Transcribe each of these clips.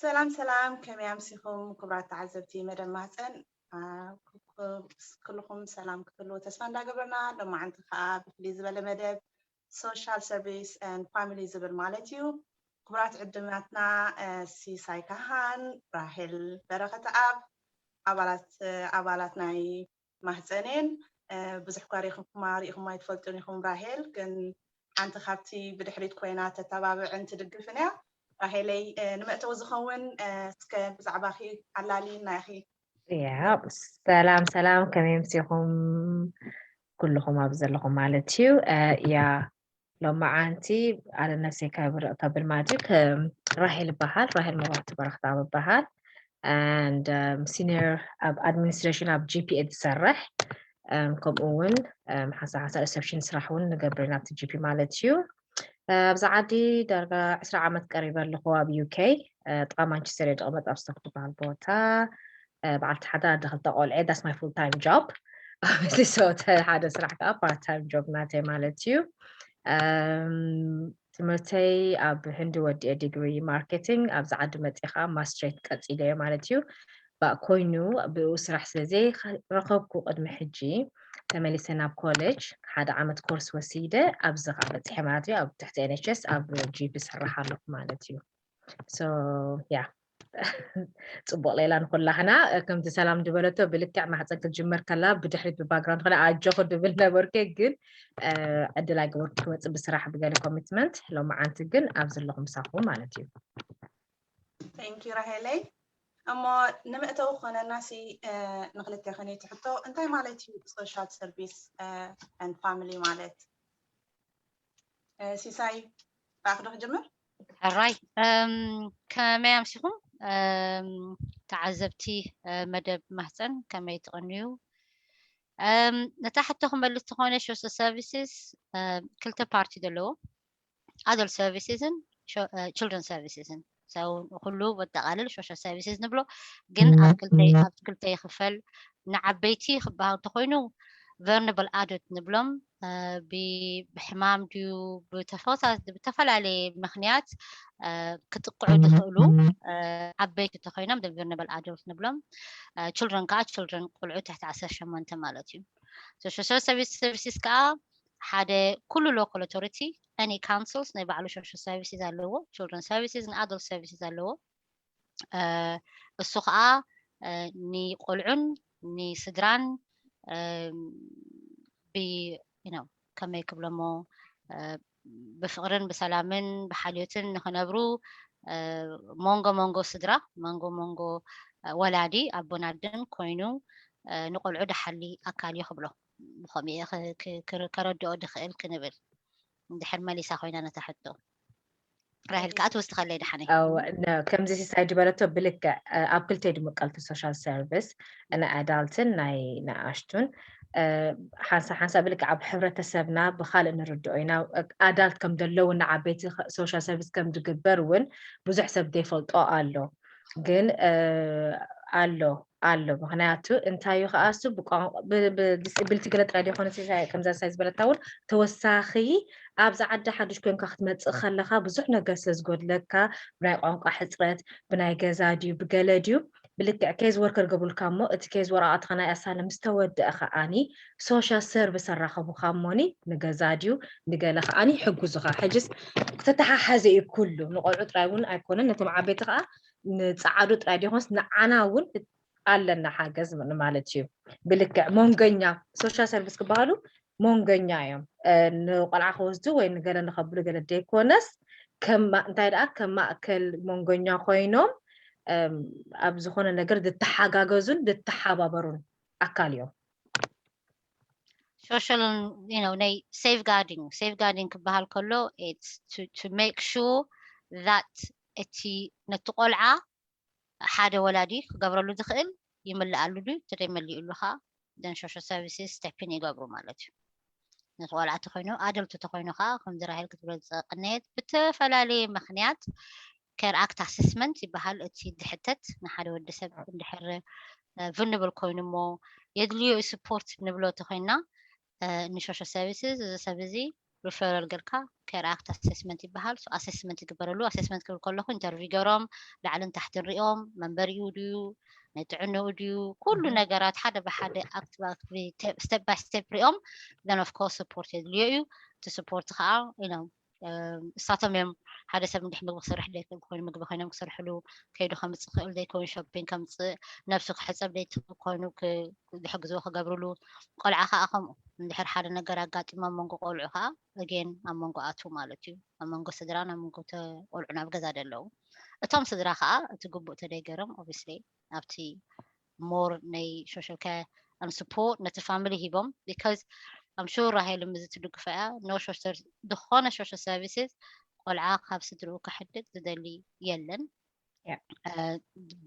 ሰላም ሰላም፣ ከመይ ኣምሲኹም ክቡራት ተዓዘብቲ መደብ ማህፀን? ኩልኹም ሰላም ክትህልዉ ተስፋ እንዳገበርና፣ ሎማዓንቲ ከዓ ብፍልይ ዝበለ መደብ social service and family ዝብል ማለት እዩ። ክቡራት ዕድማትና ሲሳይ ካህን፣ ራሄል በረኸተኣብ፣ ኣባላት ኣባላት ናይ ማህፀኔን ብዙሕ ኳ ሪኢኹማ ሪኢኹማ ኣይትፈልጡን ኢኹም። ራሄል ግን ሓንቲ ካብቲ ብድሕሪት ኮይና ተተባብዕን ትድግፍን እያ። ራሄለይ፣ ንመእተዊ ዝኸውን እስከ ብዛዕባኺ ኣላልይና ኢኺ። ያ ሰላም ሰላም፣ ከመይ ኣምሲኹም ኩልኹም ኣብ ዘለኹም ማለት እዩ። ያ ሎማዓንቲ ኣነ ነፍሰይ ከብል ማለት እዩ። ራሄል ይበሃል፣ ራሄል መብራህቱ በረኽተኣብ ይበሃል። And senior ኣብ administration ኣብ GP እየ ዝሰርሕ። ከምኡ እውን ሓንሳ ሓንሳ reception ስራሕ እውን ንገብር ኢና ኣብቲ GP ማለት እዩ። ኣብዚ ዓዲ ዳርጋ ዕስራ ዓመት ቀሪበ ኣለኹ ኣብ UK። ጥቓ ማንቸስተር እየ ዝቕመጥ ኣብ ስቶክ ዝበሃል ቦታ። በዓልቲ ሓዳ ኣደ ክልተ ቆልዐ፣ that's my full time job። Obviously so ሓደ ስራሕ ከዓ part time job ናተይ ማለት እዩ። ትምህርተይ ኣብ ህንዲ ወዲኤ ዲግሪ ማርኬቲንግ፣ ኣብዚ ዓዲ መፂኻ ማስትሬት ቀፂለዮ ማለት እዩ። ባእ ኮይኑ ብኡ ስራሕ ስለ ዘይረኸብኩ ቅድሚ ሕጂ ተመሊሰ ናብ ኮሌጅ ሓደ ዓመት ኮርስ ወሲደ ኣብዚ ከዓ በፂሐ ማለት እዩ። ኣብ ትሕቲ NHS ኣብ GP ዝሰርሕ ኣለኹ ማለት እዩ። So yeah ጽቡቕ ሌላ ንኩላህና። ከምቲ ሰላም ዝበለቶ ብልክዕ ማሕፀን ክትጅመር ከላ ብድሕሪት ብባክግራውንድ ኮነ ኣጆኹ ድብል ነበርኩ፣ ግን ዕድል ኣይገበርኩ ክመፅእ ብስራሕ ብገለ ኮሚትመንት። ሎማዓንቲ ግን ኣብዚ ኣለኹ ምሳኹም ማለት እዩ። Thank you ራሄለይ። እሞ ንመእተዊ ክኾነና ሲ ንክልቴኽን ትሕቶ እንታይ ማለት እዩ social service and family ማለት? ሲሳይ ብኣኽዶ ክጅምር። ሕራይ ከመይ ኣምሲኹም ተዓዘብቲ መደብ ማህፀን ከመይ ትቕንዩ? ነታ ሕቶ ክመልስ ተኾነ social services ክልተ ፓርቲ ዘለዎ adult services ን children services ን ኩሉ በጠቃልል social services ንብሎ፣ ግን ኣብ ክልተ ይኽፈል። ንዓበይቲ ክበሃል እንተኮይኑ vulnerable adult ንብሎም፣ ብሕማም ድዩ ብተፈላለየ ምክንያት ክጥቅዑ ዝኽእሉ ዓበይቲ እንተኮይኖም vulnerable adult ንብሎም። Children ከዓ children ቆልዑ ትሕቲ ዓሰርተ ሸሞንተ ማለት እዩ። Social services ከዓ ሓደ ኩሉ local authority any councils ናይ ባዕሉ social services ኣለዎ። Children services ን adult services ኣለዎ። እሱ ከዓ ንቆልዑን ንስድራን ብ you know ከመይ ክብሎሞ ብፍቅርን ብሰላምን ብሓልዮትን ንክነብሩ መንጎ መንጎ ስድራ መንጎ መንጎ ወላዲ ኣቦን ኣደን ኮይኑ ንቆልዑ ድሓሊ ኣካል እዩ ክብሎ። ብከምኡ እየ ከረድኦ ድኽእል ክንብል እንድሕር መሊሳ ኮይና ነታ ሕቶ። ራሄል ከዓ ትወስኸለይ ድሓነይ። ከምዚ ሲሳይ ዝበለቶ ብልክዕ ኣብ ክልተ ድምቀልቲ social service ናይ ኣዳልትን ናይ ንኣሽቱን ሓንሳ ሓንሳ ብልክዕ ኣብ ሕብረተሰብና ብካልእ ንርድኦ ኢና። ኣዳልት ከም ዘለዉ ንዓበይቲ social service ከም ዝግበር እውን ብዙሕ ሰብ ዘይፈልጦ ኣሎ፣ ግን ኣሎ ኣሎ። ምክንያቱ እንታይ እዩ ከዓ እሱ disability ገለ ጥራይ ዲኮነ ከምዛ ሳይ ዝበለታ እውን ተወሳኺ ኣብዚ ዓዲ ሓዱሽ ኮይንካ ክትመፅእ ከለካ ብዙሕ ነገር ስለ ዝጎድለካ ብናይ ቋንቋ ሕፅረት ብናይ ገዛ ድዩ ብገለ ድዩ ብልክዕ case worker ገብሩልካ እሞ እቲ case ወረቃትካ ናይ ኣሳለ ምስ ተወደአ ከዓኒ social service ኣራኸቡካ እሞኒ ንገዛ ድዩ ንገለ ከዓኒ ይሕግዙካ። ሕጅስ ክተተሓሓዘ እዩ ኩሉ ንቆልዑ ጥራይ እውን ኣይኮነን ነቶም ዓበይቲ ከዓ ንፀዓዱ ጥራይ ዲኮንስ ንዓና እውን ኣለና ሓገዝ ማለት እዩ። ብልክዕ መንገኛ social service ክበሃሉ መንገኛ እዮም። ንቆልዓ ክወስዱ ወይ ንገለ ንከብሉ ገለ ደይኮነስ እንታይ ደኣ ከም ማእከል መንገኛ ኮይኖም ኣብ ዝኾነ ነገር ዝተሓጋገዙን ዝተሓባበሩን ኣካል እዮም። social ናይ safeguarding safeguarding ክበሃል ከሎ to make sure that እቲ ነቲ ቆልዓ ሓደ ወላዲ ክገብረሉ ዝኽእል ይምልኣሉ ድዩ? ተደይ መሊኡሉ ከዓ then social services step in ይገብሩ ማለት እዩ። ነቲ ቆልዓ ተኮይኑ adult ተኮይኑ ከዓ ከምዚ ራሄል ክትብሎ ዝፀቀነየት ብተፈላለየ ምክንያት care act assessment ይበሃል። እቲ ዝሕተት ንሓደ ወዲ ሰብ እንድሕር vulnerable ኮይኑ እሞ የድልዮ support ንብሎ ተኮይና ን social services እዚ ሰብ እዚ referral ጌርካ care act assessment ይበሃል። So assessment ይግበረሉ። Assessment ክብል ከለኹ interview ገሮም ላዕልን ታሕትን ሪኦም መንበሪኡ ድዩ ንጥዕንኡ ድዩ ኩሉ ነገራት ሓደ ብሓደ step by step ሪኦም then of course support የድልዮ እዩ። እቲ support ከዓ you know እሳቶም እዮም ሓደ ሰብ እንድሕ ምግቢ ክሰርሕ ደይክእል ኮይኑ ምግቢ ኮይኖም ክሰርሕሉ ከይዱ ከምፅእ ክእል ደይከውን shopping ከምፅእ ነብሱ ክሕፀብ ደይትክእል ኮይኑ ዝሕግዝዎ ክገብርሉ ቆልዓ ከዓ ከምኡ እንድሕር ሓደ ነገር ኣጋጢሞ ኣብ መንጎ ቆልዑ ከዓ again ኣብ መንጎ ኣቱ ማለት እዩ ኣብ መንጎ ስድራን ኣብ መንጎ ቆልዑ ናብ ገዛ ደለዉ እቶም ስድራ ከዓ እቲ ግቡእ ተደይገሮም obviously ኣብቲ more ናይ social care and support ነቲ family ሂቦም because I'm sure ራሄል ምዚ ትድግፎ እያ no social ዝኾነ social services ቆልዓ ካብ ስድርኡ ክሕድግ ዝደሊ የለን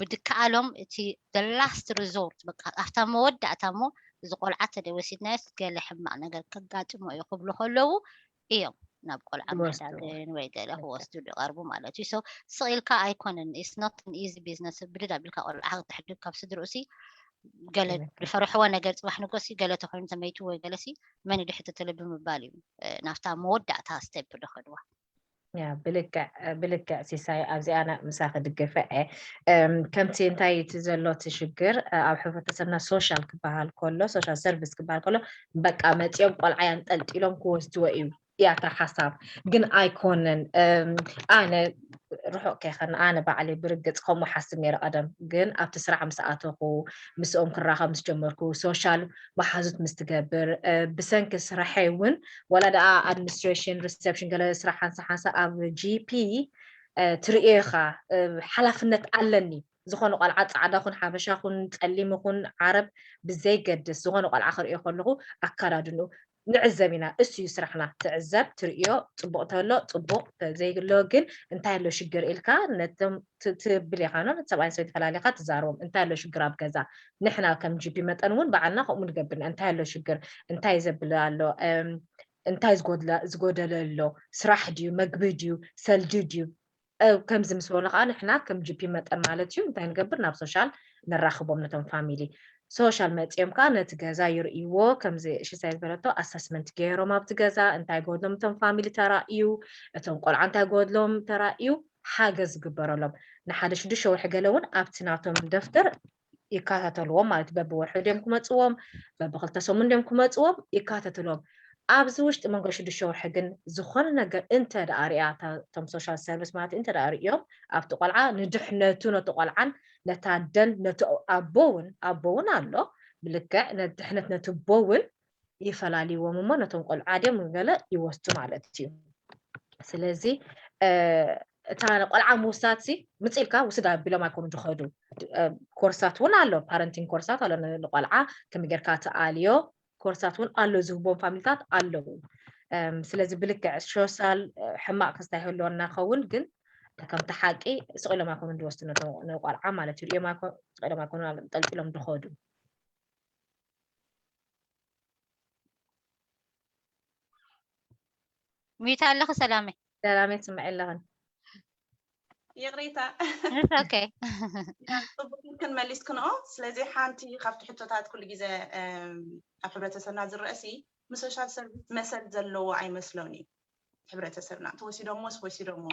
ብድከኣሎም እቲ the last resort በቃ ኣብታ መወዳእታ እሞ እዚ ቆልዓ ተደይ ወሲድናዮስ ገለ ሕማቕ ነገር ከጋጥሞ እዩ ክብሉ ከለዉ እዮም ናብ ቆልዓ ምሕዳግን ወይ ገለ ክወስዱ ዝቐርቡ ማለት እዩ so ስቕ ኢልካ ኣይኮነን it's not an easy business ብድድ ኣቢልካ ቆልዓ ክትሕድግ ካብ ስድርኡ ሲ ገለ ዝፈርሕዎ ነገር ፅባሕ ንጎሲ ገለ ተኮይኑ ተመይቱ ወይ ገለሲ መን ድሕተተለ ብምባል እዩ ናብታ መወዳእታ step ዝኸድዋ ያ ብልክዕ ብልክዕ ሲሳይ ኣብዚኣ ምሳኺ ድገፈ እየ ከምቲ እንታይ እቲ ዘሎ እቲ ሽግር ኣብ ሕብረተሰብና social ክበሃል ከሎ social service ክበሃል ከሎ በቃ መፂኦም ቆልዓ ኣንጠልጢሎም ክወስድዎ እዩ እያ እታ ሓሳብ ግን ኣይኮነን ኣነ ርሑቕ ከይኸን ኣነ ባዕለይ ብርግፅ ከምኡ ሓስብ ነይረ ቀደም ግን ኣብቲ ስራሕ ምስ ኣተኹ ምስኦም ክራኸብ ምስ ጀመርኩ social መሓዙት ምስ ትገብር ብሰንኪ ስራሐይ እውን ዋላ ደኣ administration reception ገለ ስራሕ ሓንሳ ሓንሳ ኣብ GP ትርእዮ ኢኻ ሓላፍነት ኣለኒ ዝኾነ ቆልዓ ፃዕዳ ኹን ሓበሻ ኹን ፀሊም ኹን ዓረብ ብዘይገድስ ዝኾነ ቆልዓ ክርእዮ ከለኹ ኣካዳድንኡ ንዕዘብ ኢና እሱ እዩ ስራሕና ትዕዘብ ትርእዮ ፅቡቅ ተሎ ፅቡቅ ተዘይሎ ግን እንታይ ኣሎ ሽግር ኢልካ ነቶም ትብል ኢኻ ኖ ነቲ ሰብኣይን ሰበይቲ ፈላሊኻ ትዛረቦም እንታይ ኣሎ ሽግር ኣብ ገዛ ንሕና ከም GP መጠን እውን ባዕልና ከምኡ ንገብርና እንታይ ኣሎ ሽግር እንታይ ዘብል ኣሎ እንታይ ዝጎደለ ኣሎ ስራሕ ድዩ መግቢ ድዩ ሰልዲ ድዩ ከምዚ ምስ በሉ ከዓ ንሕና ከም GP መጠን ማለት እዩ እንታይ ንገብር ናብ social ነራኽቦም ነቶም family social መፂኦም ከዓ ነቲ ገዛ ይርእይዎ ከምዚ ሽሳይ ዝበለቶ assessment ገይሮም ኣብቲ ገዛ እንታይ ጎድሎም እቶም family ተራእዩ እቶም ቆልዓ እንታይ ጎድሎም ተራእዩ ሓገዝ ዝግበረሎም ንሓደ ሽዱሽተ ወርሒ ገለ እውን ኣብቲ ናቶም ደፍተር ይከታተልዎም ማለት በብወርሑ ድዮም ክመፅዎም በብክልተ ሰሙን ድዮም ክመፅዎም ይከታተልዎም ኣብዚ ውሽጢ መንጎ ሽዱሽተ ወርሒ ግን ዝኾነ ነገር እንተ ደኣ ሪኣ እቶም social service ማለት እንተ ደኣ ሪኦም ኣብቲ ቆልዓ ንድሕነቱ ነቲ ቆልዓን ነታ ኣደን ነቲ ኣቦ እውን ኣቦ እውን ኣሎ ብልክዕ ድሕነት ነቲ ኣቦ እውን ይፈላልይዎም እሞ ነቶም ቆልዓ ድዮም ገለ ይወስዱ ማለት እዩ ስለዚ እታ ቆልዓ ምውሳድ ሲ ምፅእ ኢልካ ውስድ ኣቢሎም ኣይኮኑ ዝኸዱ ኮርሳት እውን ኣሎ parenting ኮርሳት ኣሎ ንቆልዓ ከመይ ጌርካ ትኣልዮ ኮርሳት እውን ኣሎ ዝህቦም ፋሚሊታት ኣለዉ ስለዚ ብልክዕ social ሕማቕ ክስታይ ህልወና ከውን ግን ከምቲ ሓቂ ስቕ ኢሎም ኣይኮኑ ዝወስዱ ንቆልዓ ማለት እዩ ሪኦም ስቕ ኢሎም ኣይኮኑ ጠልጢሎም ዝኸዱ ሚዩት ኣለኺ ሰላመይ ሰላመይ ትስምዒ ኣለኽን ይቕሬታ ኦኬ ጽቡቅ ክንመሊስ ክንኦ ስለዚ ሓንቲ ካብቲ ሕቶታት ኩሉ ግዜ ኣብ ሕብረተሰብና ዝረአሲ ምስ social service መሰል ዘለዎ ኣይመስሎን እዩ ሕብረተሰብና ተወሲዶሞስ ወሲዶሞ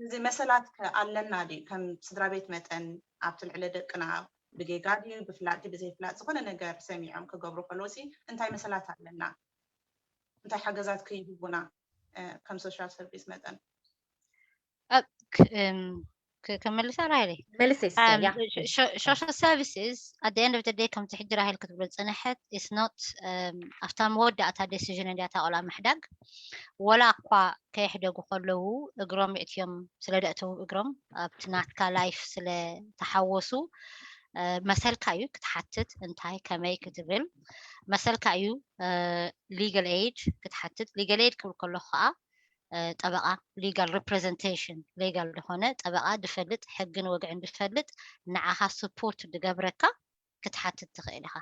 እዚ መሰላት ኣለና ድዩ ከም ስድራ ቤት መጠን ኣብቲ ልዕሊ ደቅና ብጌጋ ድዩ ብፍላጥ ድዩ ብዘይፍላጥ ዝኾነ ነገር ሰሚዖም ክገብሩ ከለውሲ እንታይ መሰላት ኣለና እንታይ ሓገዛት ከይህቡና ከም social service መጠን ከመልሳ ራይለ መልስ social services at the end of the day ከምቲ ሕጂ ራሄል ክትብሎ ዝፀነሐት is not ኣብታ መወዳእታ decision እንዲያ እታ ቆልዓ ምሕዳግ ወላ እኳ ከየሕደጉ ከለዉ እግሮም የእትዮም ስለ ደእተዉ እግሮም ኣብቲ ናትካ life ስለ ተሓወሱ መሰልካ እዩ ክትሓትት እንታይ ከመይ ክትብል መሰልካ እዩ legal aid ክትሓትት legal aid ክብል ከለኹ ከዓ ጠበቓ legal representation legal ዝኾነ ጠበቓ ዝፈልጥ ሕግን ወግዕን ዝፈልጥ ንዓኻ support ዝገብረካ ክትሓትት ትኽእል ኢኻ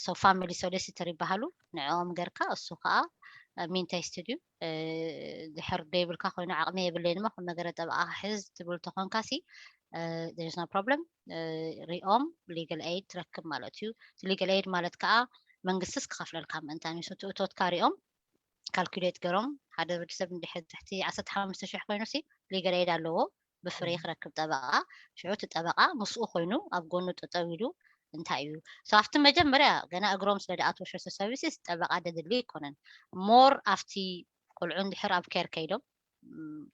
so family solicitor ይበሃሉ ንዕኦም ገርካ እሱ ከዓ ሚንታይ ስትድዩ ድሕር ደይብልካ ኮይኑ ዓቕሚ የብለይን ሞ ከም ነገረ ጠበቓ ክሕዝ ትብል ተኾንካ ሲ there is no problem ሪኦም legal aid ትረክብ ማለት እዩ legal aid ማለት ከዓ መንግስትስ ክኸፍለልካ ምእንታን እዩ እቶትካ ሪኦም calculate ገሮም ሓደ ወዲ ሰብ እንድሕር ትሕቲ ዓሰርተ ሓሙሽተ ሽሕ ኮይኑ ሲ ሊገል ኤድ ኣለዎ ብፍሪ ክረክብ ጠበቓ። ሽዑ እቲ ጠበቓ ምስኡ ኮይኑ ኣብ ጎኑ ጠጠው ኢሉ እንታይ እዩ? So ኣብቲ መጀመርያ ገና እግሮም ስለ ዝኣትዉ social services ጠበቓ ደድሊ ኣይኮነን። ሞር ኣብቲ ቆልዑ እንድሕር ኣብ ኬር ከይዶም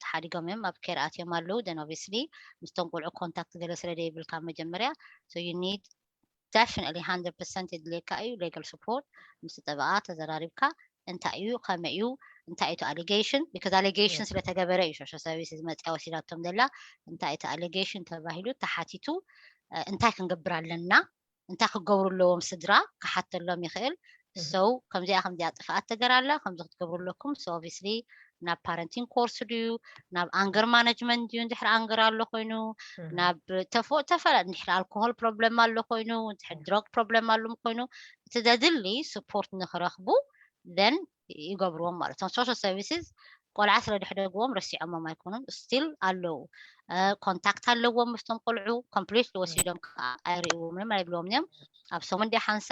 ተሓዲጎም እዮም ኣብ ኬር ኣትዮም ኣለዉ። Then obviously ምስቶም ቆልዑ ኮንታክት ገለ ስለ ዘይብልካ መጀመርያ so you need definitely hundred percent የድልየካ እዩ legal support ምስ ጠበቓ ተዘራሪብካ እንታይ እዩ ከመይ እዩ እንታይ እቲ allegation because allegation ስለተገበረ እዩ social services መፅያ ወሲዳቶም ዘላ እንታይ እቲ allegation ተባሂሉ ተሓቲቱ እንታይ ክንገብር ኣለና እንታይ ክገብሩ ኣለዎም ስድራ ክሓተሎም ይኽእል so ከምዚኣ ከምዚኣ ጥፍኣት ተገር ኣላ ከምዚ ክትገብሩ ኣለኩም so obviously ናብ parenting course ድዩ ናብ anger management ድዩ እንድሕር ኣንገር ኣሎ ኮይኑ ናብ ተፈላ እንድሕር alcohol problem ኣሎ ኮይኑ እንድሕር drug problem ኣሎ ኮይኑ እቲ ዘድሊ support ንክረኽቡ then ይገብርዎም ማለት እዮም social services ቆልዓ ስለ ድሕደግዎም ረሲዖሞም ኣይኮኑን still ኣለዉ ኮንታክት ኣለዎም ምስቶም ቆልዑ completely ወሲዶም ከዓ ኣይርእዎም እዮም ኣይብልዎም እዮም ኣብ ሰሙን ድያ ሓንሳ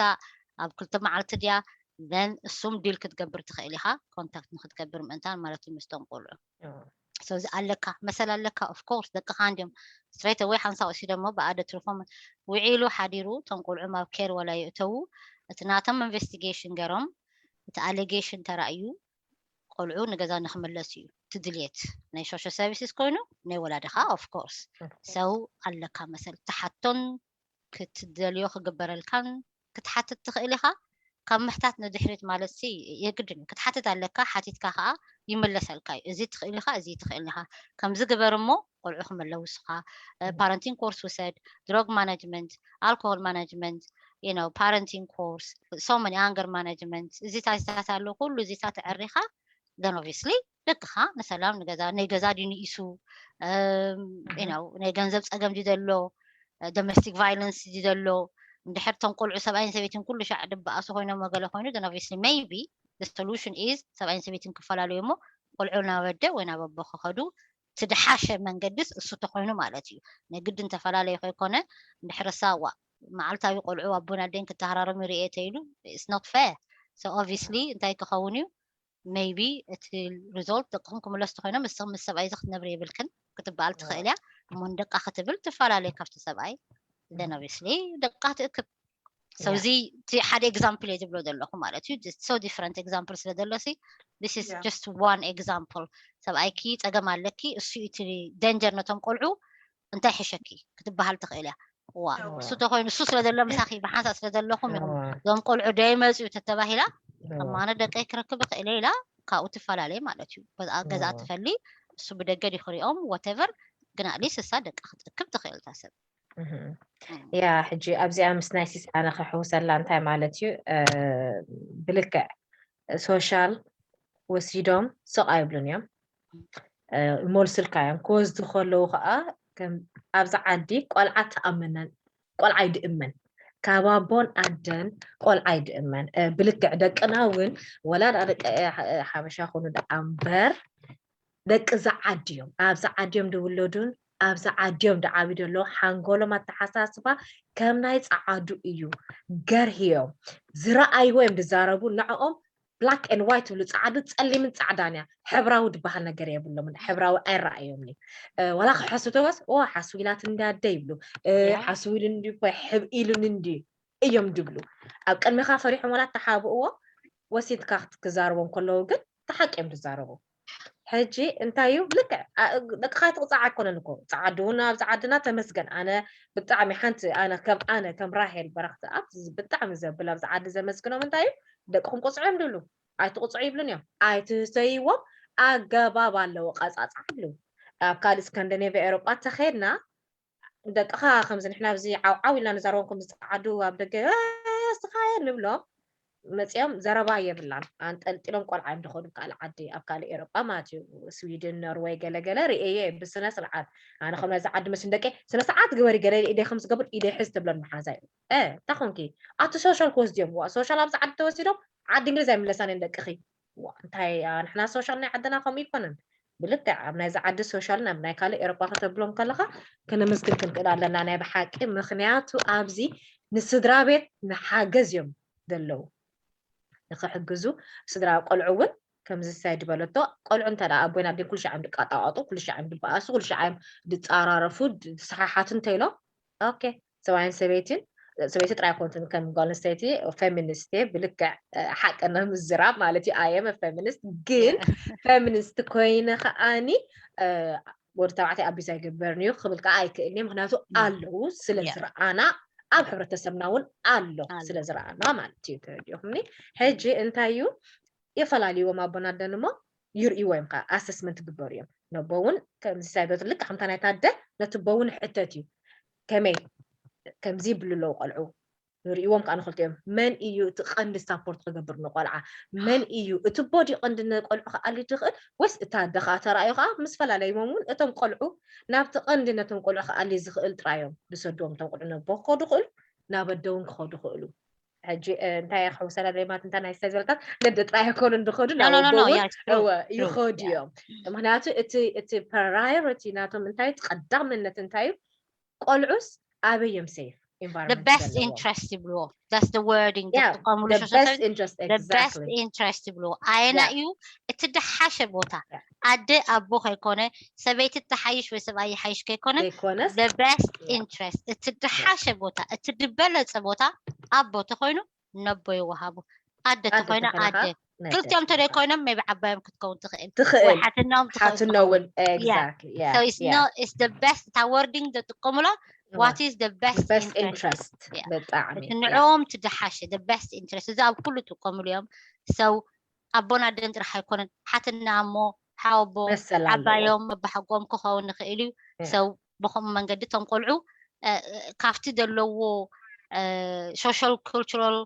ኣብ ክልተ መዓልቲ ድያ then እሱም ዲል ክትገብር ትኽእል ኢኻ ኮንታክት ንክትገብር ምእንታን ማለት እዩ ምስቶም ቆልዑ so እዚ ኣለካ መሰል ኣለካ of course ደቅኻ እንዲዮም straight away ሓንሳ ወሲዶሞ ብኣደ ትርፎም ውዒሉ ሓዲሩ እቶም ቆልዑ ኣብ ኬር ወላ ይእተዉ እቲ ናቶም ኢንቨስቲጌሽን ገሮም እቲ allegation ተራእዩ ቆልዑ ንገዛ ንክምለስ እዩ ትድልየት ናይ social services ኮይኑ ናይ ወላድኻ of course so ኣለካ መሰል ትሓቶን ክትደልዮ ክግበረልካን ክትሓትት ትኽእል ኢኻ ካብ ምሕታት ንድሕሪት ማለት ሲ የግድን እዩ ክትሓትት ኣለካ ሓቲትካ ከዓ ይመለሰልካ እዩ እዚ ትኽእል ኢኻ እዚ ትኽእል ኢኻ ከምዚ ግበር እሞ ቆልዑ ክመለውስኻ parenting course ውሰድ drug management alcohol management you know parenting course so many anger management እዚታት ኣሎ ኩሉ እዚታት ተዕሪኻ then obviously ደቅኻ ንሰላም ንገዛ ናይ ገዛ ድዩ ንኢሱ you know ናይ ገንዘብ ፀገም ድዩ ዘሎ domestic violence ድዩ ዘሎ እንድሕር እቶም ቆልዑ ሰብኣይን ሰበይትን ኩሉ ሻዕ ድበኣሱ ኮይኖም ወገለ ኮይኑ then obviously maybe the solution is ሰብኣይን ሰበይትን ክፈላለዩ እሞ ቆልዑ ናብ ኣደ ወይ ናብ ኣቦ ክኸዱ ትድሓሸ መንገድስ እሱ ተኮይኑ ማለት እዩ ናይ ግድን ተፈላለዩ ከይኮነ እንድሕር ሳዋ መዓልታዊ ቆልዑ ኣቦን ኣደን ክተሃራረሙ ይርኤ ተይሉ it's not fair so obviously እንታይ ክኸውን እዩ maybe እቲ result ደቅኹም ክምለስ ተኮይኖም እስኽ ምስ ሰብኣይ እዚ ክትነብሪ የብልክን ክትበሃል ትኽእል እያ እሞ ንደቃ ክትብል ትፈላለዩ ካብቲ ሰብኣይ then obviously ደቃ ትእክብ so እዚ ሓደ example እየ ዝብሎ ዘለኹ ማለት እዩ so different example ስለ ዘሎ ሲ this is just one example ሰብኣይኪ ፀገም ኣለኪ እሱ እቲ danger ነቶም ቆልዑ እንታይ ሕሸኪ ክትበሃል ትኽእል እያ ዋ እሱ ተኮይኑ እሱ ስለ ዘሎ ምሳኺ ብሓንሳእ ስለ ዘለኹም እዮም እዞም ቆልዑ ደይመፅኡ ተተባሂላ ከማነ ደቀይ ክረክብ ይኽእል ኢላ ካብኡ ትፈላለየ ማለት እዩ ገዛ ትፈሊ እሱ ብደገ ድዩ ክሪኦም whatever ግን ኣትሊስት እሳ ደቃ ክትእክብ ትኽእል እታ ሰብ ያ ሕጂ ኣብዚኣ ምስ ናይ ሲስ ኣነ ክሕውሰላ እንታይ ማለት እዩ ብልክዕ social ወሲዶም ስቕ ኣይብሉን እዮም ይመልሱልካ እዮም ክወስዱ ከለዉ ከዓ ኣብዚ ዓዲ ቆልዓ ተኣመነን ቆልዓ ይድእመን ካብ ኣቦን ኣደን ቆልዓ ይድእመን ብልክዕ ደቅና እውን ወላ ደቂ ሓበሻ ኮኑ ደኣ እምበር ደቂ ዝዓዲ እዮም ኣብዚ ዓዲ እዮም ዝውለዱን ኣብዚ ዓዲ እዮም ዝዓብዩ ዘለዉ ሓንጎሎም ኣተሓሳስባ ከም ናይ ፀዓዱ እዩ ገርህዮም ዝረኣይዎ እዮም ዝዛረቡ ንዕኦም black and white ትብሉ ፃዕዱ ፀሊምን ፃዕዳን እያ ሕብራዊ ዝበሃል ነገር የብሎምን ሕብራዊ ኣይረኣዮምኒ ዋላ ክሐስቶስ ሓስዊላት እንዲ ኣደ ይብሉ ሓስዊሉ እንዲ ሕብኢሉን እንዲ እዮም ድብሉ ኣብ ቅድሚካ ፈሪሖም ዋላ ተሓብእዎ ወሲድካ ክዛረቦም ከለዉ ግን ተሓቂ እዮም ትዛረቡ ሕጂ እንታይ እዩ ልክዕ ደቅኻ ትቕፃዕ ኣይኮነን እኮ ፀዓዱ እውን ኣብዚ ዓድና ተመስገን ኣነ ብጣዕሚ ሓንቲ ኣነ ከም ኣነ ከም ራሄል በረክቲ ኣብ ብጣዕሚ ዘብል ኣብዚ ዓዲ ዘመስግኖም እንታይ እዩ ደቅኹም ቁፅዑ እዮም ድብሉ ኣይትቁፅዑ ይብሉን እዮም ኣይትህሰይዎም ኣገባብ ኣለዎ ቀፃፃ ይብሉ ኣብ ካልእ ስካንዲኔቭያ ኤሮጳ ተኸድና ደቅኻ ከምዚ ንሕና ኣብዚ ዓውዓው ኢልና ንዛረቦም ከም ዝፀዓዱ ኣብ ደገ ስኻየ ንብሎም መፂኦም ዘረባ የብላን ኣንጠልጢሎም ቆልዓ እዮም ዝኸዱ ካልእ ዓዲ ኣብ ካልእ ኤሮጳ ማለት እዩ ስዊድን ኖርወይ ገለገለ ርእየ ብስነ ስርዓት ኣነ ከም ናይዚ ዓዲ መስን ደቂ ስነ ስርዓት ግበሪ ገለ ኢደ ከም ዝገብር ኢደ ሕዝ ትብለን መሓዛ እዩ እንታይ ኮንኪ ኣቲ ሶሻል ክወስድዮም ዋ ሶሻል ኣብዚ ዓዲ ተወሲዶም ዓዲ እንግሊዝ ኣይምለሳን እየን ደቅኺ እንታይ ንሕና ሶሻል ናይ ዓድና ከምኡ ይኮነን ብልክዕ ኣብ ናይዚ ዓዲ ሶሻልን ኣብ ናይ ካልእ ኤሮጳ ከተብሎም ከለኻ ከነመስግን ክንክእል ኣለና ናይ ብሓቂ ምክንያቱ ኣብዚ ንስድራ ቤት ንሓገዝ እዮም ዘለዉ ንክሕግዙ ስድራ ቆልዑ እውን ከምዚ ሳይ ዝበለቶ፣ ቆልዑ እንተ ደኣ ኣቦይን ኣዴን ኩሉ ሻዕ እዮም ድቃጣዋጡ፣ ኩሉ ሻዕ እዮም ድበኣሱ፣ ኩሉ ሻዕ እዮም ድጻራረፉ፣ ድሰሓሓቱ እንተ ኢሎም፣ ኦኬ፣ ሰብኣይን ሰበይትን፣ ሰበይቲ ጥራይ ኮንትን ከም ጓል ኣንስተይቲ ፌሚኒስት እየ፣ ብልክዕ፣ እ፣ ሓቂ ንምዝራብ ማለት እዩ፣ I am a feminist። ግን ፌሚኒስት ኮይነ ከኣኒ፣ እ፣ ወዲ ተባዕታይ ኣቢዝ ኣይግበርን እዩ ክብል ከዓ ኣይክእልን እየ። ምክንያቱ ኣለዉ ስለ ዝረኣና፣ ኣብ ሕብረተሰብና እውን ኣሎ ስለ ዝረኣና ማለት እዩ። ተረዲኦምኒ? ሕጂ እንታይ እዩ የፈላልይዎም ኣቦን ኣደን እሞ ይርእይዎ እዮም፣ ከዓ ኣሰስመንት ይግበሩ እዮም። ነቦ እውን ከምዚ ሳይበት ልክዕ ከምታ ናይታ ኣደ ነቲ ቦ እውን ሕተት እዩ። ከመይ ከምዚ ይብሉ ኣለዉ ቆልዑ ንርእይዎም ከዓ ንክልቲኦም። መን እዩ እቲ ቀንዲ ሳፖርት ክገብር ንቆልዓ? መን እዩ እቲ ቦ ድዩ ቀንዲ ንቆልዑ ክኣሊ ዝኽእል ወይስ እታ ኣደ ከዓ ተራእዩ ከዓ ምስ ፈላለይዎም እውን እቶም ቆልዑ ናብቲ ቀንዲ ነቶም ቆልዑ ክኣሊ ዝኽእል ጥራዮም ዝሰድዎም። እቶም ቆልዑ ነቦ ክኸዱ ይኽእሉ፣ ናብ ኣደ እውን ክኸዱ ይኽእሉ። ሕጂ፣ እ፣ እንታይ እየ ክሕውሰላ ደይ ማለት እንታይ ናይ ስታይ ዝበልካ ነደ ጥራይ ኣይኮኑን ዝኸዱ ናብ ኣቦ እውን እወ ይኸዱ እዮም። ምክንያቱ እቲ እቲ ፕራዮሪቲ ናቶም እንታይ እቲ ቀዳምነት እንታይ እዩ? ቆልዑስ ኣበይ እዮም ሴፍ the best interest ይብልዎ። That's the wording ዝጥቀምሉ። The best interest, exactly. Interest ይብልዎ። ኣየና እዩ እቲ ደሓሸ ቦታ? ኣደ ኣቦ ከይኮነ፣ ሰበይቲ ትሓይሽ ወይ ሰብኣይ ይሓይሽ ከይኮነ፣ the best interest፣ እቲ ደሓሸ ቦታ፣ እቲ ዝበለፀ ቦታ ኣቦ ተኮይኑ ነቦ ይወሃቡ፣ ኣደ ተኮይና ኣደ። ክልቲኦም እንተደይ ኮይኖም maybe ዓባዮም ክትከውን ትኽእል፣ ትኽእል። ሓትናኦም ሓትኖ እውን፣ exactly, yeah, so it's not, it's the best። እታ wording ዘጥቀሙላ what is the best interest። ብጣዕሚ እቲ ንዕኦም ትደሓሸ፣ the best interest። እዚ ኣብ ኩሉ ትጥቀምሉ እዮም። So ኣቦን ኣደን ጥራሕ ኣይኮነን፣ ሓትና እሞ ሓወቦ፣ ዓባዮም፣ ኣባሓጎም ክኸውን ይኽእል እዩ። So ብከምኡ መንገዲ እቶም ቆልዑ ካብቲ ዘለዎ social cultural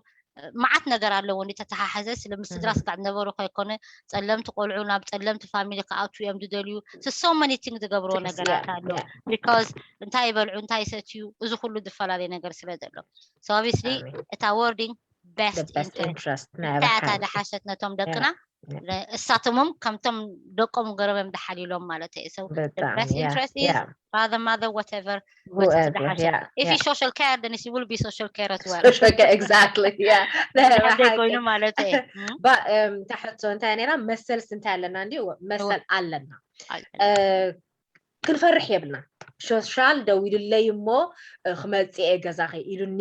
መዓት ነገር ኣለዎ እንዲ ተተሓሓዘ። ስለ ምስ ስድራ ስጋዕ ዝነበሩ ከይኮነ፣ ጸለምቲ ቆልዑ ናብ ጸለምቲ ፋሚሊ ክኣትዉ እዮም ዝደልዩ። So many things ዝገብርዎ ነገራት ኣሎ። Because እንታይ ይበልዑ፣ እንታይ ይሰትዩ፣ እዚ ኩሉ ዝፈላለየ ነገር ስለ ዘሎ። So obviously እታ wording best interest እታ እታ ደሓሸት ነቶም ደቅና፣ እሳቶም እውን ከምቶም ደቆም ገሮም እዮም ዝሓልዩሎም ማለት እዩ። So the best interest is father, mother, whatever። If you social care, then you will be social care as well። Exactly, yeah. ኮይኑ ማለት እዩ። ታሕቶ እንታይ ነራ? መሰልስ እንታይ ኣለና? እንዲ መሰል ኣለና። ክንፈርሕ የብልና። ሶሻል ደው ኢሉለይ እሞ ክመጽእ እየ ገዛኺ ኢሉኒ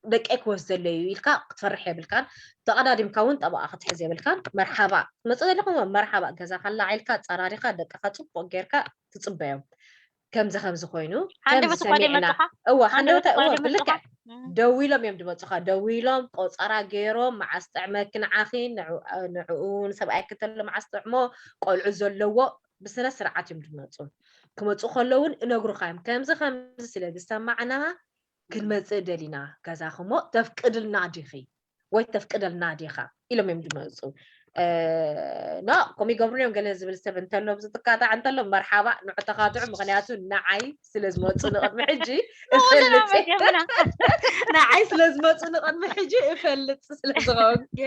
ደቀይ ክወስደለይ እዩ ኢልካ ክትፈርሕ የብልካን። ተቐዳዲምካ እውን ጠበቓ ክትሕዝ የብልካን። መርሓባ ክትመጽእ ዘለኹም መርሓባ፣ ገዛኻ ኣላዒልካ ኣጸራሪኻ ደቅኻ ጽቡቕ ጌርካ ትጽበዮም። ከምዚ ከምዚ ኮይኑ ሃንደበት እኳ ደይመጹኻ። እዋ ሃንደበት እዋ ብልክዕ ደው ኢሎም እዮም ድመጹኻ። ደው ኢሎም ቆጸራ ገይሮም መዓስ ጥዕመኪ ንዓኺ ንዕኡ ንሰብኣይኪ እንተሎ መዓስ ጥዕሞ ቆልዑ ዘለዎ ብስነ ስርዓት እዮም ድመጹ። ክመጹ ከለውን እነግሩኻ እዮም ከምዚ ከምዚ ስለ ዝሰማዕና ክንመጽእ ደሊና ገዛኺ እሞ ተፍቅድልና ዲኺ ወይ ተፍቅደልና ዲኻ ኢሎም እዮም ድመጹ። ኖ ከምኡ ይገብሩ እዮም ገለ ዝብል ሰብ እንተሎ ብዝትካታዕ እንተሎ መርሓባ ንዑ ተኻትዑ። ምኽንያቱ ንዓይ ስለ ዝመጹ ንቕድሚ ሕጂ እፈልጥ ንዓይ ስለ ዝመጹ ንቕድሚ ሕጂ እፈልጥ ስለ ዝኾንኩ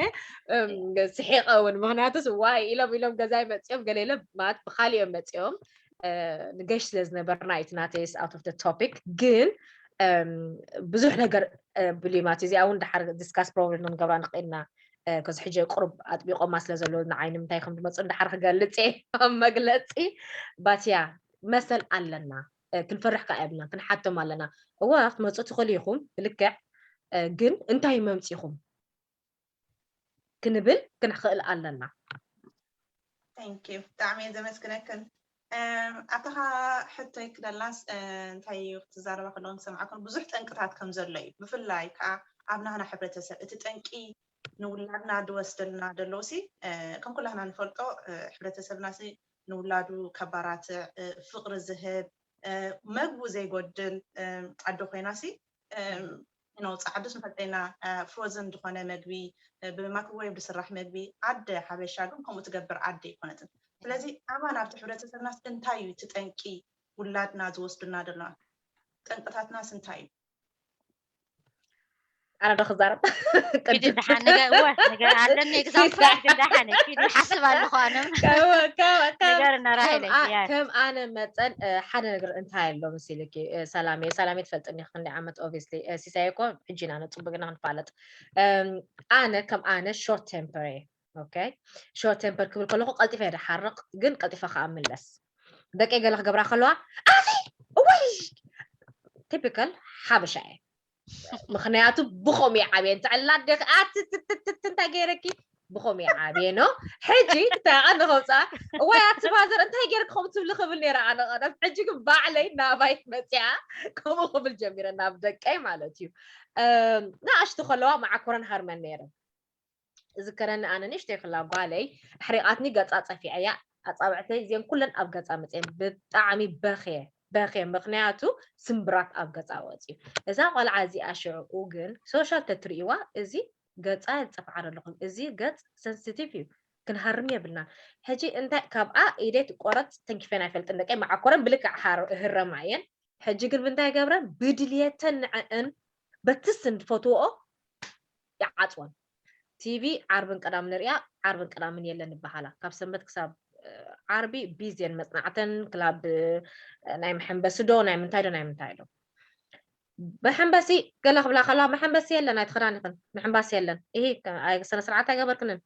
ስሒቐ እውን ምኽንያቱስ ዋይ ኢሎም ኢሎም ገዛይ መጺኦም ገለ ኢሎም ማለት ብኻሊእ እዮም መጺኦም። ንገሽ ስለ ዝነበርና እቲ ናተይስ out of the topic ግን ብዙሕ ነገር ብሊማት እዚኣ እውን ድሓር ዲስካስ ፕሮብለም ንገብራ ንኽእል ኢና። ከዚ ሕጂ ቁሩብ ኣጥቢቆማ ስለ ዘለዉ ንዓይ ንምንታይ ከም ዝመፁ ድሓር ክገልፅ እየ ኣብ መግለፂ። ባትያ መሰል ኣለና፣ ክንፈርሕ ከዓ የብልና፣ ክንሓቶም ኣለና። እዋ ክትመፁ ትኽእሉ ኢኹም ብልክዕ፣ ግን እንታይ መምፂኹም? ክንብል ክንኽእል ኣለና። Thank you ብጣዕሚ እየ ዘመስግነክን። ኣብታኻ ሕቶይ ክደላስ እንታይ እዩ ክትዛረባ ከለኹ ዝሰማዕኩን ብዙሕ ጠንቅታት ከም ዘሎ እዩ። ብፍላይ ከዓ ኣብ ናህና ሕብረተሰብ እቲ ጠንቂ ንውላድና ድወስደልና ደለዉ ሲ ከም ኩላህና ንፈልጦ ሕብረተሰብና ሲ ንውላዱ ከባራትዕ ፍቅሪ ዝህብ መግቡ ዘይጎድል ኣዶ ኮይና ሲ ነው ፃዕዱስ ንፈልጠና ፍሮዝን ዝኾነ መግቢ ብማክሮዌቭ ዝስራሕ መግቢ ኣደ ሓበሻ ግን ከምኡ ትገብር ኣደ ኣይኮነትን። ስለዚ ኣማን ኣብቲ ሕብረተሰብናስ እንታይ እዩ እቲ ጠንቂ ውላድና ዝወስዱና ደለዋ ጠንቅታትናስ እንታይ እዩ? ኣነ ዶ ክዛረብ ኪዲ ደሓን ነገር ኣለኒ ኤግዛምፕል ግን ደሓን ኪዲ ሓስብ ኣለኹ ኣነ ነገር እናራሄለ ከም ኣነ መጠን ሓደ ነገር እንታይ ኣሎ መሲልኪ ሰላሜ ሰላሜ ትፈልጥኒ ክንደይ ዓመት ኦብቪስሊ ሲሳይ እኮ ሕጂ ኢና ነፅቡቅ ኢና ክንፋለጥ ኣነ ከም ኣነ ሾርት ቴምፐር እየ okay? Short temper ክብል ከለኹ ቀልጢፈ እየ ዝሓርቕ፣ ግን ቀልጢፈ ከዓ ምለስ። ደቀይ ገለ ክገብራ ከለዋ ኣዚ ወይ typical ሓበሻ እየ። ምክንያቱ ብኸምኡ እየ ዓብየ። እንተ ዕላል ዲኺ ኣትትትትት እንታይ ገይረኪ? ብኸምኡ እየ ዓብየ። ኖ ሕጂ እንታይ ኣነ ከውፅኣ? እዋይ ኣቲ ፋዘር እንታይ ገይርኪ ከምኡ ትብሊ ክብል ነይረ ኣነ ቀደም። ሕጂ ግን ባዕለይ ናባይ መፅያ ከምኡ ክብል ጀሚረ ናብ ደቀይ ማለት እዩ። እም፣ ንኣሽቱ ከለዋ መዓኮረን ሃርመን ነይረ። ዝከረኒ ኣነ ንእሽተይ ክላ ጓለይ ኣሕሪቓትኒ፣ ገፃ ፀፊዐያ፣ ኣፃብዕተይ እዚአን ኩለን ኣብ ገፃ መፅየን። ብጣዕሚ በኽየ በኽየ፣ ምክንያቱ ስምብራት ኣብ ገፃ ወፅዩ። እዛ ቆልዓ እዚኣ ሽዕኡ ግን ሶሻል ተትርእይዋ፣ እዚ ገፃ የፀፍዓ ኣለኹም፣ እዚ ገፅ ሰንሲቲቭ እዩ፣ ክንሃርም የብልና። ሕጂ እንታይ ካብኣ ኢደይ ትቆረፅ ተንኪፈን ኣይፈልጥን፣ ደቀይ መዓኮረን ብልክዕ ሃር- ህረማ እየን። ሕጂ ግን ብምንታይ ገብረን? ብድልየተን ንዐአን በቲ ዝፈትወኦ ይዓፅወን። ቲቪ ዓርብን ቀዳምን ንሪኣ፣ ዓርብን ቀዳምን የለን ይበሃላ። ካብ ሰንበት ክሳብ ዓርቢ ቢዝየን መፅናዕተን ክላብ፣ ናይ መሐንበሲ ዶ ናይ ምንታይ ዶ ናይ ምንታይ ዶ። መሐንበሲ ገለ ክብላ ከለዋ መሐንበሲ የለን ኣይትኸዳን ይኽን፣ መሐንባሲ የለን። ይሄ ስነ ስርዓት ኣይገበርክንን፣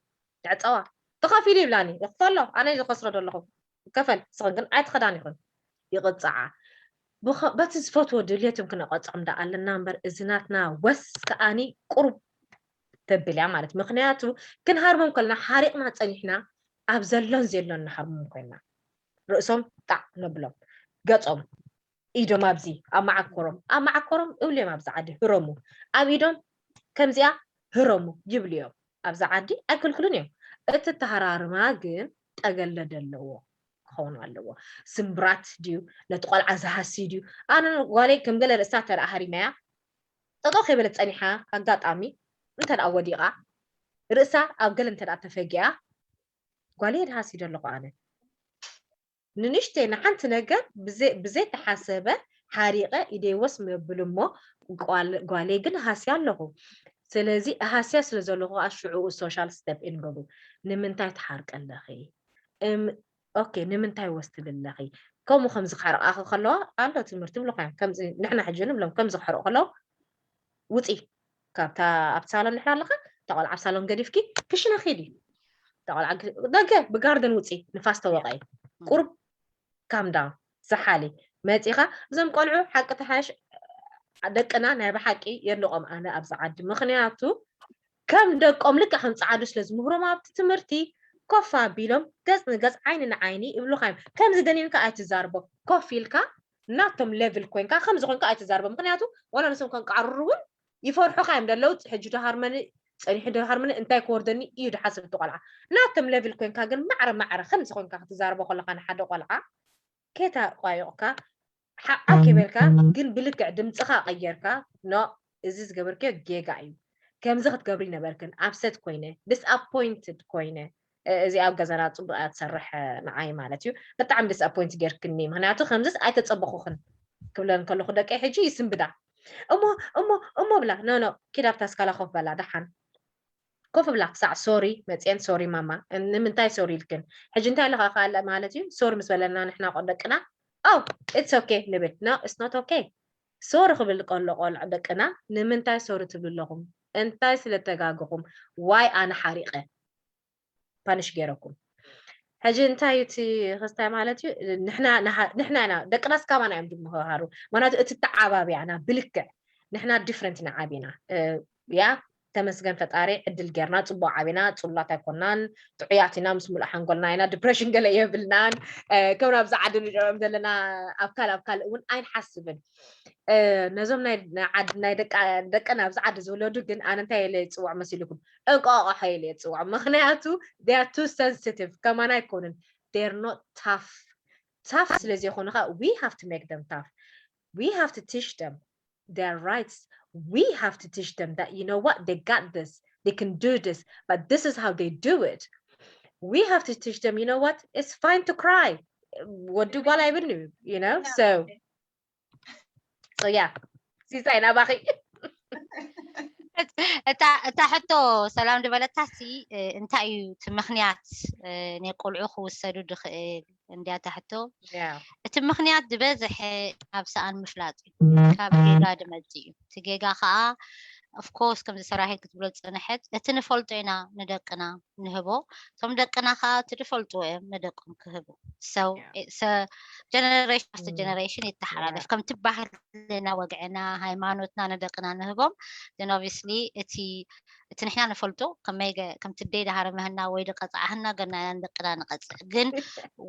ይዕፀዋ። ተኸፊሉ ይብላኒ። ይኽፈሎ፣ ኣነ ዝኸስሮ ዘለኹ ይከፈል፣ ንስኽን ግን ኣይትኸዳን ይኽን። ይቕፅዓ። በቲ ዝፈትዎ ድልየቶም ክነቐፅዖም ዳ ኣለና እምበር፣ እዚ ናትና ወስ ከኣኒ ቁሩብ ተብል እያ ማለት። ምክንያቱ ክንሃርሞም ከለና ሓሪቕና ፀኒሕና ኣብ ዘሎን ዘየሎን ንሃርሞም ኮይና፣ ርእሶም ጣዕ ነብሎም፣ ገፆም፣ ኢዶም ኣብዚ ኣብ መዓኮሮም፣ ኣብ መዓኮሮም እብልዮም ኣብዚ ዓዲ ህረሙ፣ ኣብ ኢዶም ከምዚኣ ህረሙ ይብሉ እዮም። ኣብዚ ዓዲ ኣይክልክሉን እዮም። እቲ ተሃራርማ ግን ጠገለ ዘለዎ ክኸውን ኣለዎ። ስምብራት ድዩ፣ ነቲ ቆልዓ ዝሃሲ ድዩ? ኣነ ጓለይ ከም ገለ ርእሳ ተደኣ ሃሪመያ፣ ጠጠው ከይበለት ጸኒሓ፣ ኣጋጣሚ እንተ ደኣ ወዲቓ፣ ርእሳ ኣብ ገለ እንተ ደኣ ተፈጊኣ፣ ጓለይ ድሃሲ ዶ ኣለኹ ኣነ? ንንእሽተይ ንሓንቲ ነገር ብዘይ- ብዘይተሓሰበ ሓሪቐ ኢደይ ወስ መብል እሞ፣ ጓል- ጓለይ ግን ሃስያ ኣለኹ። ስለዚ ሃስያ ስለ ዘለኹ ከኣ ሽዕኡ ሶሻል ስቴፕ ኢን ገብሩ። ንምንታይ ትሓርቂ ኣለኺ? እም፣ ኦኬ፣ ንምንታይ ወስ ትብሊ ኣለኺ? ከምኡ ከምዚ ክሕርቓኺ ከለዋ ኣሎ ትምህርቲ ይብሉኻ እዮም። ከምዚ ንሕና ሕጂ ንብሎም ከምዚ ክሕርቑ ከለዉ፣ ውፂ ካብታ ኣብቲ ሳሎን ንሕና ኣለኻ፣ እታ ቆልዓ ኣብ ሳሎን ገዲፍኪ ክሽነ ኺዲ። እታ ቆልዓ ግ- ደገ ብጋርደን ውፂ፣ ንፋስ ተወቐይ። ቁሩብ ካም ዳውን፣ ዝሓሊ። መፂኻ እዞም ቆልዑ ሓቂ ተሓሽ ደቅና ናይ ብሓቂ የድንቖም ኣነ ኣብዚ ዓዲ። ምኽንያቱ ከም ደቆም ልክዕ ከም ጸዓዱ ስለ ዝምህሮም ኣብቲ ትምህርቲ ኮፍ ኣቢሎም ገጽ ንገጽ ዓይኒ ንዓይኒ ይብሉኻ እዮም። ከምዚ ደኒንካ ኣይትዛርቦ፣ ኮፍ ኢልካ ናቶም ሌቭል ኮይንካ ከምዚ ኮይንካ ኣይትዛርቦ። ምኽንያቱ ዋላ ንሶም ከንቃርሩ እውን ይፈርሑኻ እዮም ደለዉ። ሕጂ ዶ ሃርመኒ ጸኒሑ ዶ ሃርመኒ እንታይ ክወርደኒ እዩ ድሓስብ እቲ ቆልዓ። ናቶም ሌቭል ኮይንካ ግን ማዕረ ማዕረ ከምዚ ኮይንካ ክትዛርቦ ከለኻ ንሓደ ቆልዓ ከይተቋየቕካ ሓዓ ከይበልካ ግን ብልክዕ ድምፅኻ ቀየርካ፣ ኖ እዚ ዝገበርክዮ ጌጋ እዩ፣ ከምዚ ክትገብሪ ነበርክን፣ ኣፕሰት ኮይነ፣ ዲስኣፖይንትድ ኮይነ፣ እ- እዚ ኣብ ገዛና ፅቡቅ እያ ትሰርሕ፣ እ፣ ንዓይ ማለት እዩ። ብጣዕሚ ዲስኣፖይንት ጌርክኒ፣ ምክንያቱ ከምዚስ ኣይተፀበኹኽን ክብለን ከለኹ ደቀይ ሕጂ ይስንብዳ። እሞ እሞ እሞ ብላ፣ ኖ ኖ፣ ኪድ ኣብታ ስካላ ኮፍ በላ ደሓን። ኮፍ ብላ ክሳዕ ሶሪ መፅየን፣ ሶሪ ማማ፣ ንምንታይ ሶሪ ኢልክን? ሕጂ እንታይ ኢልካ ካለ ማለት እዩ? ሶሪ ምስ በለና ንሕና ቆ ደቅና፣ ኦ፣ ኢትስ ኦኬ ንብል። ኖ፣ ኢትስ ኖት ኦኬ። ሶሪ ክብል ከሎ ቆልዑ ደቅና ንምንታይ ሶሪ ትብሉ ኣለኹም? እንታይ ስለ ተጋግኹም? ዋይ ኣነ ሓሪቐ ፓኒሽ ገይረኩም? ሕጂ እንታይ እዩ እቲ ክስታይ ማለት እዩ? ንሕና ንሓ- ንሕና ኢና ደቅና ስካባና እዮም ድምሃሩ። ምክንያቱ እቲ ተዓባቢያና ብልክዕ ንሕና ዲፍረንት ኢና ዓቢና። እ፣ ያ ተመስገን ፈጣሪ ዕድል ጌርና ጽቡቅ ዓቢና፣ ጽሉላት ኣይኮናን፣ ጥዑያት ኢና፣ ምስ ሙሉእ ሓንጎልና ኢና፣ ዲፕሬሽን ገለ የብልናን። እ፣ ከም ናብዚ ዓዲ ንሪኦም ዘለና ኣብ ካልእ ኣብ ካልእ እውን ኣይንሓስብን። እ፣ ነዞም ናይ ናይ ዓድ- ናይ ደቃ- ደቀን ኣብዚ ዓዲ ዝውለዱ ግን ኣነ እንታይ ኢለ ይጽውዖ መሲልኩም? እንቋቑሖ ኢለ ይጽውዖ። ምኽንያቱ they are too sensitive፣ ከማና ኣይኮኑን፣ they're not tough። ታፍ ስለ ዘይኮኑ ከኣ we have to make them tough። We have to teach them their rights. We have to teach them that, you know what, they got this, they can do this, but this is how they do it. We have to teach them, you know what, it's fine to cry. ወዲ ጓል ኣይብልን'ዩ, you know? So so yeah, ሲሳይ ናባኺ። እታ እታ ሕቶ ሰላም ዝበለታሲ፣ እ፣ እንታይ እዩ እቲ ምኽንያት፣ እ፣ ናይ ቆልዑ ክውሰዱ ድኽእል እንድያ እታ ሕቶ። Yeah. እቲ ምኽንያት ዝበዝሐ ካብ ሰኣን ምፍላጥ እዩ፣ ካብ ጌጋ ድመጽእ እዩ። እቲ ጌጋ ከዓ of course ከምዚ ሰራሒት ክትብሎ ዝፀንሐት እቲ ንፈልጦ ኢና ንደቅና ንህቦ። እቶም ደቅና ከዓ እቲ ዝፈልጥዎ እዮም ንደቆም ክህቡ። So generation after generation ይተሓላለፍ። ከምቲ ባህልና፣ ወግዕና፣ ሃይማኖትና ንደቅና ንህቦም። Then obviously እቲ እቲ ንሕና ንፈልጦ ከመይ ከምቲ ደይ ዳሃረመህና ወይ ደቀፃዓህና ገና ኢና ንደቅና ንቐፅዕ። ግን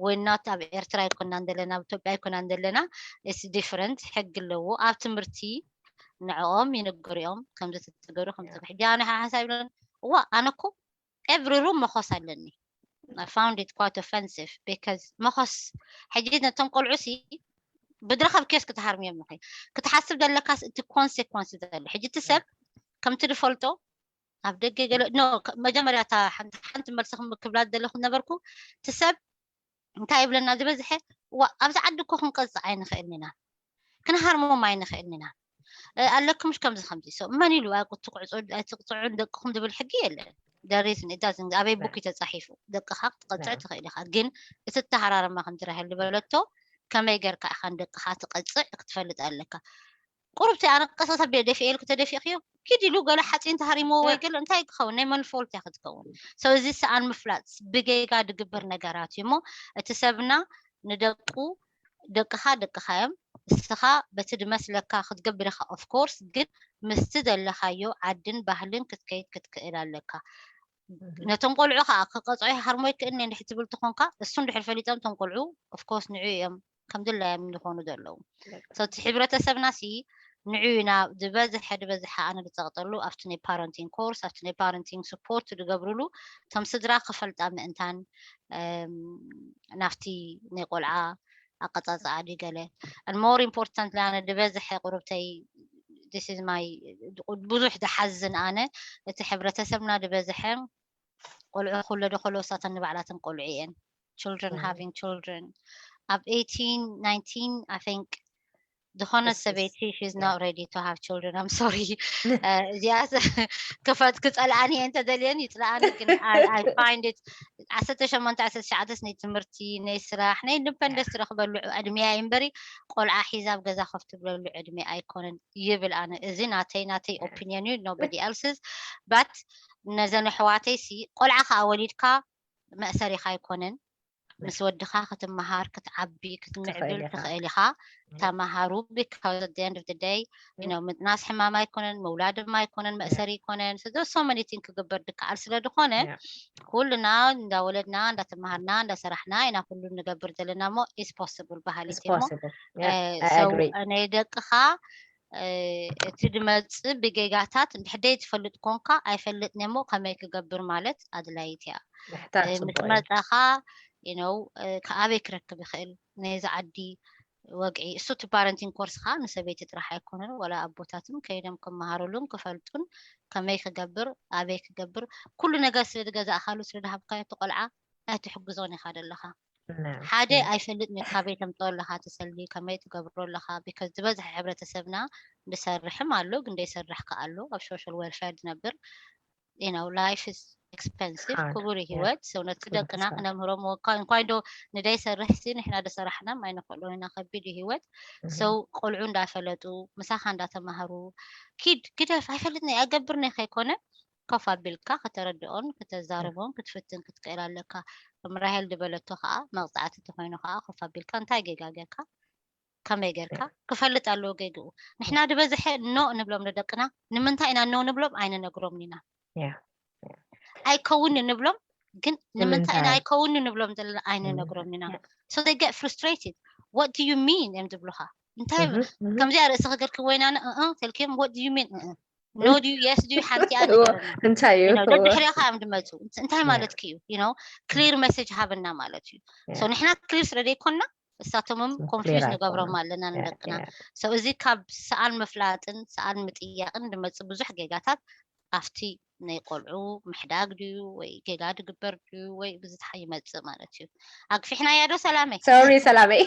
ወናት ኣብ ኤርትራ ኣይኮናን ዘለና፣ ኣብ ኢትዮጵያ ኣይኮናን ዘለና። It's different። ሕጊ ኣለዎ ኣብ ትምህርቲ ንዕኦም ይንገሩ እዮም ከምዚ ትትገሩ ከምዚ ሕጂ ኣነ ሓሓሳብ ኢለን እዋ ኣነ እኮ every room መኾስ ኣለኒ። I found it quite offensive because መኾስ ሕጂ ነቶም ቆልዑ ሲ ብድረኸብ ኬስ ክትሃርምዮም ንኸ ክትሓስብ ዘለካስ እቲ ኮንሴኮንስ ዘሎ ሕጂ እቲ ሰብ ከምቲ ዝፈልጦ ኣብ ደገ ገለ ኖ መጀመርያ እታ ሓንቲ ሓንቲ መልሲ ክብላ ዘለኹ ነበርኩ እቲ ሰብ እንታይ ይብለና ዝበዝሐ ዋ ኣብዚ ዓዲ እኮ ክንቀፅዕ ኣይንኽእልን ኢና ክንሃርሞም ኣይንኽእልን ኢና ኣለክምሽ ከምዚ ከምዚ ሶ መን ኢሉ ትቅፅዑን ደቅኹም ዝብል ሕጊ የለን ደሪስን እዳዝን ኣበይ ቡክ ተፃሒፉ ደቅኻ ክትቀፅዕ ትኽእል ኢኻ ግን እቲ ተሃራርማ ከምዚ ራሄል ዝበለቶ ከመይ ገርካ ኢኻ ንደቅኻ ትቐፅዕ ክትፈልጥ ኣለካ ቁሩብቲ ኣነ ቀሰተ ደፊኤ ኢልኩ ተደፊእክዮ ኪድ ኢሉ ገለ ሓፂን ተሃሪሞ ወይ ገለ እንታይ ክኸውን ናይ መን ፎልት እያ ክትከውን ሰው እዚ ሰኣን ምፍላጥ ብጌጋ ድግበር ነገራት እዩ እሞ እቲ ሰብና ንደቁ ደቅኻ ደቅኻ እዮም እስኻ በቲ ድመስለካ ክትገብር ኢኻ of course ግን ምስቲ ዘለኻዮ ዓድን ባህልን ክትከይድ ክትክእል ኣለካ ነቶም ቆልዑ ከዓ ክቀፅዑ ይሃርሞ ይክእልኒ እንድሕር ትብል ትኾንካ እሱ እንድሕር ፈሊጦም እቶም ቆልዑ of course ንዑ እዮም ከም ድላዮም ዝኾኑ ዘለዉ እቲ ሕብረተሰብና ሲ ንዑ ኢና ዝበዝሐ ዝበዝሐ ኣነ ዝፀቕጠሉ ኣብቲ ናይ parenting course ኣብቲ ናይ parenting support ዝገብርሉ እቶም ስድራ ክፈልጣ ምእንታን ናብቲ ናይ ቆልዓ ኣቀፃፅዓ ድዩ ገለ and more important ኣነ ዝበዝሐ ቁርብተይ this is my ብዙሕ ዝሓዝን ኣነ እቲ ሕብረተሰብና ዝበዝሐ ቆልዑ ክውለዱ ከለዉ እሳተን ንባዕላተን ቆልዑ እየን children having children ኣብ eighteen nineteen I think ዝኾነ ሰበይቲ she's not ready to have children I'm sorry እዚኣ ክፈት ክፀልኣኒ እየ እንተደልየን ይፅልኣኒ ግን I find it ዓሰርተ ሸሞንተ ዓሰርተ ትሽዓተ ናይ ትምህርቲ ናይ ስራሕ ናይ ኢንዲፐንደንስ ትረክበሉ ዕድሚያ እዩ እምበሪ ቆልዓ ሒዛ ኣብ ገዛ ኮፍ ትብለሉ ዕድሚ ኣይኮነን ይብል ኣነ እዚ ናተይ ናተይ opinion እዩ nobody else's but ነዘን ኣሕዋተይ ሲ ቆልዓ ከዓ ወሊድካ መእሰሪኻ ኣይኮነን ምስ ወድኻ ክትመሃር ክትዓቢ ክትምዕብል ትኽእል ኢኻ ተማሃሩ because at the end of the day ምጥናስ ሕማም ኣይኮነን ምውላድ ድማ ኣይኮነን መእሰሪ ኣይኮነን so many things ክግበር ድከኣል ስለ ዝኾነ ኩልና እንዳወለድና እንዳተማሃርና እንዳሰራሕና ኢና ኩሉ ንገብር ዘለና እሞ is possible ባህሊት እሞ ናይ ደቅኻ እቲ ድመፅእ ብጌጋታት እንድሕደይ ትፈልጥ ኮንካ ኣይፈልጥን እሞ ከመይ ክገብር ማለት ኣድላይት እያ ምስ መፀኻ you know ኣበይ ክረክብ ይኽእል ናይዚ ዓዲ ወግዒ እሱ እቲ parenting course ኻ ንሰበይቲ ጥራሕ ኣይኮነን ወላ ኣቦታትን ከይዶም ክመሃሩሉን ክፈልጡን ከመይ ክገብር ኣበይ ክገብር ኩሉ ነገር ስለ ዝገዛእካሉ ስለ ዝሃብካዮ እቲ ቆልዓ ኣይትሕግዞን ኢኻ ዘለኻ ሓደ ኣይፈልጥን እዩ ካበይ ተምፅኦ ኣለኻ ትሰሊ ከመይ ትገብሮ ኣለኻ because ዝበዝሐ ሕብረተሰብና ዝሰርሕም ኣሎ ግን ዘይሰርሕ ከ ኣሎ ኣብ social welfare ዝነብር you know life is expensive ክቡር ህይወት ሰው ነቲ ደቅና ክነምህሮም ወካ እንኳን ዶ ንደይ ሰርሕ ሲ ንሕና ደሰራሕና ኣይንኽእሎ ኢና ከቢድ ህይወት ሰው ቆልዑ እንዳፈለጡ ምሳኻ እንዳተማሃሩ ኪድ ግደፍ ኣይፈልጥኒ ኣገብርኒ ከይኮነ ኮፍ ኣቢልካ ከተረድኦን ከተዛርቦን ክትፍትን ክትክእል ኣለካ ከም ራሄል ዝበለቶ ከዓ መቕፃዕቲ ተኮይኑ ከዓ ኮፍ ኣቢልካ እንታይ ጌጋ ጌርካ ከመይ ጌርካ ክፈልጥ ኣለዎ ጌግኡ ንሕና ዝበዝሐ ኖ ንብሎም ንደቅና ንምንታይ ኢና ኖ ንብሎም ኣይንነግሮምን ኢና ኣይከውን ንብሎም ግን ንምንታይ ኢና ኣይከውን ንብሎም ዘለና ኣይንነግሮም ኢና so they get frustrated what do you mean እዮም ዝብሉኻ እንታይ ከምዚኣ ርእሲ ክገርክ ወይና ተልክዮም what do you mean no do you yes do you ሓንቲ እንታይ እዩ ደድሕሪኻ እዮም ድመፁ እንታይ ማለት ክዩ you know clear message ሃበና ማለት እዩ so ንሕና clear ስለ ዘይኮንና እሳቶምም confuse ንገብሮም ኣለና ንደቅና so እዚ ካብ ሰኣል ምፍላጥን ሰኣል ምጥያቅን ድመፅእ ብዙሕ ጌጋታት ኣብቲ ናይ ቆልዑ ምሕዳግ ድዩ ወይ ጌጋ ድግበር ድዩ ወይ ብዝትሓ ይመፅእ ማለት እዩ ኣግፊሕናያ ዶ ሰላመይ sorry ሰላመይ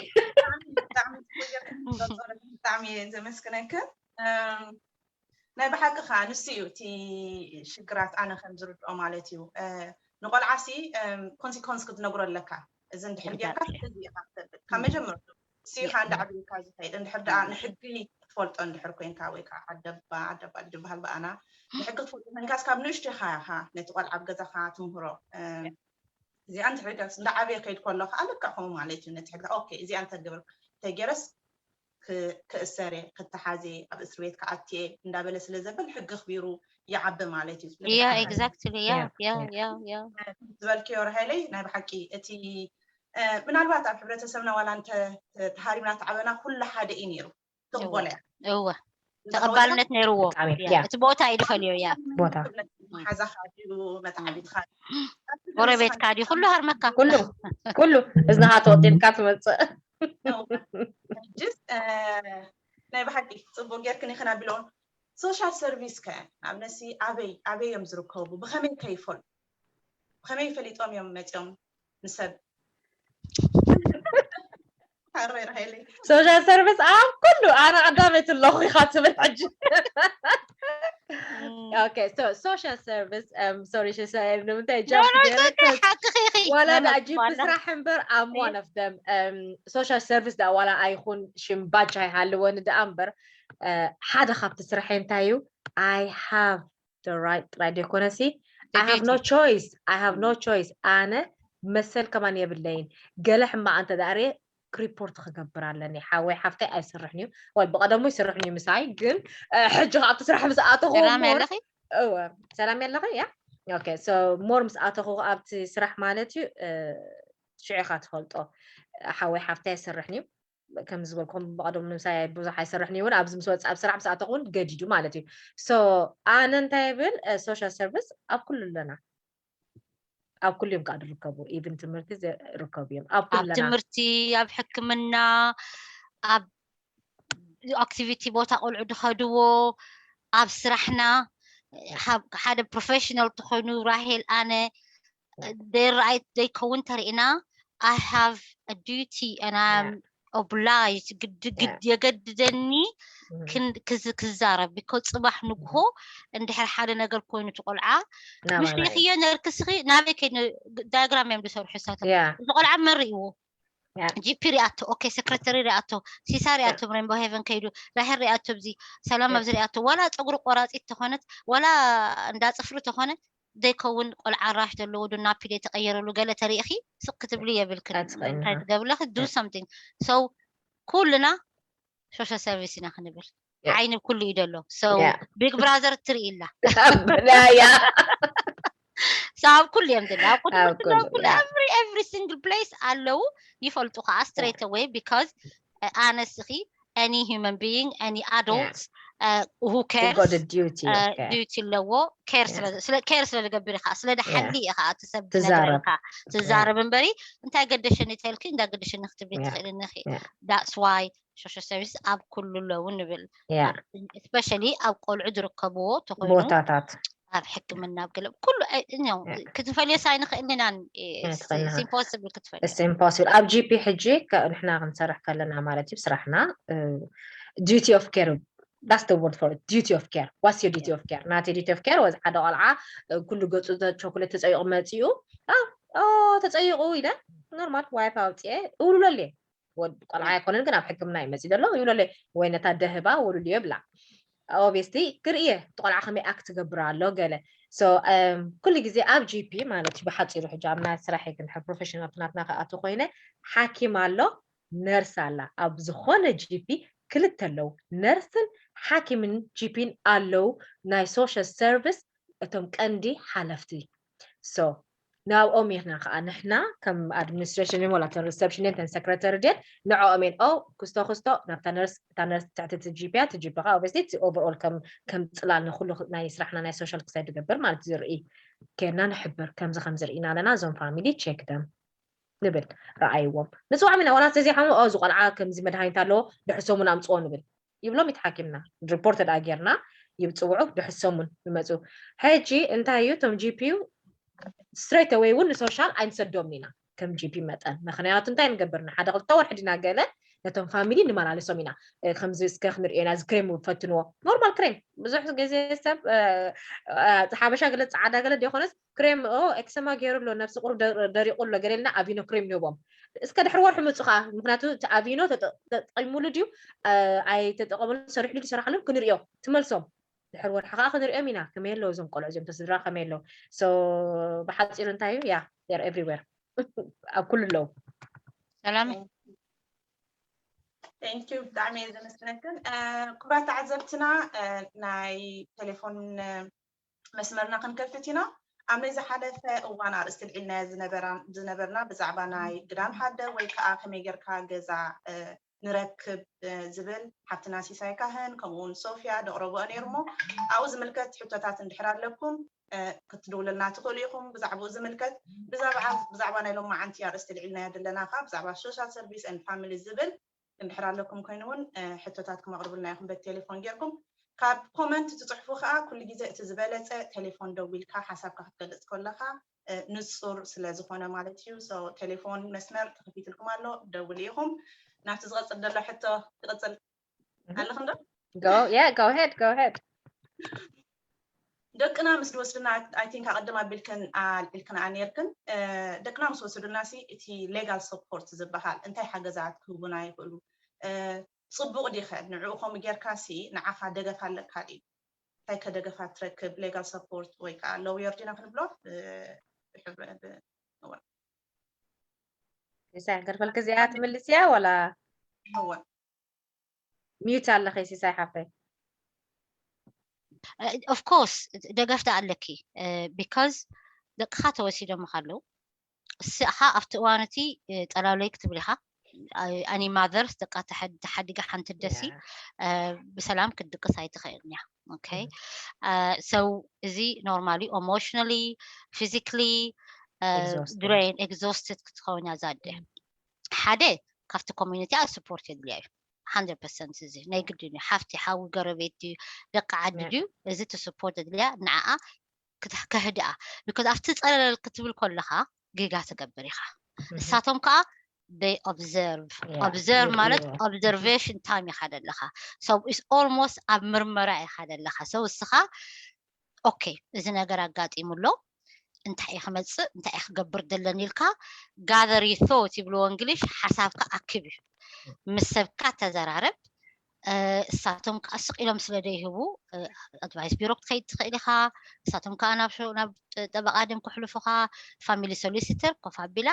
ብጣዕሚ ዘመስግነክን ናይ ብሓቂ ከዓ ንሱ እዩ እቲ ሽግራት ኣነ ከም ዝርድኦ ማለት እዩ ንቆልዓሲ ኮንሲኮንስ ክትነግሮ ኣለካ እዚ እንድሕር ጌርካ እዚ ኢካ ትሰብእ ካብ መጀመርቱ ሲኻ እንዳ ዓብይካ ዝኸይድ እንድሕር ደኣ ንሕጊ ትፈልጦ እንድሕር ኮንካ ወይ ከዓ ዓደባ ዓደባ ዝበሃል ብኣና ንሕጊ ትፈልጦ ኮንካስ ካብ ንእሽቶኻ ኢኻ ነቲ ቆልዓ ኣብ ገዛኻ ትምህሮ። እዚኣ እንተ ሕግጋስ እንዳ ዓበየ ከይድ ከሎ ከዓ ልክዕ ከምኡ ማለት እዩ። ነቲ ሕግጋ ኦኬ እዚኣ እንተግብር እንተገይረስ ክእሰር እየ፣ ክተሓዝ እየ፣ ኣብ እስር ቤት ክኣቱ እየ እንዳበለ ስለ ዘብል ሕጊ ኣኽቢሩ ይዓቢ ማለት እዩ። Yeah, exactly. Yeah, yeah, yeah, yeah. ዝበልክዮ ራሄለይ ናይ ብሓቂ እቲ ምናልባት ኣብ ሕብረተሰብና ዋላ እንተ ተሃሪምና ተዓበና ኩሉ ሓደ እዩ ነይሩ። ትቕበሎ እያ። እወ ተቐባልነት ነይርዎ። እቲ ቦታ እዩ ዝፈልዮ እያ። ቦታ ሓዛኻ ድዩ መተዓቢትካ ጎረቤትካ ድዩ ኩሉ ሃርመካ። ኩሉ ኩሉ እዝንኻ ተወጢልካ ትመፅእ። ጅስ ናይ ብሓቂ ፅቡቅ ጌርክን ኢኽን ኣቢለውን ሶሻል ሰርቪስ ከ ኣብነሲ ኣበይ ኣበይ እዮም ዝርከቡ ብኸመይ ከ ይፈሉ ብኸመይ ፈሊጦም እዮም መፂኦም ንሰብ ሓረይ ራሄለይ ሶሻል ሰርቪስ ኣብ ኩሉ ኣነ ቀዳመይቲ ኣለኹ ኢኻ ትብል ሕጂ Okay, so social service, um, sorry, she said, ንምንታይ job ገይረ? ሓቅኺ ኢኺ ዋላ መመ- ደኣ ጂፒ ዋላ- ስራሕ እምበር I'm one of them. Um, social service ደኣ ዋላ ኣይኹን ሽም ባጃ ኣይሃልወኒ ደኣ እምበር ሓደ ካብቲ ስራሐይ እንታይ እዩ? I have the right ጥራይ ደይኮነሲ I have no duty. Choice. I have no choice. ኣነ መሰል ከማን የብለይን። ገለ ሕማቕ እንተ ደኣ ርየ ሪፖርት ክገብር ኣለኒ። ሓወይ ሓፍተይ ኣይስርሕን እዩ። ወይ ብቐደሙ ይስርሕን እዩ ምሳይ ግን እ፣ ሕጂ ካብቲ ስራሕ ምስ ኣተኹ ሰላም more- ኣለኺ? እወ ሰላም ኣለኺ? ያ okay, so more ምስ ኣተኹ ኣብቲ ስራሕ ማለት እዩ እ፣ ሽዑ ኢኻ ትፈልጦ። ሓወይ ሓፍተይ ኣይስርሕን እዩ። ከም ዝበልኩም ብቐደሙ ንምሳይ ብዙሕ ኣይሰርሕን እዩ እውን ኣብዚ ምስ ወፅእ ኣብ ስራሕ ምስ ኣተኹ እውን ገዲዱ ማለት እዩ። So ኣነ እንታይ ይብል ሶሻል ሰርቪስ ኣብ ኩሉ ኣለና። ኣብ ኩሉ እዮም ከዓ ዝርከቡ። Even ትምህርቲ ዝርከቡ እዮም ኣብ ኩሉ ኣብ ኣለና። ትምህርቲ፣ ኣብ ሕክምና፣ ኣብ ኣክቲቪቲ ቦታ ቆልዑ ዝኸድዎ፣ ኣብ ስራሕና ሓ- ሓደ ፕሮፌሽናል ተኾይኑ ራሄል ኣነ ደይረኣይ ዘይከውን ተሪእና I have a duty and I'm obliged ግድ ግድ የገድደኒ Mhm. ክን- ክዝ- ክዛረብ because ፅባሕ ንግሆ እንድሕር ሓደ ነገር ኮይኑ ትቆልዓ ምሽ ናባና እዩ። ሪኽዮ ነርክስኺ ናበይ ከይድ ዳያግራም እዮም ዝሰርሑ እሳቶም Yeah. እዚ ቆልዓ መን ርእይዎ Yeah. ጂፒ ሪኣቶ ኦኬ ሰክረተሪ ሪኣቶ ሲሳ ሪኣቶ ሬንቦ ሄቨን ከይዱ ራሄል ሪኣቶ ብዚ ሰላም ኣብዚ ሪኣቶ ዋላ ፀጉሪ ቆራፂት ተኾነት ዋላ እንዳ ፅፍሪ ተኾነ ዘይከውን ቆልዓ ራሽ ዘለዎ ዱና ፒድ የተቀየረሉ ገለ ተሪእኺ ስቅ ክትብሊ የብልክን ኣትኽእልን እንታይ ኢኻ። ትገብርለኺ do Yeah. Something so ኩልና ሶሻል ሰርቪስ ኢና ክንብል Yeah. ዓይኒ ኩሉ እዩ ዘሎ so Yeah. Big Brother ትርኢ ኣላ ያ so ኣብ ኩሉ እዮም ዘለዉ ኣብ ኣብ ቅድሚ ኩሉ ኩሉ yeah. every every single place ኣለዉ ይፈልጡ ከዓ straight away because ኣነስኺ any human being any adults uh, who You've got cares a duty uh, of care. duty ኣለዎ care ስለ ስለ care ስለ ዝገብር ኢኻ ስለ ድሓሊ ኢኻ እቲ ሰብ ትዛረብ። ዝነግረካ ትዛረብ እምበሪ እንታይ ገደሸኒ ተልኪ እንዳ ገደሸኒ ክትብሊ Yeah. ትኽእል ነኺ Yeah. that's why social service ኣብ ኩሉ ኣለዉ ንብል Yeah. especially ኣብ ቆልዑ ዝርከብዎ ተኮይኑ ቦታታት ኣብ ሕክምና ኣብ ገለ ኩሉ ክትፈልዮ ሳይንኽእል ኢና ኣይትኽእልን ኢኻ። ኢምፖስብል ክትፈልዮ It's impossible ኣብ ጂፒ ሕጂ ከ- ንሕና ክንሰርሕ ከለና ማለት እዩ ስራሕና duty of care that's the word for it duty of care what's your duty of care ናተይ duty of care was ሓደ ቆልዓ እ፣ ኩሉ ገፁ ተ- ቸኮሌት ተፀይቑ መፂኡ ኣ ኦ ተፀይቑ ኢለ ኖርማል ዋይፕ ኣውፅኤ እውልለሉ እየ ወድ ቆልዓ ኣይኮነን ግን ኣብ ሕክምና እዩ መፂኡ ዘሎ ይብለለይ ወይ ነታ ደህባ ውሉድ እዮ ብላ obviously ክርእየ እቲ ቆልዓ ከመይ ኣክት ትገብር ኣሎ ገለ so ኩሉ ግዜ ኣብ ጂፒ ማለት እዩ ብሓፂሩ ሕጂ ኣብ ናይ ስራሕ ግን ፕሮፌሽናል ናትና ክኣቱ ኮይነ ሓኪም ኣሎ ነርስ ኣላ ኣብ ዝኾነ ጂፒ ክልተ ኣለዉ ነርስን ሓኪምን ጂፒን ኣለዉ ናይ ሶሻል ሰርቪስ እቶም ቀንዲ ሓለፍቲ so ናብኦም ኢኽና ከዓ ንሕና ከም ኣድሚኒስትሬሽን ወላ ተን ሪሰፕሽን ተን ሰክረተሪ ድን ንዕኦም እየን ኦ ክስቶ ክስቶ ናብታ ነርስ እታ ነርስ ትሕቲ ትጂፒያ ትጂፒኻ ኦብስሊ እቲ ኦቨርኦል ከም ከም ፅላል ንኩሉ ናይ ስራሕና ናይ ሶሻል ክሳይ ዝገብር ማለት ዝርኢ ኬድና ንሕብር ከምዚ ከምዚ ርኢና ኣለና እዞም ፋሚሊ ቼክ ደም ንብል ረኣይዎም ንፅዋዕም ኢና ዋላ ተዘይሓሙ ኦ ዝቆልዓ ከምዚ መድሃኒት ኣለዎ ድሕር ሰሙን ኣምፅዎ ንብል ይብሎም ይተሓኪምና ሪፖርት ደኣ ጌርና ይብፅውዑ ድሕር ሰሙን ይመፁ ሕጂ እንታይ እዩ እቶም ጂፒዩ ስትሬት ኣወይ እውን ንሶሻል ኣይንሰዶም ኢና ከም ጂፒ መጠን ምክንያቱ እንታይ ንገብር ንሓደ ክልተ ወርሒ ዲና ገለ ነቶም ፋሚሊ ንመላለሶም ኢና። ከምዚ እስከ ክንሪኦ ኢና፣ እዚ ክሬም ፈትንዎ፣ ኖርማል ክሬም። ብዙሕ ግዜ ሰብ ሓበሻ ገለ ፃዕዳ ገለ ዘይኮነስ ክሬም ኦ ኤክሰማ ገይሩ ኣሎ፣ ነብሲ ቁሩብ ደሪቁ ኣሎ ገለ ኢልና ኣቪኖ ክሬም ንህቦም። እስከ ድሕሪ ወርሒ ምፁ ከዓ፣ ምክንያቱ እቲ ኣቪኖ ተጠቂሙሉ ድዩ ኣይተጠቀሙሉ፣ ሰሪሕሉ ድዩ ሰራሕሉን ክንሪኦ። ትመልሶም ድሕሪ ወርሒ ከዓ ክንሪኦም ኢና ከመይ ኣለዉ እዞም ቆልዑ እዚኦም ተስድራ ከመይ ኣለዉ። ብሓፂሩ እንታይ እዩ ያ ኤር ኤቭሪዌር ኣብ ኩሉ ኣለዉ። ሰላም Thank you ብጣዕሚ እየ ዘመስግነክን። ክቡራት ተዓዘብትና ናይ ቴሌፎን መስመርና ክንከፍት ኢና። ኣብ ናይ ዝሓለፈ እዋን ኣርእስቲ ልዒልናዮ ዝነበርና ብዛዕባ ናይ ግዳም ሓደ ወይ ከዓ ከመይ ጌርካ ገዛ ንረክብ ዝብል ሓብትና ሲሳይ ካህን ከምኡ እውን ሶፊያ ደቕረብኦ ነይሩ እሞ ኣብኡ ዝምልከት ሕቶታት እንድሕር ኣለኩም ክትድውሉልና ትኽእሉ ኢኹም። ብዛዕባኡ ዝምልከት ብዛዕባ ናይ ሎማዓንቲ ኣርእስቲ ልዒልናዮ ዘለና ከዓ ብዛዕባ social service and family ዝብል እንድሕር ኣለኩም ኮይኑ እውን ሕቶታት ክመቕርቡልና ኢኹም በቲ ቴሌፎን ጌርኩም። ካብ ኮመንት ትፅሕፉ ከዓ ኩሉ ግዜ እቲ ዝበለፀ ቴሌፎን ደዊልካ ሓሳብካ ክትገልፅ ከለካ ንፁር ስለ ዝኾነ ማለት እዩ። ቴሌፎን መስመር ተኸፊትልኩም ኣሎ፣ ደውሉ ኢኹም። ናብቲ ዝቐፅል ዘሎ ሕቶ ክቕፅል ኣለኽን ዶ? Yeah, go ahead, go ahead. ደቅና ምስ ዝወስዱና፣ I think ኣቐድም ኣቢልክን ኣልዒልክንኣ ነይርክን። ደቅና ምስ ወሰዱና ሲ እቲ ሌጋል ሰፖርት ዝበሃል እንታይ ሓገዛት ክህቡና ይኽእሉ? ፅቡቕ ዲኸ ንዕኡ ከምኡ ጌርካ ሲ ንዓኻ ደገፍ ኣለካ ድዩ? እንታይ ከ ደገፋት ትረክብ? ሌጋል ሰፖርት ወይ ከዓ ሎየር ዲና ክንብሎ ሲሳይ ክገርፈልክ እዚኣ ትምልስ እያ ወላ? እወ ሚዩት ኣለኺ ሲሳይ ሓፍተይ። Of course ደገፍቲ ኣለኪ because ደቅኻ ተወሲዶምኻ ኣለዉ። እስኻ ኣብቲ እዋን እቲ ጠላውለይ ክትብል ኢኻ። Any mothers ደቃ ተሓዲጋ ሓንቲ ደሲ ብሰላም ክትድቅስ ኣይትኽእልን እያ። Okay so እዚ normally emotionally physically drain exhausted ክትኸውን እያ እዛ ኣደ። ሓደ ካብቲ community ኣ support የድልያ እዩ። Hundred percent እዚ ናይ ግድን እዩ። ሓፍቲ ሓዊ ጎረቤት ድዩ ደቂ ዓዲ ድዩ እዚ እቲ support የድልያ ንዓኣ ከህድኣ because ኣብቲ ፀለል ክትብል ከለኻ ጌጋ ትገብር ኢኻ። እሳቶም ከዓ they observe observe ማለት observation time ኢኻ ደለኻ። So it's almost ኣብ ምርመራ ኢኻ ደለኻ። So እስኻ okay እዚ ነገር ኣጋጢሙ ኣሎ እንታይ እዩ ክመፅእ እንታይ እዩ ክገብር ደለኒ ኢልካ gather your thought ይብልዎ እንግሊሽ ሓሳብካ ኣክብ እዩ። ምስ ሰብካ ተዘራረብ። እሳቶም ከዓ ስቕ ኢሎም ስለ ዘይህቡ ኣድቫይስ ቢሮ ክትከይድ ትኽእል ኢኻ። እሳቶም ከዓ ናብ ጠበቃ ድም ክሕልፉኻ family solicitor ኮፍ ኣቢላ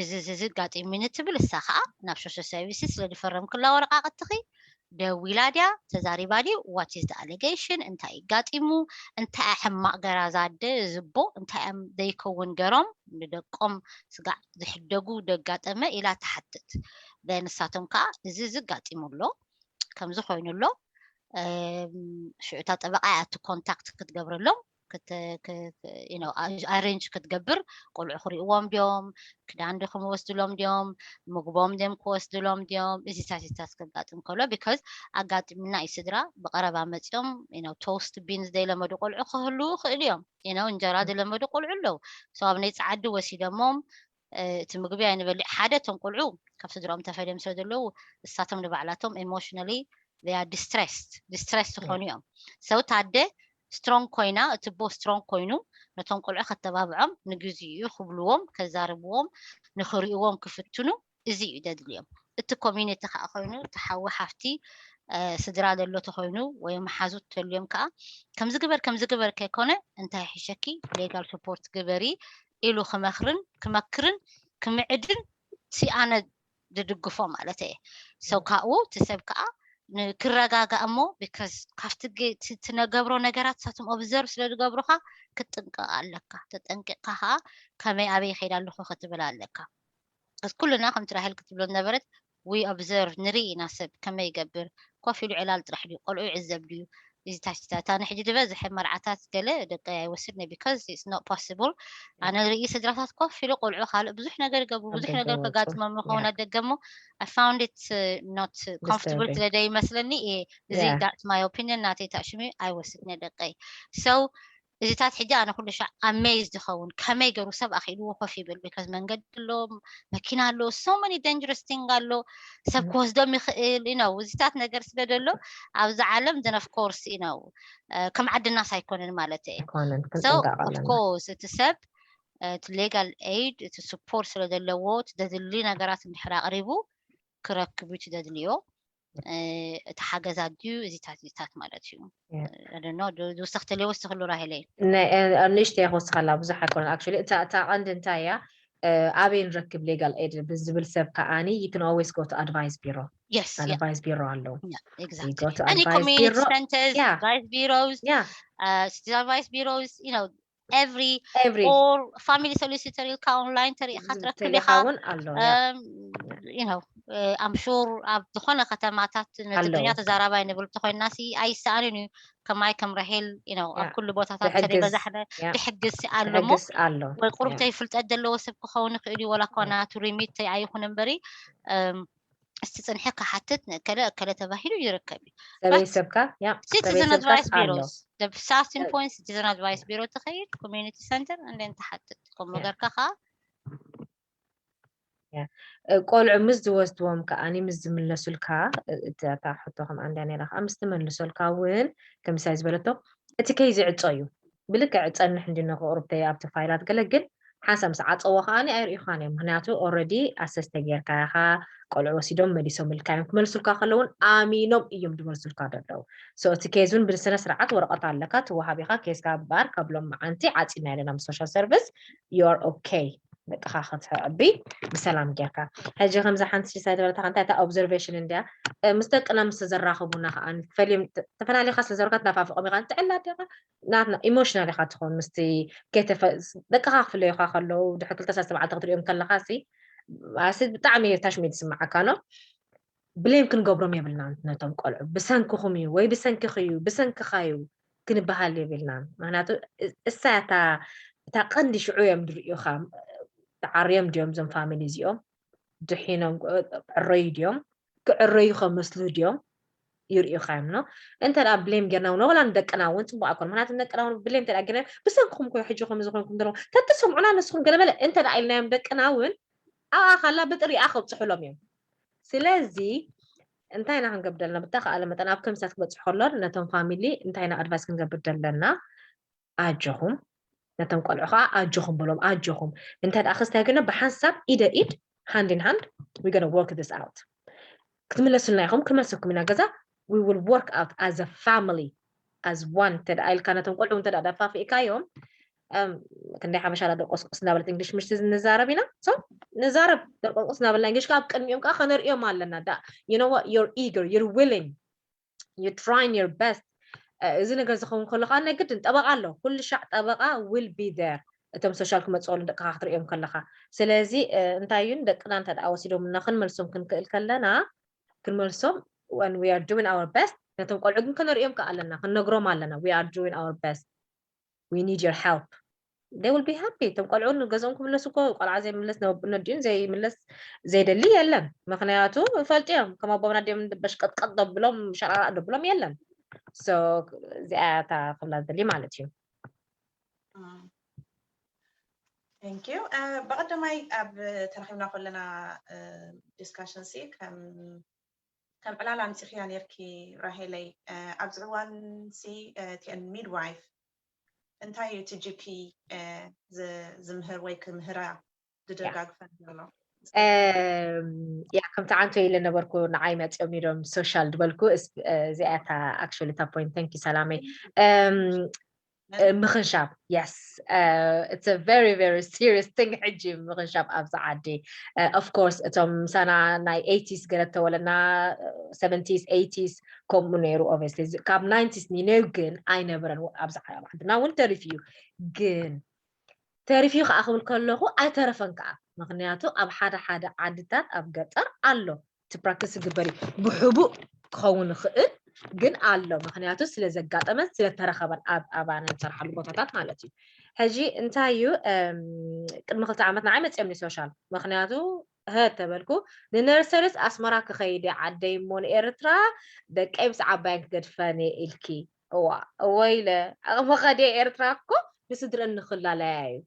እዚ እዚ ኣጋጢሙኒ ትብል እሳ ከዓ ናብ social services ስለ ዝፈረምክላ ወረቃቅትኺ ደዊላ ድያ ተዛሪባ ድዩ what is the allegation እንታይ ኣጋጢሙ እንታይ ሕማቅ ገራ ዛደ ዝቦ እንታይ እዮም ዘይከውን ገሮም ንደቆም ስጋዕ ዝሕደጉ ደጋጠመ ኢላ ትሓትት። ንሳቶም ከዓ እዚ እዚ ኣጋጢሙ ኣሎ ከምዚ ኮይኑ ኣሎ ሽዑታ ጠበቃ እያ እቲ contact ክትገብረሎም ኣሬንጅ ክትገብር ቆልዑ ክሪእዎም ድዮም ክዳን ዶ ክወስድሎም ድዮም ምግቦም ድዮም ክወስድሎም ድዮም እዚታት እዚታት ከጋጥም ከሎ because ኣጋጢምና እዩ ስድራ ብቀረባ መፂኦም toast beans ዘይለመዱ ቆልዑ ክህልዉ ይኽእሉ እዮም። እንጀራ ዝለመዱ ቆልዑ ኣለዉ። So ኣብ ናይ ፀዓዲ ወሲደሞም እቲ ምግቢ ኣይንበልዕ ሓደ እቶም ቆልዑ ካብ ስድርኦም ተፈልዮም ስለ ዘለዉ እሳቶም ንባዕላቶም emotionally they are distressed distressed ዝኾኑ እዮም። So ታደ strong ኮይና እቲ ኣቦ strong ኮይኑ ነቶም ቆልዑ ከተባብዖም ንግዚኡ ክብልዎም ከዛርብዎም ንኽሪእዎም ክፍትኑ እዚ እዩ ዘድልዮም። እቲ community ከዓ ኮይኑ እቲ ሓዊ ሓፍቲ ስድራ ዘሎ ተኮይኑ ወይ መሓዙት ተልዮም ከዓ ከምዚ ግበር ከምዚ ግበር ከይኮነ እንታይ ይሕሸኪ legal support ግበሪ ኢሉ ክመክርን ክመክርን ክምዕድን ሲ ኣነ ዝድግፎ ማለት እየ። So ካብኡ እቲ ሰብ ከዓ ክረጋጋእ እሞ because ካብቲ ትነገብሮ ነገራት ንሳቶም observe ስለ ዝገብሩኻ ክትጥንቀቕ ኣለካ። ተጠንቂቕካ ከዓ ከመይ ኣበይ ይኸይድ ኣለኹ ክትብል ኣለካ። ኩልና ከምቲ ራሄል ክትብሎ ዝነበረት we observe ንርኢ ኢና ሰብ ከመይ ይገብር ኮፍ ኢሉ ዕላል ጥራሕ ድዩ ቆልዑ ይዕዘብ ድዩ እዚ ታሽታት ኣነ ሕጂ ዝበዝሐ መርዓታት ገለ ደቂ ኣይወስድን because it's not possible ኣነ ርኢ ስድራታት ኮፍ ኢሉ ቆልዑ ካልእ ብዙሕ ነገር ይገብሩ ብዙሕ ነገር ከጋጥሞም ይኸውን ኣደገሞ I found it not comfortable ስለ ዘይመስለኒ እዚ that's my opinion ናተይ ታሽሚ ኣይወስድን ደቀይ so እዚታት ሕጂ ኣነ ኩሉ ሻዕ amazed ይኸውን፣ ከመይ ገሩ ሰብ ኣኽኢልዎ ኮፍ ይብል? Because መንገዲ ኣሎ፣ መኪና ኣሎ፣ so many dangerous thing ኣሎ፣ ሰብ ክወስዶም ይኽእል፣ you know፣ እዚታት ነገር ስለ ዘሎ ኣብዚ ዓለም፣ then of course፣ you know፣ ከም ዓድናስ ኣይኮነን ማለት እየ። ኣይኮነን፣ So ክንጥንቀቕ of ኣለና። Course እቲ ሰብ እቲ legal aid፣ እቲ support ስለ ዘለዎ፣ እቲ ዘድሊ ነገራት እንድሕር ኣቕሪቡ ክረክብ እዩ እቲ ዘድልዮ። እቲ ሓገዛት ድዩ እዚታት እዚታት ማለት እዩ። Yeah. ዝወሰኽተልዮ ወስኽሉ ራሄለይ። ንእሽተይ ክወስኸላ፣ ብዙሕ ኣይኮነን። Actually እታ እታ ቀንዲ እንታይ እያ፣ ኣበይ ንረክብ legal aid ብዝብል ሰብ ከዓኒ you can always go to advice bureau። Yes, yeah. Advice bureau ኣሎ። Yeah, You exactly. go to Any advice community bureau. Centers, Yeah. Advice bureaus, Yeah. uh, citizen advice bureaus, you know, every Every or family solicitor ኢልካ online ተሪእኻ ትረክብ ኢኻ። ተሪእኻ እውን ኣሎ። Yeah. Um, you know, uh, I'm sure ኣብ ዝኾነ ከተማታት ኣለዉ። ንትግርኛ ተዛራባይ ንብል ተኮይና ሲ ኣይሰኣንን እዩ። ከማይ ከም ራሄል፣ you know፣ ኣብ Yeah. ኩሉ ቦታታት ዝሕግዝ። ተሪበዛሕነ Yeah. ድሕግዝ ኣሎ እሞ ዝሕግዝ ኣሎ። ወይ ቁሩብ Yeah. ተይፍልጠት ዘለዎ ሰብ ክኸውን ይኽእል እዩ፣ ወላ እኳ Yeah. ናቱ remit ኣይኹን እምበሪ፣ um, እስቲ ጽንሒ ክሓትት ንእከለ እከለ ተባሂሉ ይርከብ እዩ። ሰበይ But ሰብካ፣ yeah፣ ሰበይ Citizen ሰብካስ Advice ኣሎ። Bureaus፣ the starting point Citizen Advice Bureau ትኸይድ፣ community center፣ and then ትሓትት ከምኡ Yeah. ገርካ ኸዓ እ፣ ቆልዑ ምስ ዝወስድዎም ከዓኒ ምስ ዝምለሱልካ፣ እ፣ እቲ፣ እታ ሕቶ ከም ኣንድያ ነይራ ከኣ ምስ ትመልሰልካ እውን ከምሳይ ዝበለቶ እቲ case ይዕጾ እዩ። ብልክዕ ጸንሕ እንዲ ንኽቕርብ ተይ ኣብቲ ፋይላት ገለ ግን ሓንሳብ ምስ ዓጸዎ ከዓኒ ኣይርእዩኻን እዮም። ምኽንያቱ already assess ተጌርካ ኢኻ፣ ቆልዑ ወሲዶም መሊሶምልካ እዮም። ክመልሱልካ ከለዉ እውን ኣሚኖም እዮም ዝመልሱልካ ዘለዉ። So እቲ case እውን ብስነ ስርዓት ወረቐት ኣለካ፣ ትወሃብ ኢኻ፣ case ካ እምበኣር ካብ ሎማዓንቲ ዓጺና ኣለና ምስ social service፣ you are okay። ደቅኻ ከተዕቢ ብሰላም ጌርካ። ሕጂ ከምዛ ሓንቲ ሽሳይ ዝበለታ እንታይ እታ observation እንድያ፣ እ፣ ምስ ደቅና ምስ ተዘራኸቡና ከኣ ፈልዮም ተ-፣ ተፈላሊኻ ስለ ዘረካ ትናፋፍቖም ኢኻ፣ ትዕላ ዲኻ? ናትና ኢሞሽናል ኢኻ ትኸውን ምስቲ ከይተፈ-፣ ደቅኻ ክፍለዩኻ ከለዉ ድሕሪ ክልተ ሰለስተ መዓልቲ ክትሪኦም ከለኻ ሲ፣ ኣሲ ብጣዕሚ ታሽሚት ዝስምዓካ ነው። ብሌም ክንገብሮም የብልናን ነቶም ቆልዑ። ብሰንክኹም እዩ ወይ ብሰንክኺ እዩ፣ ብሰንክኻ እዩ ክንበሃል የብልናን። ምኽንያቱ እ-፣ እሳ እታ፣ እታ ቀንዲ ሽዑ እዮም ዝርእዩኻ። ተዓርዮም ድዮም እዞም ፋሚሊ እዚኦም? ድሒኖም እ-፣ ዕረዩ ድዮም? ክዕረዩ ከመስሉ ድዮም? ይርእዩኻ እዮም፣ ኖ? እንተ ደኣ ብሌም ጌርና እውን፣ ወላ ንደቅና እውን ጽቡቕ ኣይኮነን። ምኽንያቱ ንደቅና እውን ብሌም እንተ ደኣ ጌርና፣ "ብሰንክኹም እኮ ሕጂ ከምዚ ኮይንኩም ዘለኹም፣ ተትሰምዑና ንስኹም ገለ መለ" እንተ ደኣ ኢልናዮም ደቅና እውን፣ ኣብኣ ካላ ብጥሪኣ ከብጽሑሎም እዮም። ስለዚ እንታይ ኢና ክንገብር ዘለና? ብተኻእለ መጠን ኣብ ከምሳት ክበጽሑ ከሎ ነቶም ፋሚሊ እንታይ ኢና ኣድቫይስ ክንገብር ዘለና? ኣጆኹም፣ ነቶም ቆልዑ ኸዓ ኣጆኹም በሎም፣ ኣጆኹም። እንተ ደኣ ክስታይ ግን ብሓንሳብ ኢደ ኢድ፣ hand in hand, we gonna work this out። ክትምለሱልና ኢኹም፣ ክመልሰኩም ኢና ገዛ፣ we will work out as a family, as one። እንተ ደኣ ኢልካ ነቶም ቆልዑ እንተ ደኣ ደፋፊእካዮም፣ እም፣ ክንደይ ሓበሻ ዳ ደቆስቆስ እናበለት እንግሊሽ ምሽ ንዛረብ ኢና። So ንዛረብ ደቆስቆስ እናበልና እንግሊሽ ከኣ ኣብ ቅድሚኦም ከኣ ከነርእዮም ኣለና። ዳ፣ you know what? You're eager, you're willing, you're trying your best። እ፣ እዚ ነገር ዝኸውን ከሎ ከኣ ናይ ግድን ጠበቃ ኣሎ። ኩሉ ሻዕ ጠበቃ will be there። እቶም ሶሻል ክመጽኦሉ ደቅኻ ክትርእዮም ከለኻ። ስለዚ፣ እ፣ እንታይ እዩ፣ ደቅና እንተ ደኣ ወሲዶምና ክንመልሶም ክንክእል ከለና፣ ክንመልሶም when we are doing our best፣ ነቶም ቆልዑ ግን ከነርእዮም ከኣ ኣለና፣ ክንነግሮም ኣለና፣ we are doing our best፣ we need your help። They will be happy። እቶም ቆልዑ ንገዝኦም ክምለሱ እኮ፣ ቆልዓ ዘይምለስ፣ ነዲኡን ዘይምለስ ዘይደሊ የለን። ምኽንያቱ ይፈልጡ እዮም፣ ከም ኣቦና ድዮም በሽቀጥቀጥ ደብሎም፣ ሸራራእ ደብሎም የለን። So እዚኣ እያ እታ ክብላ ዝደሊ ማለት እዩ። እም። Thank you። እ፣ ብቐዳማይ ኣብ ተረኺብና ከለና፣ እ፣ ዲስካሽን ሲ ከም፣ ከም ዕላል ኣምጺኽያ ነርኪ ራሄለይ። እ፣ ኣብዚ እዋን ሲ፣ እ፣ እቲአን ሚድዋይፍ እንታይ እዩ እቲ ጂ ፒ፣ እ፣ ዝ-፣ ዝምህር ወይ ክምህራ ዝደጋግፈን ዘሎ? እም፣ ያ፣ ከምቲ ዓንቶ ኢለ ነበርኩ፣ ንዓይ መጺኦም ኢሎም ሶሻል ዝበልኩ፣ እስ-፣ እ፣ እዚኣ እታ actually እታ ፖይንት። Thank you ሰላመይ። እም፣ እ፣ ምኽንሻብ፣ yes። እ፣ it's a very, very serious thing ሕጂ ምኽንሻብ ኣብዚ ዓዲ። እ፣ of course እቶም ምሳና ናይ ኤይቲስ ገለ ተወለና፣ እ፣ ሰቨንቲስ፣ ኤይቲስ ከምኡ ነይሩ። Obviously እዚ ካብ ናይንቲስ ንነዩ ግን ኣይነበረን። ኣብዚ ዓ-፣ ዓድና እውን ተሪፉ እዩ። ግን ተሪፉ እዩ ከኣ ክብል ከለኹ ኣይተረፈን ከኣ። ምኽንያቱ ኣብ ሓደ ሓደ ዓድታት ኣብ ገጠር ኣሎ፣ እቲ ፕራክቲስ ዝግበር እዩ። ብሕቡእ ክኸውን ይኽእል፣ ግን ኣሎ። ምኽንያቱ ስለ ዘጋጠመን ስለ ተረኸበን ኣብ ኣባና ንሰርሓሉ ቦታታት ማለት እዩ። ሕጂ እንታይ እዩ፣ እም፣ ቅድሚ ክልተ ዓመት ንዓይ መጺኦም ሶሻል። ምኽንያቱ፣ "ሀ" ተበልኩ፣ "ንነርሰሪስ ኣስመራ ክኸይድ እየ ዓደይ እሞ ንኤርትራ ደቀይ ምስ ዓባየን ክገድፈን እየ" ኢልኪ። እዋ እወ ኢለ። ኣቕሚ ከድየ ኤርትራ እኮ ንስድረን ንኽላለያ እዩ።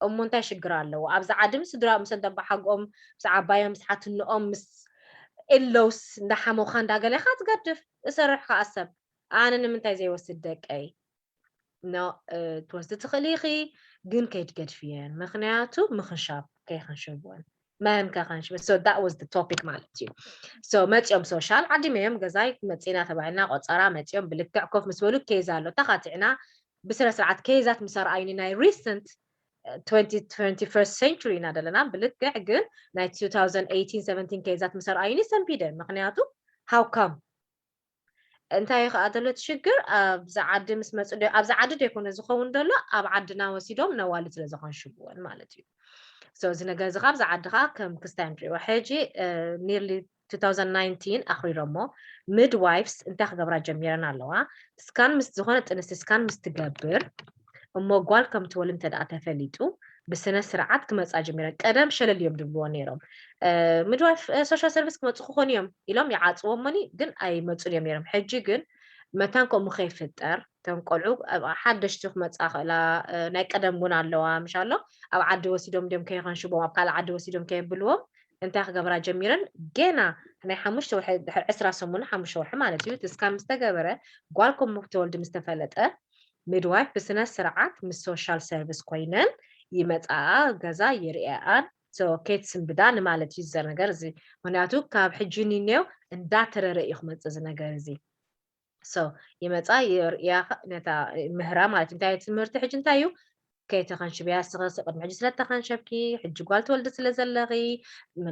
እሞ እንታይ ሽግር ኣለዎ? ኣብዚ ዓዲ ምስ ስድራ ምስ እንተበሓግኦም ምስ ዓባዮም ምስ ሓትንኦም ምስ ኢለውስ እንዳሓመውካ እንዳገለኻ ትገድፍ እሰርሕ ከዓ ሰብ ኣነ ንምንታይ ዘይወስድ ደቀይ? ኖ ትወስዲ ትኽእሊ ኢኺ፣ ግን ከይትገድፍየን፣ ምኽንያቱ ምኽንሻብ ከይኸንሽብወን መን ከኸንሽብ። So that was the topic ማለት እዩ። So መፂኦም ሶሻል ዓዲመዮም ገዛይ መፂና ተባሂልና ቆፀራ መፂኦም ብልክዕ ኮፍ ምስ በሉ ኬዝ ኣሎ ተኻቲዕና ብስነ ስርዓት ኬዛት ምስ ኣርኣዩኒ ናይ recent twenty twenty-first century ኢና ዘለና ብልክዕ ግን ናይ two thousand eighteen seventeen ኬዛት ምስ ኣርኣዩኒ ሰንቢደ። ምኽንያቱ how come እንታይ እዩ ከዓ ዘሎ እቲ ሽግር ኣብዚ ዓዲ ምስ መፁ ዶ ኣብዚ ዓዲ ዶ ይኮነ ዝኸውን ዘሎ ኣብ ዓድና ወሲዶም ነዋልድ ስለ ዝኾንሽብወን ማለት እዩ። So እዚ ነገር እዚ ካብዚ ዓዲ ከዓ ከም ክስታይ ንሪኦ ሕጂ nearly two thousand nineteen ኣኽሪሮሞ midwives እንታይ ክገብራ ጀሚረን ኣለዋ። ስካን ምስ ዝኾነ ጥንስቲ ስካን ምስ ትገብር እሞ ጓል ከም ትወልድ እንተ ደኣ ተፈሊጡ ብስነ ስርዓት ክመፃ ጀሚረን። ቀደም ሸለል እዮም ድብልዎ ነይሮም። midwife social service ክመፁ ክኾኑ እዮም ኢሎም ይዓፅዎ እሞኒ ግን ኣይመፁን እዮም ነይሮም። ሕጂ ግን መታን ከምኡ ከይፍጠር እተን ቆልዑ ሓደሽቲ ክመፃ ክእላ ናይ ቀደም እውን ኣለዋ ምሽ ኣሎ ኣብ ዓዲ ወሲዶም ድዮም ከይኸንሽቦም ኣብ ካልእ ዓዲ ወሲዶም ከየብልዎም እንታይ ክገብራ ጀሚረን ገና ናይ ሓሙሽተ ወርሒ ድሕሪ ዕስራ ሰሙን ሓሙሽተ ወርሒ ማለት እዩ እቲ ስካን ምስ ተገበረ ጓል ከም ተወልዲ ምስ ተፈለጠ midwife ብስነ ስርዓት ምስ social service ኮይነን ይመፃኣ ገዛ ይርእኣን ከይትስንብዳ ንማለት እዩ ዘር ነገር እዚ ምክንያቱ ካብ ሕጂ ኒኔው እንዳተረረ እዩ ክመፅእ እዚ ነገር እዚ so ይመፃ ይርእያ ነታ ምህራ ማለት እንታይ ትምህርቲ ሕጂ እንታይ እዩ ከይተኸንሽብያ ስኸ ቅድሚ ሕጂ ስለተኸንሸብኪ ሕጂ ጓል ትወልዲ ስለ ዘለኺ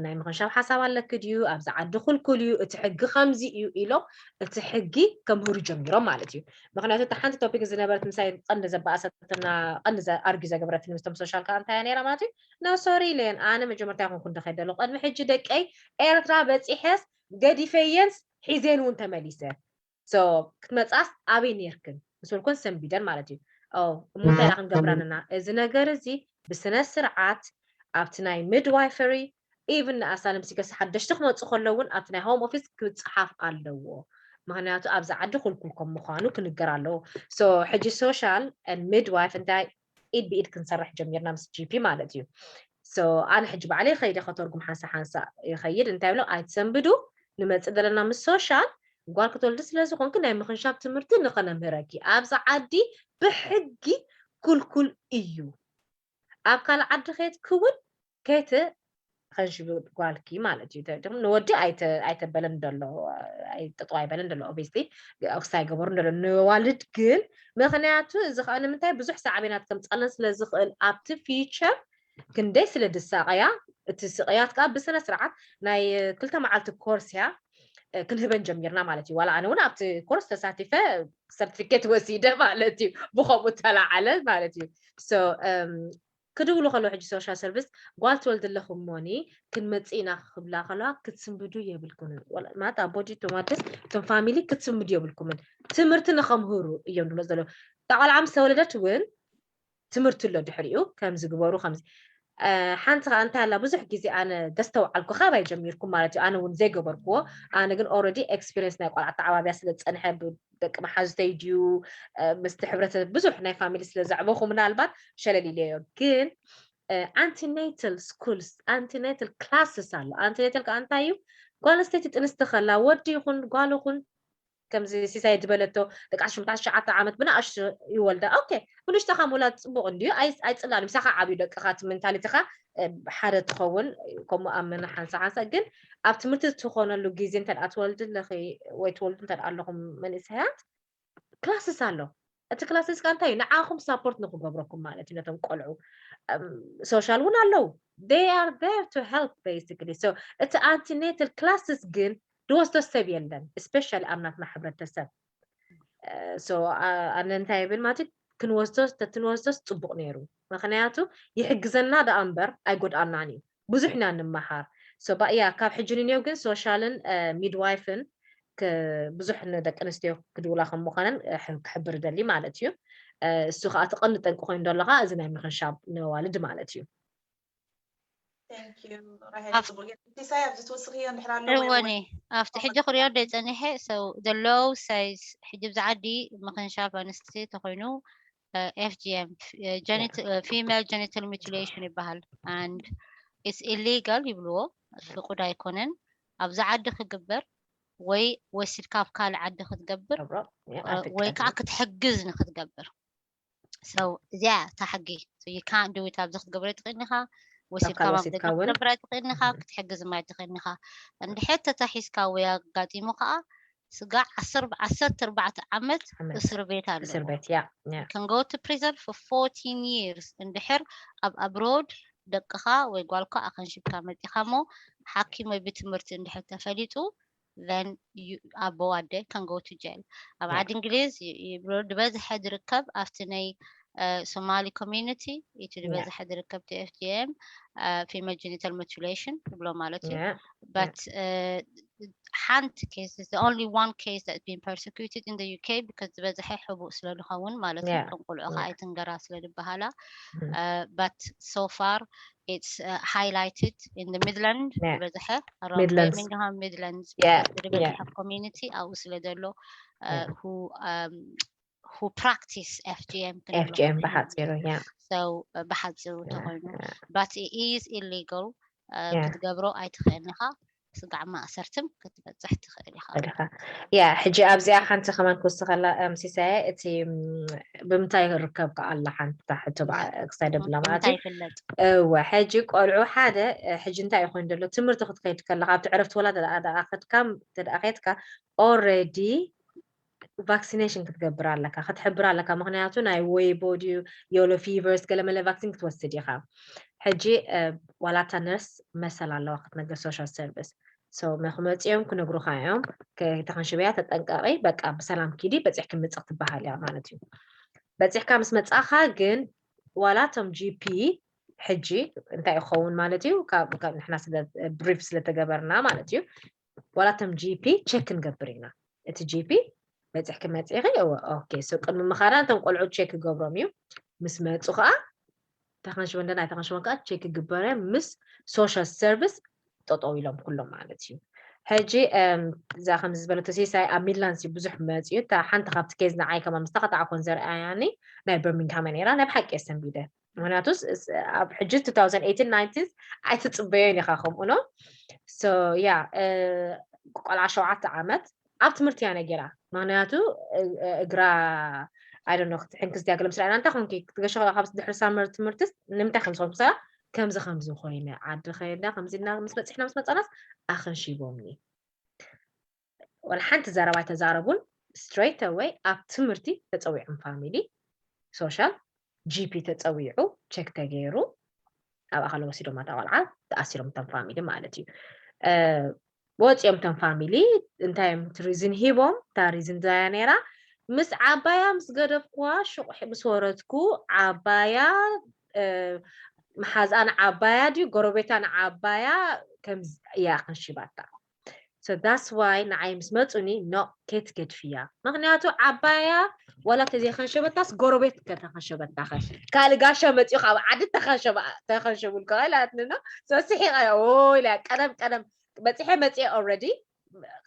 ናይ ምኽንሻብ ሓሳብ ኣለኪ ድዩ ኣብዚ ዓዲ ኩልኩል እዩ እቲ ሕጊ ከምዚ እዩ ኢሎም እቲ ሕጊ ከምህሩ ጀሚሮም ማለት እዩ ምክንያቱ እቲ ሓንቲ ቶፒክ ዝነበረት ምሳይ ቀንዲ ዘበኣሰትና ቀንዲ ኣርጊ ዘገበረትኒ ምስቶም ሶሻል ከዓ እንታይ ነራ ማለት እዩ no sorry ኢለን ኣነ መጀመርታ ይኹንኩ እንደኸይድ ደሎ ቅድሚ ሕጂ ደቀይ ኤርትራ በፂሐስ ገዲፈየንስ ሒዜን እውን ተመሊሰ ክትመፃስ ኣበይ ነርክን ምስ በልኩን ሰንቢደን ማለት እዩ እሞ እንታይ ኢና ክንገብረንና እዚ ነገር እዚ ብስነ ስርዓት ኣብቲ ናይ midwifery even ንኣሳልም ሲከስ ሓደሽቲ ክመፁ ከለውን ኣብቲ ናይ home office ክፅሓፍ ኣለዎ ምክንያቱ ኣብዚ ዓዲ ኩልኩል ከም ምኳኑ ክንገር ኣለዎ so ሕጂ social midwife እንታይ ኢድ ብኢድ ክንሰርሕ ጀሚርና ምስ GP ማለት እዩ ኣነ ሕጂ ባዕለይ ከይደ ከተርጉም ሓንሳ ሓንሳ ይኸይድ እንታይ ብሎ ኣይትሰንብዱ ንመፅእ ዘለና ምስ social ጓል ክትወልዲ ስለ ዝኾንኪ ናይ ምኽንሻብ ትምህርቲ ንኸነምህረኪ ኣብዚ ዓዲ ብሕጊ ኩልኩል እዩ ኣብ ካልእ ዓዲ ከየትኪ እውን ከይትኸንሽቢ ጓልኪ ማለት እዩ ንወዲ ኣይተበለን ደሎ ኣይጠጠው ኣይበለን ደሎ obviously ክስታይ ገበሩ ደሎ ንዋልድ ግን ምኽንያቱ እዚ ከዓ ንምንታይ ብዙሕ ሳዕቤናት ከምፃለን ስለ ዝኽእል ኣብቲ future ክንደይ ስለ ድሳቀያ እቲ ስቅያት ከዓ ብስነ ስርዓት ናይ ክልተ መዓልቲ ኮርስ እያ ክንህበን ጀሚርና ማለት እዩ ዋላ ኣነ እውን ኣብቲ ኮርስ ተሳቲፈ certificate ወሲደ ማለት እዩ ብከምኡ ተላዓለ ማለት እዩ ክድውሉ ከለዉ ሕጂ social service ጓል ትወልዲ ኣለኹ እሞኒ ክንመፅእ ኢና ክብላ ከለዋ ክትስንብዱ የብልኩምን ማለት ኣቦዲ ቶም ኣደስ እቶም family ክትስንብዱ የብልኩምን ትምህርቲ ንኸምህሩ እዮም ድብሎ ዘለዉ እታ ቆልዓ ምስ ተወለደት እውን ትምህርቲ ኣሎ ድሕሪኡ ከምዚ ግበሩ ከምዚ ሓንቲ ከዓ እንታይ ኣላ ብዙሕ ግዜ ኣነ ደስተውዓልኩ ካባይ ጀሚርኩም ማለት እዩ ኣነ እውን ዘይገበርክዎ ኣነ ግን already experience ናይ ቆልዓ ተዓባብያ ስለ ዝፀንሐ ደቂ መሓዙተይ ድዩ ምስቲ ሕብረተሰብ ብዙሕ ናይ family ስለ ዘዕበኹ ምናልባት ሸለል ኢለዮ ግን antenatal schools antenatal classes ኣሎ antenatal ከዓ እንታይ እዩ ጓል ኣንስተይቲ ጥንስቲ ከላ ወዲ ይኹን ጓል ይኹን ከምዚ ሲሳይ ዝበለቶ ደቂ ሽምታ ትሽዓተ ዓመት ብንኣሽቱ ይወልዳ okay ብንሽተኻ ምውላድ ፅቡቅ እንድዩ ኣይፅላን ምሳኻ ዓብዩ ደቅኻ እቲ mentality ኻ ሓደ ትኸውን ከምኡ ኣመና ሓንሳ ሓንሳ ግን ኣብ ትምህርቲ ትኾነሉ ግዜ እንተ ትወልዲ ኣለኺ ወይ ትወልዱ እንተ ኣለኹም መንእሰያት classes ኣሎ እቲ classes ካ እንታይ ንዓኹም support ንክገብረኩም ማለት እዩ ነቶም ቆልዑ social እውን ኣለዉ they are there to help basically so እቲ antenatal classes ግን ድወስዶ ሰብ የለን especially ኣብ ናትና ሕብረተሰብ so ኣነ እንታይ ይብል ማለት ክንወስዶ ተትንወስዶስ ፅቡቅ ነይሩ ምክንያቱ ይሕግዘና ደኣ እምበር ኣይጎድኣናን እዩ ብዙሕ ኢና ንምሃር so ባእያ ካብ ሕጂ ንኔው ግን social ን midwife ን ብዙሕ ንደቂ ኣንስትዮ ክድውላ ከም ምዃነን ክሕብር ደሊ ማለት እዩ እሱ ከዓ ተቐንዲ ጠንቂ ኮይኑ ደሎ ከዓ እዚ ናይ ምክንሻብ ነዋልድ ማለት እዩ Thank you ራሄል። ጽቡቅ ጌርኪ። ሲሳይ፣ ኣብዚ ትውስኽዮ እንድሕር ኣሎ ወይ? እወኒ ኣብቲ ሕጂ ክሪኦ ዶ ጸኒሐ? So the law says ሕጂ ብዛ ዓዲ ምኽንሻብ ኣንስቲ ተኾይኑ FGM female genital mutilation ይበሃል። And it's illegal ይብልዎ፣ ፍቁድ ኣይኮነን። ኣብዚ ዓዲ ክግበር ወይ ወሲድካ ኣብ ካልእ ዓዲ ክትገብር ወይ ከዓ ክትሕግዝ ንክትገብር። So እዚኣ እታ ሕጊ። So you can't do it፣ ኣብዚ ክትገብረ ትኽእል ኢኻ፣ ወሲድካ ክትገብረ ትኽእል ኢኻ፣ ክትሕግዝ ማይ ትኽእል ኢኻ። እንድሕር ተታሒዝካ ወይ ኣጋጢሙ ከዓ ስጋዕ ዓሰርተ ኣርባዕተ ዓመት እስር ቤት ኣሎ። እስር ቤት ያ Can go to prison for fourteen years። እንድሕር ኣብ abroad ደቅኻ ወይ ጓልካ ኣኸንሽብካ መፂኻ እሞ ሓኪም ወይ ብትምህርቲ እንድሕር ተፈሊጡ then ኣቦ ኣደ can go to jail። ኣብ ዓዲ እንግሊዝ ይብሎ ዝበዝሐ ዝርከብ ኣብቲ ናይ ሶማሊ community እቲ ዝበዝሐ ዝርከብ እቲ FGM female genital mutilation ይብሎ ማለት እዩ። But ሓንቲ case is the only one case that's been persecuted in the UK because ዝበዝሐ ሕቡእ ስለ ዝኸውን ማለት እዩ። ከም ቆልዑ ከዓ ኣይትንገራ ስለ ዝበሃላ but so far it's highlighted in the Midland ዝበዝሐ around Birmingham Midlands ዝበዝሐ community ኣብኡ ስለ ዘሎ who who practice FGM FGM ብሓፂሩ yeah so ብሓፂሩ ተኮይኑ but it is illegal ክትገብሮ ኣይትኽእልን ኢኻ። ስጋዕ ማእሰርትም ክትበፅሕ ትኽእል ኢኻ። ያ ሕጂ ኣብዚኣ ሓንቲ ከማን ክውስኸላ ሲሳየ እቲ ብምንታይ ርከብ ከኣላ ሓንቲ ሕቶ ክሳይ ደብላ ማለት እዩ። እወ ሕጂ ቆልዑ ሓደ ሕጂ እንታይ ይኮን ዘሎ ትምህርቲ ክትከይድ ከለካ ኣብቲ ዕረፍቲ ወላ ተደኣኸድካ ተደኣኸድካ already vaccination ክትገብር ኣለካ ክትሕብር ኣለካ። ምክንያቱ ናይ ወይ ቦዲ ዮሎ ፊቨርስ ገለመለ ቫክሲን ክትወስድ ኢኻ። ሕጂ ዋላታ ነርስ መሰል ኣለዋ ክትነግር social service so ክመፅኦም ክነግሩካ እዮም። ተኸንሽበያ ተጠንቀቂ በቃ ብሰላም ኪዲ በፂሕኪ ምፅእ ክትበሃል እያ ማለት እዩ። በፂሕካ ምስ መፃኻ ግን ዋላ ቶም GP ሕጂ እንታይ ይኸውን ማለት እዩ ንሕና ስለ ብሪፍ ስለተገበርና ማለት እዩ ዋላ ቶም GP ቸክ ክንገብር ኢና። እቲ GP በፂሕኪ መፂኺ okay so ቅድሚ ምኻዳ እቶም ቆልዑ ቸክ ክገብሮም እዩ። ምስ መፁ ከዓ ተኸንሽበ እንደ ናይ ተኸንሽበን ከዓ ቸክ ክግበረ ምስ social service ጠጠው ኢሎም ኩሎም ማለት እዩ። ሕጂ እዛ ከምዚ ዝበለቶ ሲሳይ ኣብ ሚድላንድስ እዩ ብዙሕ መፂኡ እታ ሓንቲ ካብቲ ኬዝ ንዓይ ከማ ምስ ተኸታዕኮን ዘርኣያኒ ናይ በርሚንግሃም ነራ ናይ ብሓቂ የሰንቢደ ምክንያቱ ኣብ ሕጂ two thousand eighteen nineteen ኣይትፅበዮን ኢኻ ከምኡ no so yeah ቆልዓ ሸውዓተ ዓመት ኣብ ትምህርቲ እያ ነጊራ ምክንያቱ እግራ I don't know ክትሕንክስ ድያ ገለ ምስ ረኣና እንታይ ኮንኪ ክትገሸ ካብ ድሕሪ ሳመር ትምህርትስ ንምንታይ ከምዚ ከምዚ ከምዚ ከምዚ ኮይነ ዓዲ ከይዳ ከምዚ ኢልና ምስ በፂሕና ምስ መፃናስ ኣኸንሺቦምኒ ወላ ሓንቲ ዘረባ ኣይተዛረቡን straight away ኣብ ትምህርቲ ተፀዊዖም family social GP ተፀዊዑ ቸክ ተገይሩ ኣብ ኣኻለ ወሲዶም ኣታ ቆልዓ ተኣሲሮም እቶም family ማለት እዩ ወፂኦም እቶም family እንታይ እዮም እቲ reason ሂቦም እታ reason ዛያ ነይራ ምስ ዓባያ ምስ ገደፍኩዋ ሽቁሒ ምስ ወረድኩ ዓባያ መሓዝኣ ንዓባያ ድዩ ጎረቤታ ንዓባያ ከምዚ እያ ከንሽባታ so that's why ንዓይ ምስ መፁኒ no ከይትገድፍያ ምክንያቱ ዓባያ ዋላ ተዘይከንሸበታስ ጎረቤት ከተከንሸበታኸ ካልእ ጋሻ መፂኡ ካብ ዓዲ ተከንሸቡልካ ኢላትኒ no so ስሒቀ ኢላ ቀደም ቀደም በፂሐ መፂአ already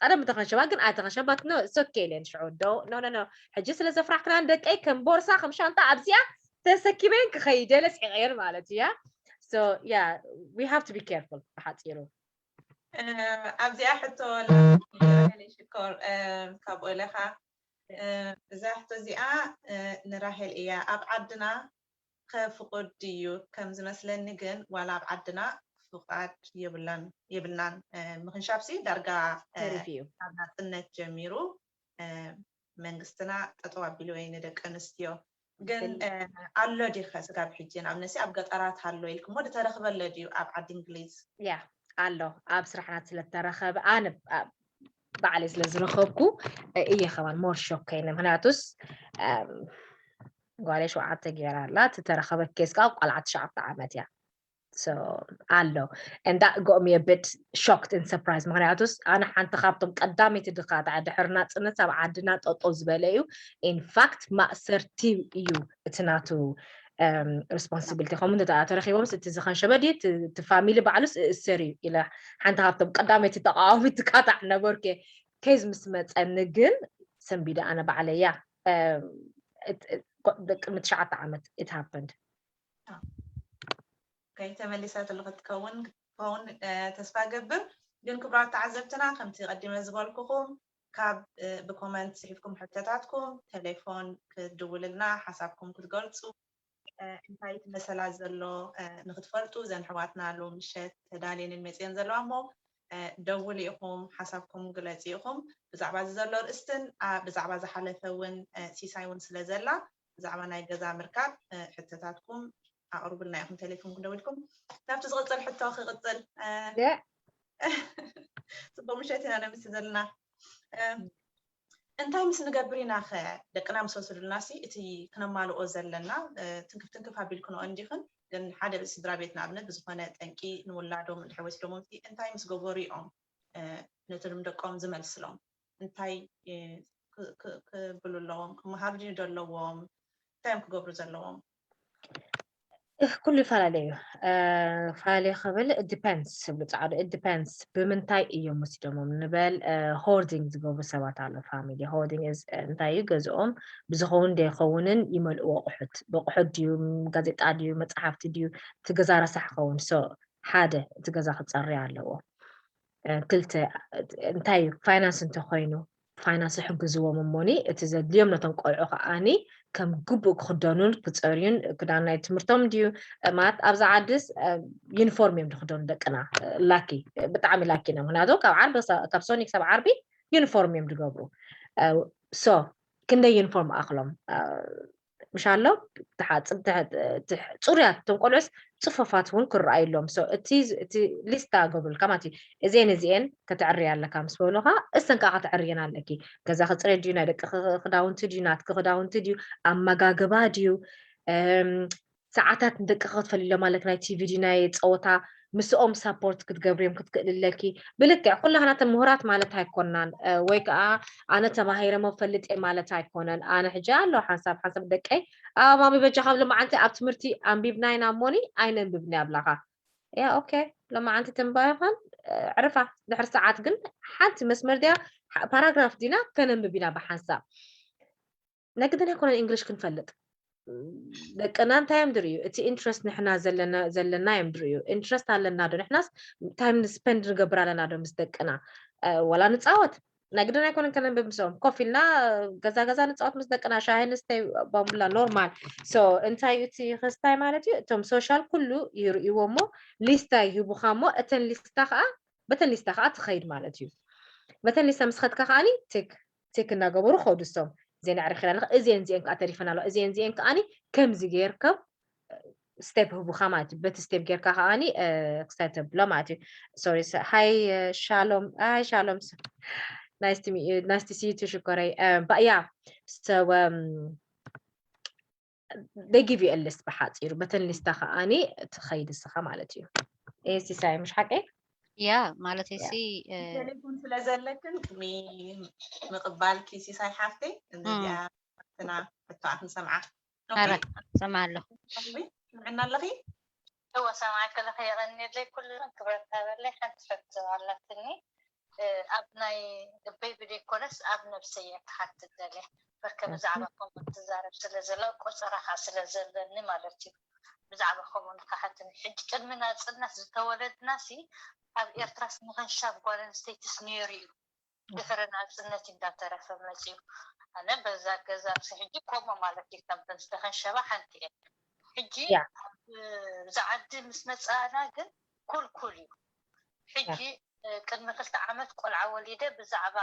ቀደም ተኸንሸባ ግን ኣይተኸንሸባትኒ it's okay ኢለን ሽዑ ዶ no no no ሕጂ ስለ ዘፍራሕክና ንደቀይ ከም ቦርሳ ከም ሻንጣ ኣብዚኣ ተሰኪበን ክኸይድ ኢለ ስሒቀየን ማለት እያ so yeah we have to be careful ብሓፂሩ ኣብዚኣ ሕቶ ሽኮር ካብ ኦለኻ እዛ ሕቶ እዚኣ ንራሄል እያ ኣብ ዓድና ከፍቁድ ድዩ ከም ዝመስለኒ ግን ዋላ ኣብ ዓድና ፍቃድ የብላን የብልናን ምክንሻብሲ ዳርጋ ካብ ናፅነት ጀሚሩ መንግስትና ጠጠው ኣቢልዎ እዩ ንደቂ ኣንስትዮ ግን ኣሎ ዲኸ ስጋብ ሕጂ ንኣብነሲ ኣብ ገጠራት ኣሎ ኢልክሞ ዝተረኽበ ኣሎ ድዩ ኣብ ዓዲ እንግሊዝ ያ ኣሎ ኣብ ስራሕና ስለተረኸበ ኣነ ባዕለይ ስለ ዝረኸብኩ እየ ከማን more shock ኮይነ ምክንያቱስ ጓለይ ሸውዓተ ገይራ ኣላ እቲ ተረኸበት ኬስ ከዓ ቆልዓ ትሽዓተ ዓመት እያ ኣሎ and that got me a bit shocked and surprised ምክንያቱስ ኣነ ሓንቲ ካብቶም ቀዳመይቲ ድካ ድሕሪ ናፅነት ኣብ ዓድና ጠጠው ዝበለ እዩ in fact ማእሰርቲ እዩ እቲ ናቱ responsibility ከምኡ እንተ ተረኺቦም እቲ ዝኸንሸበ ድዩ እቲ family ባዕሉስ እእሰር እዩ ኢለ ሓንቲ ካብቶም ቀዳመይቲ ተቃዋሚት ትቃጣዕ ነበርኩ። ኬዝ ምስ መፀኒ ግን ሰንቢደ ኣነ ባዕለያ ቅድሚ ትሽዓተ ዓመት it happened። ከይተመሊሳትሉ ክትከውን ክትከውን ተስፋ ገብር። ግን ክቡራት ተዓዘብትና ከምቲ ቀዲመ ዝበልኩኹም ካብ ብኮመንት ፅሒፍኩም ሕቶታትኩም ቴሌፎን ክትድውልልና ሓሳብኩም ክትገልፁ እንታይ እቲ መሰላት ዘሎ ንክትፈልጡ እዘን ኣሕዋትና ሎሚ ምሸት ተዳልየንን መፅየን ዘለዋ እሞ ደውሉ ኢኹም ሓሳብኩም ግለፂ ኢኹም ብዛዕባ እዚ ዘሎ ኣርእስትን ብዛዕባ ዝሓለፈ እውን ሲሳይ እውን ስለ ዘላ ብዛዕባ ናይ ገዛ ምርካብ ሕቶታትኩም ኣቕርቡልና ኢኹም ቴሌፎንኩም ደዊልኩም ናብቲ ዝቕፅል ሕቶ ክቕፅል ፅቡቅ ምሸት ኢና ነምሲ ዘለና እንታይ ምስ ንገብር ኢና ከ ደቅና ምስ ወሰዱልና ሲ እቲ ክነማልኦ ዘለና ትንክፍ ትንክፍ ኣቢልክንኦ እንዲኽን ግን ሓደ ስድራ ቤት ንኣብነት ብዝኾነ ጠንቂ ንውላዶም እንድሕር ወሲዶሞም ሲ እንታይ ምስ ገበሩ እዮም ነቶም ደቆም ዝመልስሎም እንታይ ክብሉ ኣለዎም ክመሃሩ ድዩ ዘለዎም እንታይ እዮም ክገብሩ ዘለዎም ኩሉ ይፈላለ እዩ። ፋሊ ክብል depends ዝብሉ ፃዕዱ depends ብምንታይ እዮም ወሲዶሞም ንበል hoarding ዝገብሩ ሰባት ኣሎ family hoarding እንታይ እዩ ገዝኦም ብዝኸውን ዘይኸውንን ይመልእዎ ኣቑሑት ብቑሑት ድዩ ጋዜጣ ድዩ መፅሓፍቲ ድዩ እቲ ገዛ ረሳሕ ክኸውን so ሓደ እቲ ገዛ ክፀሪ ኣለዎ ክልተ እንታይ እዩ finance እንተኮይኑ finance ይሕግዝዎም እሞኒ እቲ ዘድልዮም ነቶም ቆልዑ ከዓኒ ከም ግቡእ ክክደኑን ክፀርዩን ክዳን ናይ ትምህርቶም ድዩ ማለት ኣብዚ ዓድስ uniform እዮም ዝክደኑ ደቅና lucky ብጣዕሚ lucky ኢና ምክንያቱ ካብ ዓርቢ ካብ ሰኒ ክሳብ ዓርቢ uniform እዮም ዝገብሩ so ክንደይ uniform ኣክሎም ምሻሎ ትሓፅብ ፅሩያት እቶም ቆልዑስ ፅፈፋት እውን ክረኣዩ ኣለዎም so እቲ እቲ list ገብሩልካ ማለት እዩ እዚኤን እዚኤን ከተዕርያ ኣለካ ምስ በሉካ እሰን ከዓ ከተዕርየን ኣለኪ ገዛ ክፅረ ድዩ ናይ ደቂ ክዳውንቲ ድዩ ናትኪ ክዳውንቲ ድዩ ኣመጋግባ ድዩ ሰዓታት ንደቂ ክትፈልሎ ማለት ናይ ቲቪ ድዩ ናይ ፀወታ ምስኦም support ክትገብርዮም ክትክእል ኣለኪ ብልክዕ ኩላህናተን ምሁራት ማለት ኣይኮናን ወይ ከዓ ኣነ ተማሂረ መፈልጥ ማለት ኣይኮነን ኣነ ሕጂ ኣለዎ ሓንሳብ ሓንሳብ ደቀይ ኣማሚ በጃ ካብ ሎማዓንቲ ኣብ ትምህርቲ ኣንቢብና ኢና እሞኒ ኣይነንብብን ኣብላካ ያ okay ሎማዓንቲ ተንባይኻን ዕርፋ ድሕሪ ሰዓት ግን ሓንቲ መስመር ድያ ፓራግራፍ ዲና ከነንብብ ኢና ብሓንሳብ ናይ ግድን ኣይኮነን English ክንፈልጥ ደቅና እንታይ እዮም ድርእዩ እቲ interest ንሕና ዘለና እዮም ድርእዩ interest ኣለና ዶ ንሕናስ time spend ንገብር ኣለና ዶ ምስ ደቅና ወላ ንፃወት ናይ ግድን ኣይኮነን ከነንብብ ምስኦም ኮፍ ኢልና ገዛ ገዛ ንፃወት ምስ ደቅና ሻሂ ንስተይ ባሙላ normal so እንታይ እዩ እቲ ክስታይ ማለት እዩ እቶም social ኩሉ ይርእይዎ እሞ list ታ ይህቡኻ እሞ እተን list ታ ከዓ በተን list ታ ከዓ ትኸይድ ማለት እዩ በተን list ታ ምስ ከድካ ከዓኒ tick tick እናገበሩ ከዱ እሶም እዚአን ኣዕሪኽና ኣለኻ እዚአን እዚአን ከዓ ተሪፈን ኣለዋ እዚአን እዚአን ከዓኒ ከምዚ ገይርካ step ህቡኻ ማለት እዩ በቲ step ጌርካ ከዓኒ ክሳይ ተብሎ ማለት እዩ sorry hi shalom hi shalom nice to meet you nice to see you too ሽኮረይ but yeah so um they give you a list ብሓፂሩ በተን list ታ ከዓኒ ትኸይድ እስኻ ማለት እዩ እ ሲሳይ ምሽ ሓቀይ ያ ማለት ሲ ቴሌፎን ስለ ዘለክን ምቕባልኪ ሲሳይ ሓፍተይ እዚኣ ትና ሕቶ ክንሰምዓ ሰምዓ ኣለኹ ስምዕና ኣለኺ እወ ሰማዕኪ ለኸ የቐንየለይ ኩሉ ክብረት ሃበለይ ሓንቲ ሕቶ ኣላትኒ ኣብ ናይ ልበይ ብደይኮነስ ኣብ ነብሰይ እየ ክሓትት ደልየ በከ ብዛዕባ ከምኡ ትዛረብ ስለ ዘለ ቆፀራ ከዓ ስለ ዘለኒ ማለት እዩ ብዛዕባ ከምኡ ንክሓትኒ ሕጂ ቅድሚ ናፅነት ዝተወለድናሲ ኣብ ኤርትራስ ምኽንሻብ ጓል ኣንስተይትስ ነይሩ እዩ ድሕሪ ናፅነት እንዳተረፈ መፅዩ ኣነ በዛ ገዛ ሲ ሕጂ ከምኡ ማለት እዩ ከምተን ዝተኸንሸባ ሓንቲ እየ ሕጂ ዝዓዲ ምስ መፃና ግን ኩልኩል እዩ ሕጂ ቅድሚ ክልተ ዓመት ቆልዓ ወሊደ ብዛዕባ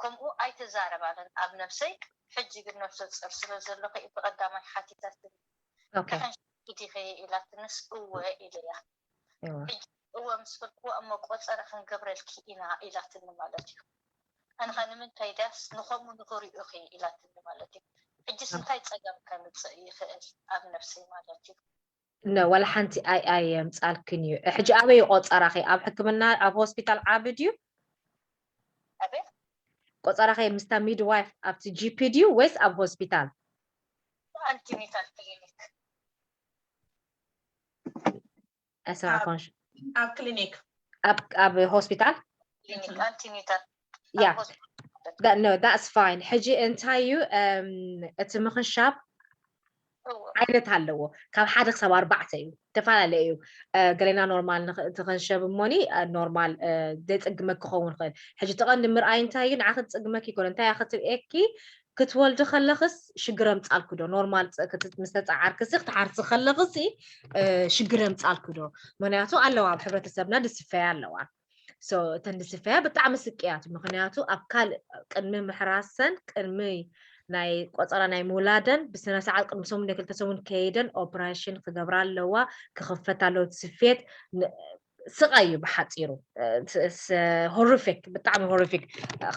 ከምኡ ኣይተዛረባለን ኣብ ነብሰይ ሕጂ ግን ነብሰ ፁር ስለ ዘለኹ ብቀዳማይ ሓቲታት ተኸንሽቲ ዲኺ ኢላትንስ እወ ኢለያ ሕጂ እወ ምስ በልክዋ እሞ ቆፀረ ክንገብረልኪ ኢና ኢላትኒ ማለት እዩ ኣንኻ ንምንታይ ዳስ ንኸምኡ ንኽሪኡኺ ኢላትኒ ማለት እዩ ሕጂስ እንታይ ፀገም ከምፅእ ይኽእል ኣብ ነብሰይ ማለት እዩ ነ ዋላ ሓንቲ ኣይ ኣይ የምፃልክን እዩ ሕጂ ኣበይ ቆፀራኺ ኣብ ሕክምና ኣብ ሆስፒታል ዓቢ ድዩ ኣቤት ቆፀራኺ ምስታ ሚድዋይፍ ኣብቲ ጂፒ ድዩ ወይስ ኣብ ሆስፒታል ኣንቲኔታል ክሊኒክ ኣስራዕ ኮንሽ ኣብ ክሊኒክ ኣብ ኣብ ሆስፒታል ክሊኒክ ኣንቲኒታል Yeah. That, no, that's fine. ሕጂ እንታይ እዩ እቲ ምኽንሻብ ዓይነት ኣለዎ። ካብ ሓደ ክሳብ ኣርባዕተ እዩ፣ ዝተፈላለየ እዩ። ገሌና ኖርማል ትኽንሸብ እሞኒ ኖርማል ዘይፅግመ ክኸውን ይኽእል። ሕጂ ተቐንዲ ምርኣይ እንታይ እዩ ንዓኺ ዝፅግመኪ ይኮነ እንታይ ክትርእየኪ ክትወልዲ ከለኽስ ሽግር ኣምፃልኩ ዶ ኖርማል ምስ ተፀዓርክሲ ክትሓርሲ ከለኽሲ ሽግር ኣምፃልኩ ዶ? ምክንያቱ ኣለዋ ኣብ ሕብረተሰብና ድስፈያ ኣለዋ። እተን ዝስፈያ ብጣዕሚ ስቅያት ምክንያቱ ኣብ ካልእ ቅድሚ ምሕራሰን ቅድሚ ናይ ቆፀራ ናይ ምውላደን ብስነ ስርዓት ቅድሚ ሰሙን ክልተ ሰሙን ከይደን ኦፕራሽን ክገብራ ኣለዋ። ክኽፈት ኣለዎ ስፌት ስቃይ እዩ ብሓፂሩ። ሆሪፊክ ብጣዕሚ ሆሪፊክ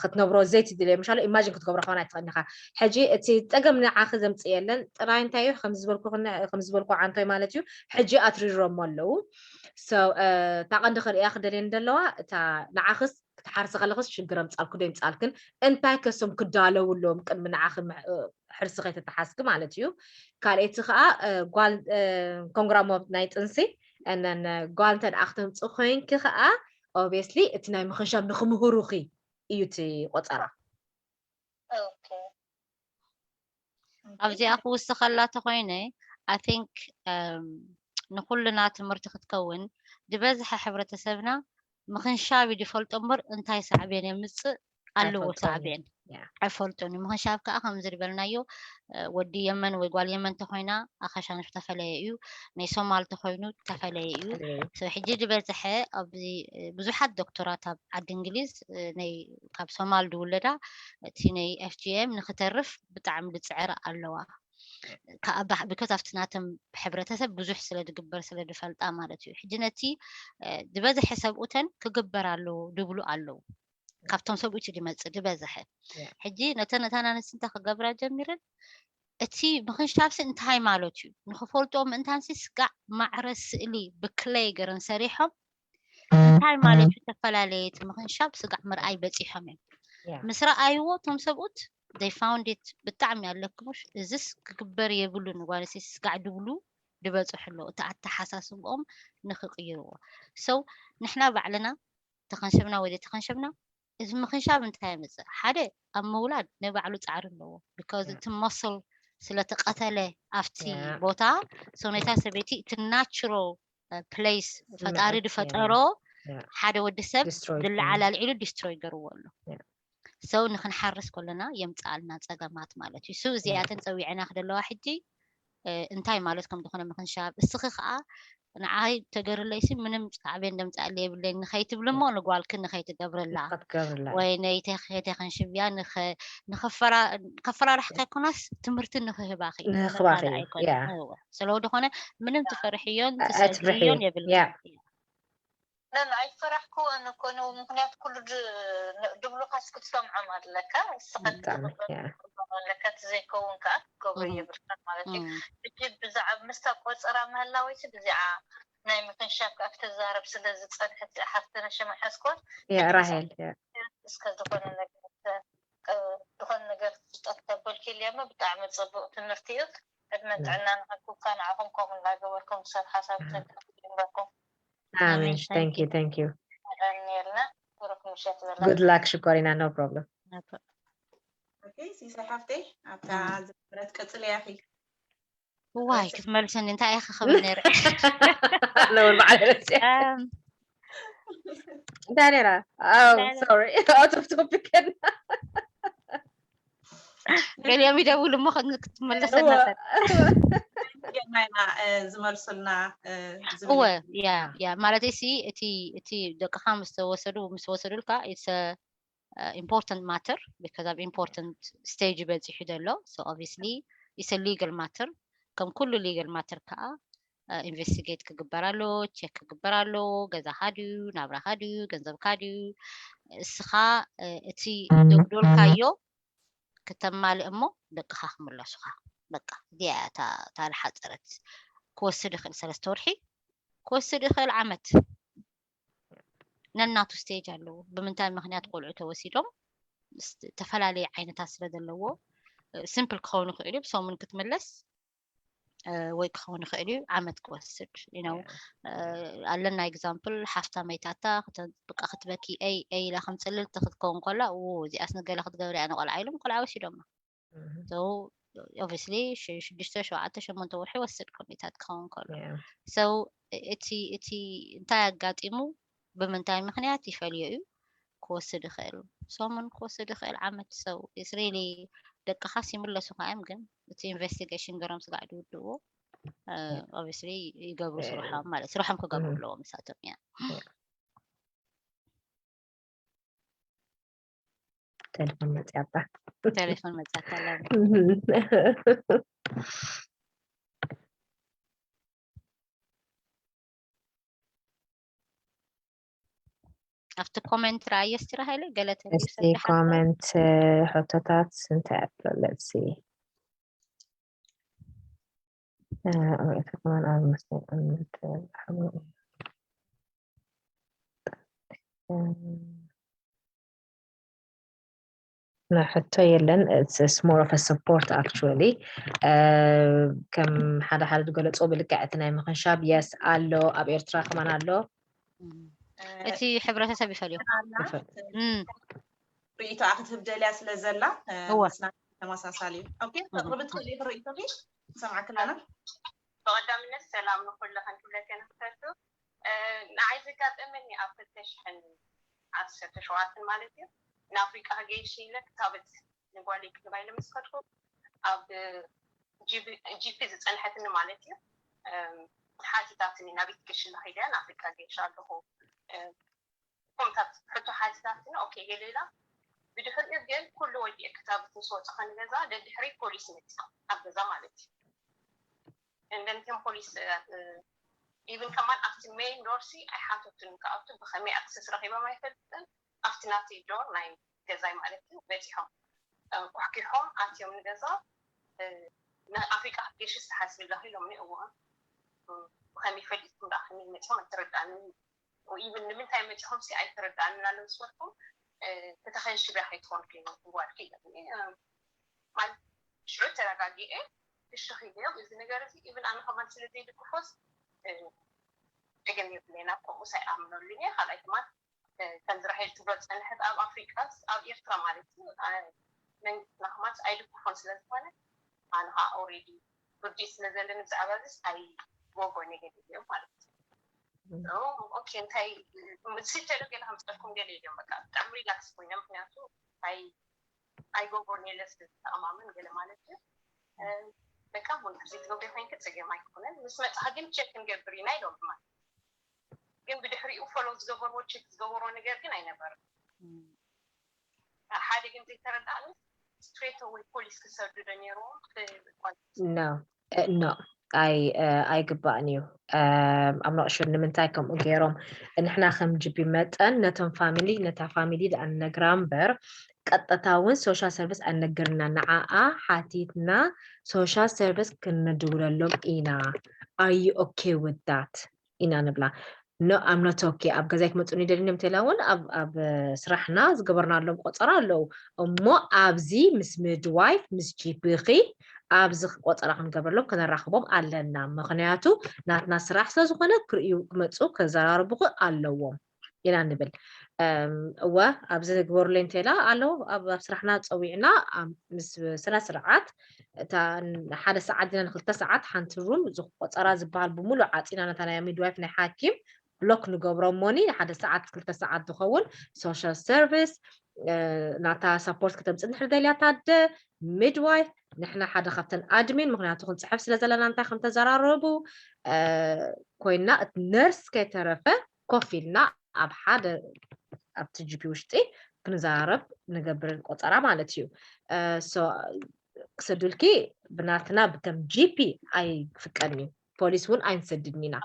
ክትነብሮ ዘይቲ ድለ ምሻሎ ኢማጂን ክትገብሮ ከሆን ኣይትኽእልኻ። ሕጂ እቲ ፀገም ንዓኺ ዘምፅእ የለን ጥራይ እንታይ እዩ ከምዝበልኩ ዓንቶይ ማለት እዩ። ሕጂ ኣትሪሮሞ ኣለዉ እታ ቀንዲ ክርእያ ክደልየን ዘለዋ እታ ንዓኽስ ክትሓርሲ ከለኽስ ሽግር ኣምፃልኩ ዶ ይምፃልክን እንታይ ከሶም ክዳለዉ ኣለዎም ቅድሚ ንዓኺ ሕርሲ ከይተተሓስኪ ማለት እዩ። ካልኣይቲ ከዓ ጓል ኮንግራሞ ናይ ጥንሲ እነን ጓል እንተ ደኣ ክተምፅእ ኮይንኪ ከዓ ኦብስሊ እቲ ናይ ምኽንሻብ ንክምህሩኺ እዩ እቲ ቆፀራ። ኣብዚኣ ክውስኸላ ተኮይነ I think ንኩልና ትምህርቲ ክትከውን ዝበዝሐ ሕብረተሰብና ምኽንሻብ እዩ ዝፈልጦ እምበር እንታይ ሳዕቤን የምፅእ ኣለዎ ሳዕቤን ኣይፈልጡን እዩ። ምኽንሻብ ከዓ ከምዚ ዝበልናዮ ወዲ የመን ወይ ጓል የመን ተኮይና ኣኸሻንሽ ተፈለየ እዩ። ናይ ሶማል ተኮይኑ ተፈለየ እዩ። ሕጂ ዝበዝሐ ኣብዚ ብዙሓት ዶክተራት ኣብ ዓዲ እንግሊዝ ናይ ካብ ሶማል ዝውለዳ እቲ ናይ ኤፍጂኤም ንክተርፍ ብጣዕሚ ዝፅዕራ ኣለዋ። ብከት ኣብቲ ናተም ሕብረተሰብ ብዙሕ ስለ ዝግበር ስለ ዝፈልጣ ማለት እዩ። ሕጂ ነቲ ዝበዝሐ ሰብኡተን ክግበር ኣለዎ ዝብሉ ኣለዉ። ካብቶም ሰብኡት ዝመፅእ ዝበዝሐ ሕጂ ነተን እታን ኣንስቲ እንታይ ክገብራ ጀሚረን እቲ ምኽንሻብሲ እንታይ ማለት እዩ ንክፈልጥዎ ምእንታንሲ ስጋዕ ማዕረ ስእሊ ብክለይ ገረን ሰሪሖም እንታይ ማለት እዩ ዝተፈላለየ እቲ ምኽንሻብ ስጋዕ ምርኣይ በፂሖም እዮም ምስ ረኣይዎ እቶም ሰብኡት they found it ብጣዕሚ ኣለክሙሽ እዚስ ክግበር የብሉን ጓል ኣንስተይቲ ስጋዕ ድብሉ ድበፅሑ ኣለዉ እቲ ኣተሓሳስብኦም ንክቅይርዎ so ንሕና ባዕልና ተኸንሸብና ወይ ዘይተኸንሸብና እዚ ምኽንሻብ እንታይ የምፅእ ሓደ ኣብ ምውላድ ናይ ባዕሉ ፃዕሪ ኣለዎ because እቲ muscle ስለተቀተለ ኣብቲ ቦታ so ነታ ሰበይቲ እቲ natural place ፈጣሪ ዝፈጠሮ ሓደ ወዲ ሰብ ዝለዓል ኣልዒሉ destroy ገርዎ ኣሎ so ንክንሓርስ ከለና የምፅኣልና ፀገማት ማለት እዩ so እዚኣተን ፀዊዐና ክደለዋ ሕጂ እንታይ ማለት ከም ዝኾነ ምኽንሻብ እስኺ ከዓ ንዓይ ተገርለይሲ ምንም ሳዕቤን ደምፃእለ የብለይ ንኸይትብሊ እሞ ንጓልኪ ንኸይትገብርላ ወይ ነይተኸንሽብያ ከፈራርሕካ ይኮናስ ትምህርቲ ንክህባኺ ስለዚ ዝኾነ ምንም ትፈርሕዮን ትሰግርዮን የብልኪ ለን ኣይፈራሕኩወን እኮ ነው ምክንያት ኩሉ ድብሉካስ ክትሰምዖም ኣለካ እስኸትለካ እቲ ዘይከውን ከዓ ክትገብሮ የብልካን ማለት እዩ እጅ ብዛዕባ ምስታ ቆፀራ ምህላወይቲ ብዚዓ ናይ ምክንሻብ ከዓ ክትዛረብ ስለ ዝፀንሐት ሓፍተነ ሽመ ሓዝኮን ራሄል እስከ ዝኾነ ነገር ዝኾነ ነገር ፍልጠት ተበልኪ ኢልያማ ብጣዕሚ ፅቡቅ ትምህርቲ እዩ ዕድመን ጥዕና ንሃብኩካ ንዓኹም ከምኡ እናገበርኩም ሰብ ሓሳብ ተካፍሉ ይንበርኩም ኣሜን thank you thank you ቀኒልና ብሩክ ምሸት ዘላ good luck ሽኮሪና no problem ሲሳይ ሓፍተይ ኣብታ ዝነበረት ቀፅል ያኺ ዋይ ክትመልሰኒ እንታይ ኢኻ ክብል ነይረ ነውን በዓል ረሲያ እንታይ ነራ sorry out of topic ገሊኦም ይደውሉ እሞ ክትመለሰና ዝመልሱልና እወ ያ ያ ማለት ሲ እቲ እቲ ደቅኻ ምስ ተወሰዱ ምስ ተወሰዱልካ important matter because ኣብ important stage በፂሑ ዘሎ so obviously it's a legal matter ከም ኩሉ legal matter ከዓ ኢንቨስቲጌት ክግበር ኣሎ ቸክ ክግበር ኣሎ ገዛኻ ድዩ ናብራኻ ድዩ ገንዘብካ ድዩ እስኻ እቲ ዘጉደልካዮ ክተማልእ እሞ ደቅኻ ክምለሱኻ በቃ እዚኣ እያ እታ ዝሓፀረት ክወስድ ይኽእል ሰለስተ ወርሒ ክወስድ ይኽእል ዓመት ነናቱ ስቴጅ ኣለዎ ብምንታይ ምክንያት ቆልዑ ተወሲዶም ዝተፈላለየ ዓይነታት ስለ ዘለዎ ሲምፕል ክኸውን ይኽእል እዩ ብሰሙን ክትምለስ ወይ ክኸውን ይኽእል እዩ ዓመት ክወስድ you know ኣለና example ሓፍታ መይታታ በቃ ክትበኪ ኤይ ኤይ ኢላ ከም ጽልልቲ ክትከውን ከላ እዚኣስ ንገለ ክትገብር እያ ንቆልዓ ኢሎም ቆልዓ ወሲዶማ so obviously ሽዱሽተ ሸውዓተ ሸሞንተ ወርሒ ይወስድ ኮሚታት ክኸውን ከሎ so እቲ እቲ እንታይ ኣጋጢሙ ብምንታይ ምክንያት ይፈልዮ እዩ ክወስድ ይኽእል ሰሙን ክወስድ ይኽእል ዓመት so it's really ደቅኻስ ይምለሱ ካዮም ግን እቲ ኢንቨስቲጌሽን ገሮም ስጋዕ ድውድዎ obviously ይገብሩ ስርሖም ማለት ስርሖም ክገብሩ ኣለዎም ንሳቶም እያ ቴሌፎን መፅያታ ቴሌፎን መፅያታ ኣላ ኣብቲ ኮመንት ረኣዮ እስቲ ራሃይለ ገለ ተሪኡ እስቲ ኮመንት ሕቶታት እንታይ ኣሎ let's see ኦኤፍ ከማን ኣብ መስመር እምነት ሕቶ የለን it's more of a support actually ከም ሓደ ሓደ ዝገለፅዎ ብልክዕ እቲ ናይ ምክንሻብ yes ኣሎ ኣብ ኤርትራ ከማን ኣሎ እቲ ሕብረተሰብ ይፈልዮ ርእይቶኣ ክትህብ ደልያ ስለ ዘላ ተመሳሳሊ እዩ ተቕርቢ ትኽእል ኢኺ ርእይቶኺ ንሰምዓኪ ኣለና ብቐዳምነት ሰላም ንኩልኽን ክብለክን ክፈቱ ንዓይ ዘጋጠመኒ ኣብ ክልተ ሽሕን ዓሰርተ ሸውዓተን ማለት እዩ ንኣፍሪቃ ክገይሽ ኢለ ክታበት ንጓለይ ክትባይለ ምስ ከድኩ ኣብ ጂፒ ዝፀንሐትኒ ማለት እዩ ሓቲታትኒ ናበይ ትገይሽ ኣለኺ ኢለያ ንኣፍሪቃ ገይሽ ኣለኹ ከምታት ሕቶ ሓቲታትኒ ኦኬ ገለ ኢላ ብድሕሪኡ ግን ኩሉ ወዲአ ክታበት ምስ ወፀ ከንገዛ ደድሕሪ ፖሊስ መፂ ኣብ ገዛ ማለት እዩ እንደንቲም ፖሊስ ኢቭን ከማን ኣብቲ ሜይን ዶርሲ ኣይሓተቱን ክኣቱ ብከመይ ኣክሰስ ረኪቦም ኣይፈልጥን ኣብቲ ናተይ ዶር ናይ ገዛይ ማለት እዩ በፂሖም ኳሕኪሖም ኣትዮም ንገዛ ኣፍሪቃ ክትገሽስ ትሓስቢ ኣለኺ ኢሎምኒ እዋ ብከመይ ፈሊጥኩም ደኣ ከመይ መፂኦም ኣይተረዳእንን ኢቭን ንምንታይ መፂኹም ሲ ኣይተረዳእንን ኣሎ ምስ በልኩም ክተኸንሽብያ ከይትኾንኪ ጓልኪ ኢሎምኒ ማለት ሽዑ ተረጋጊኤ እሺ ኺደዮም እዚ ነገር እዚ ኢቭን ኣነ ከማን ስለ ዘይድግፎስ ደገም የብለና ከምኡስ ኣይኣምነሉን እየ ካልኣይ ድማ ከምዚ ራሄል ትብሎ ዝፀንሐት ኣብ ኣፍሪቃስ ኣብ ኤርትራ ማለት እዩ መንግስትና ከማንስ ኣይድግፎን ስለ ዝኾነ ኣነ ከዓ ኦሬዲ ርድኢት ስለ ዘለኒ ብዛዕባ ዝስ ኣይጎጎ ነገር እዮም ማለት እዩ ኦኬ እንታይ ስጀሉ ገለ ከምፀልኩም ገለ እዮም በቃ ብጣዕሚ ሪላክስ ኮይነ ምክንያቱ ኣይ ኣይጎጎን የለ ስለ ዝተኣማመን ገለ ማለት እዩ በቃ ሞን ግዜ ትገብሪ ኮይንክ ፀገም ኣይኮነን ምስ መፅኻ ግን ቸክ ክንገብር ኢና ኢሎም ማለት ግን ብድሕሪኡ ፎሎ ዝገበርዎ ቸክ ዝገበርዎ ነገር ግን ኣይነበርም ሓደ ግን ዘይተረዳእኒ ስትሬት ወይ ፖሊስ ክሰዱ ዶ ነይርዎም no no ኣይ ኣይግባእን እዩ ኣብ ነቕሹ ንምንታይ ከምኡ ገይሮም ንሕና ከም ጅቢ መጠን ነቶም ፋሚሊ ነታ ፋሚሊ ደኣ ንነግራ እምበር ቀጥታ እውን ሶሻል ሰርቪስ ኣይነገርና ንዓኣ ሓቲትና ሶሻል ሰርቪስ ክንድውለሎም ኢና are you okay with that ኢና ንብላ no I'm not okay ኣብ ገዛይ ክመፁኒ ደሊኖም ተላ እውን ኣብ ስራሕና ዝገበርናሎም ቆፀራ ኣለዉ እሞ ኣብዚ ምስ ሚድዋይፍ ምስ ጂፒኺ ኣብዚ ቆፀራ ክንገብረሎም ከነራኽቦም ኣለና ምክንያቱ ናትና ስራሕ ስለዝኾነ ክርእዩ ክመፁ ከዘራርቡኺ ኣለዎም ኢና ንብል እወ ኣብዚ ግበሩለይ እንተላ ኣሎ ኣብ ስራሕና ፀዊዕና ምስ ስነ ስርዓት እታ ሓደ ሰዓት ዲና ንክልተ ሰዓት ሓንቲ ሩም ቆፀራ ዝበሃል ብምሉእ ዓፂና ነታ ናይ ሚድዋይፍ ናይ ሓኪም ብሎክ ንገብሮ እሞኒ ሓደ ሰዓት ክልተ ሰዓት ዝኸውን ሶሻል ሰርቪስ ናታ ሰፖርት ከተምፅእ እንድሕር ደልያ ታደ ሚድዋይፍ ንሕና ሓደ ካብተን ኣድሚን ምክንያቱ ክንፅሕፍ ስለ ዘለና እንታይ ከም ተዘራረቡ ኮይና እቲ ነርስ ከይተረፈ ኮፍ ኢልና ኣብ ሓደ ኣብቲ ጂፒ ውሽጢ ክንዘራረብ ንገብር ቆፀራ ማለት እዩ ክሰዱልኪ ብናትና ብተም ጂፒ ኣይፍቀድን እዩ ፖሊስ እውን ኣይንሰድድን ኢና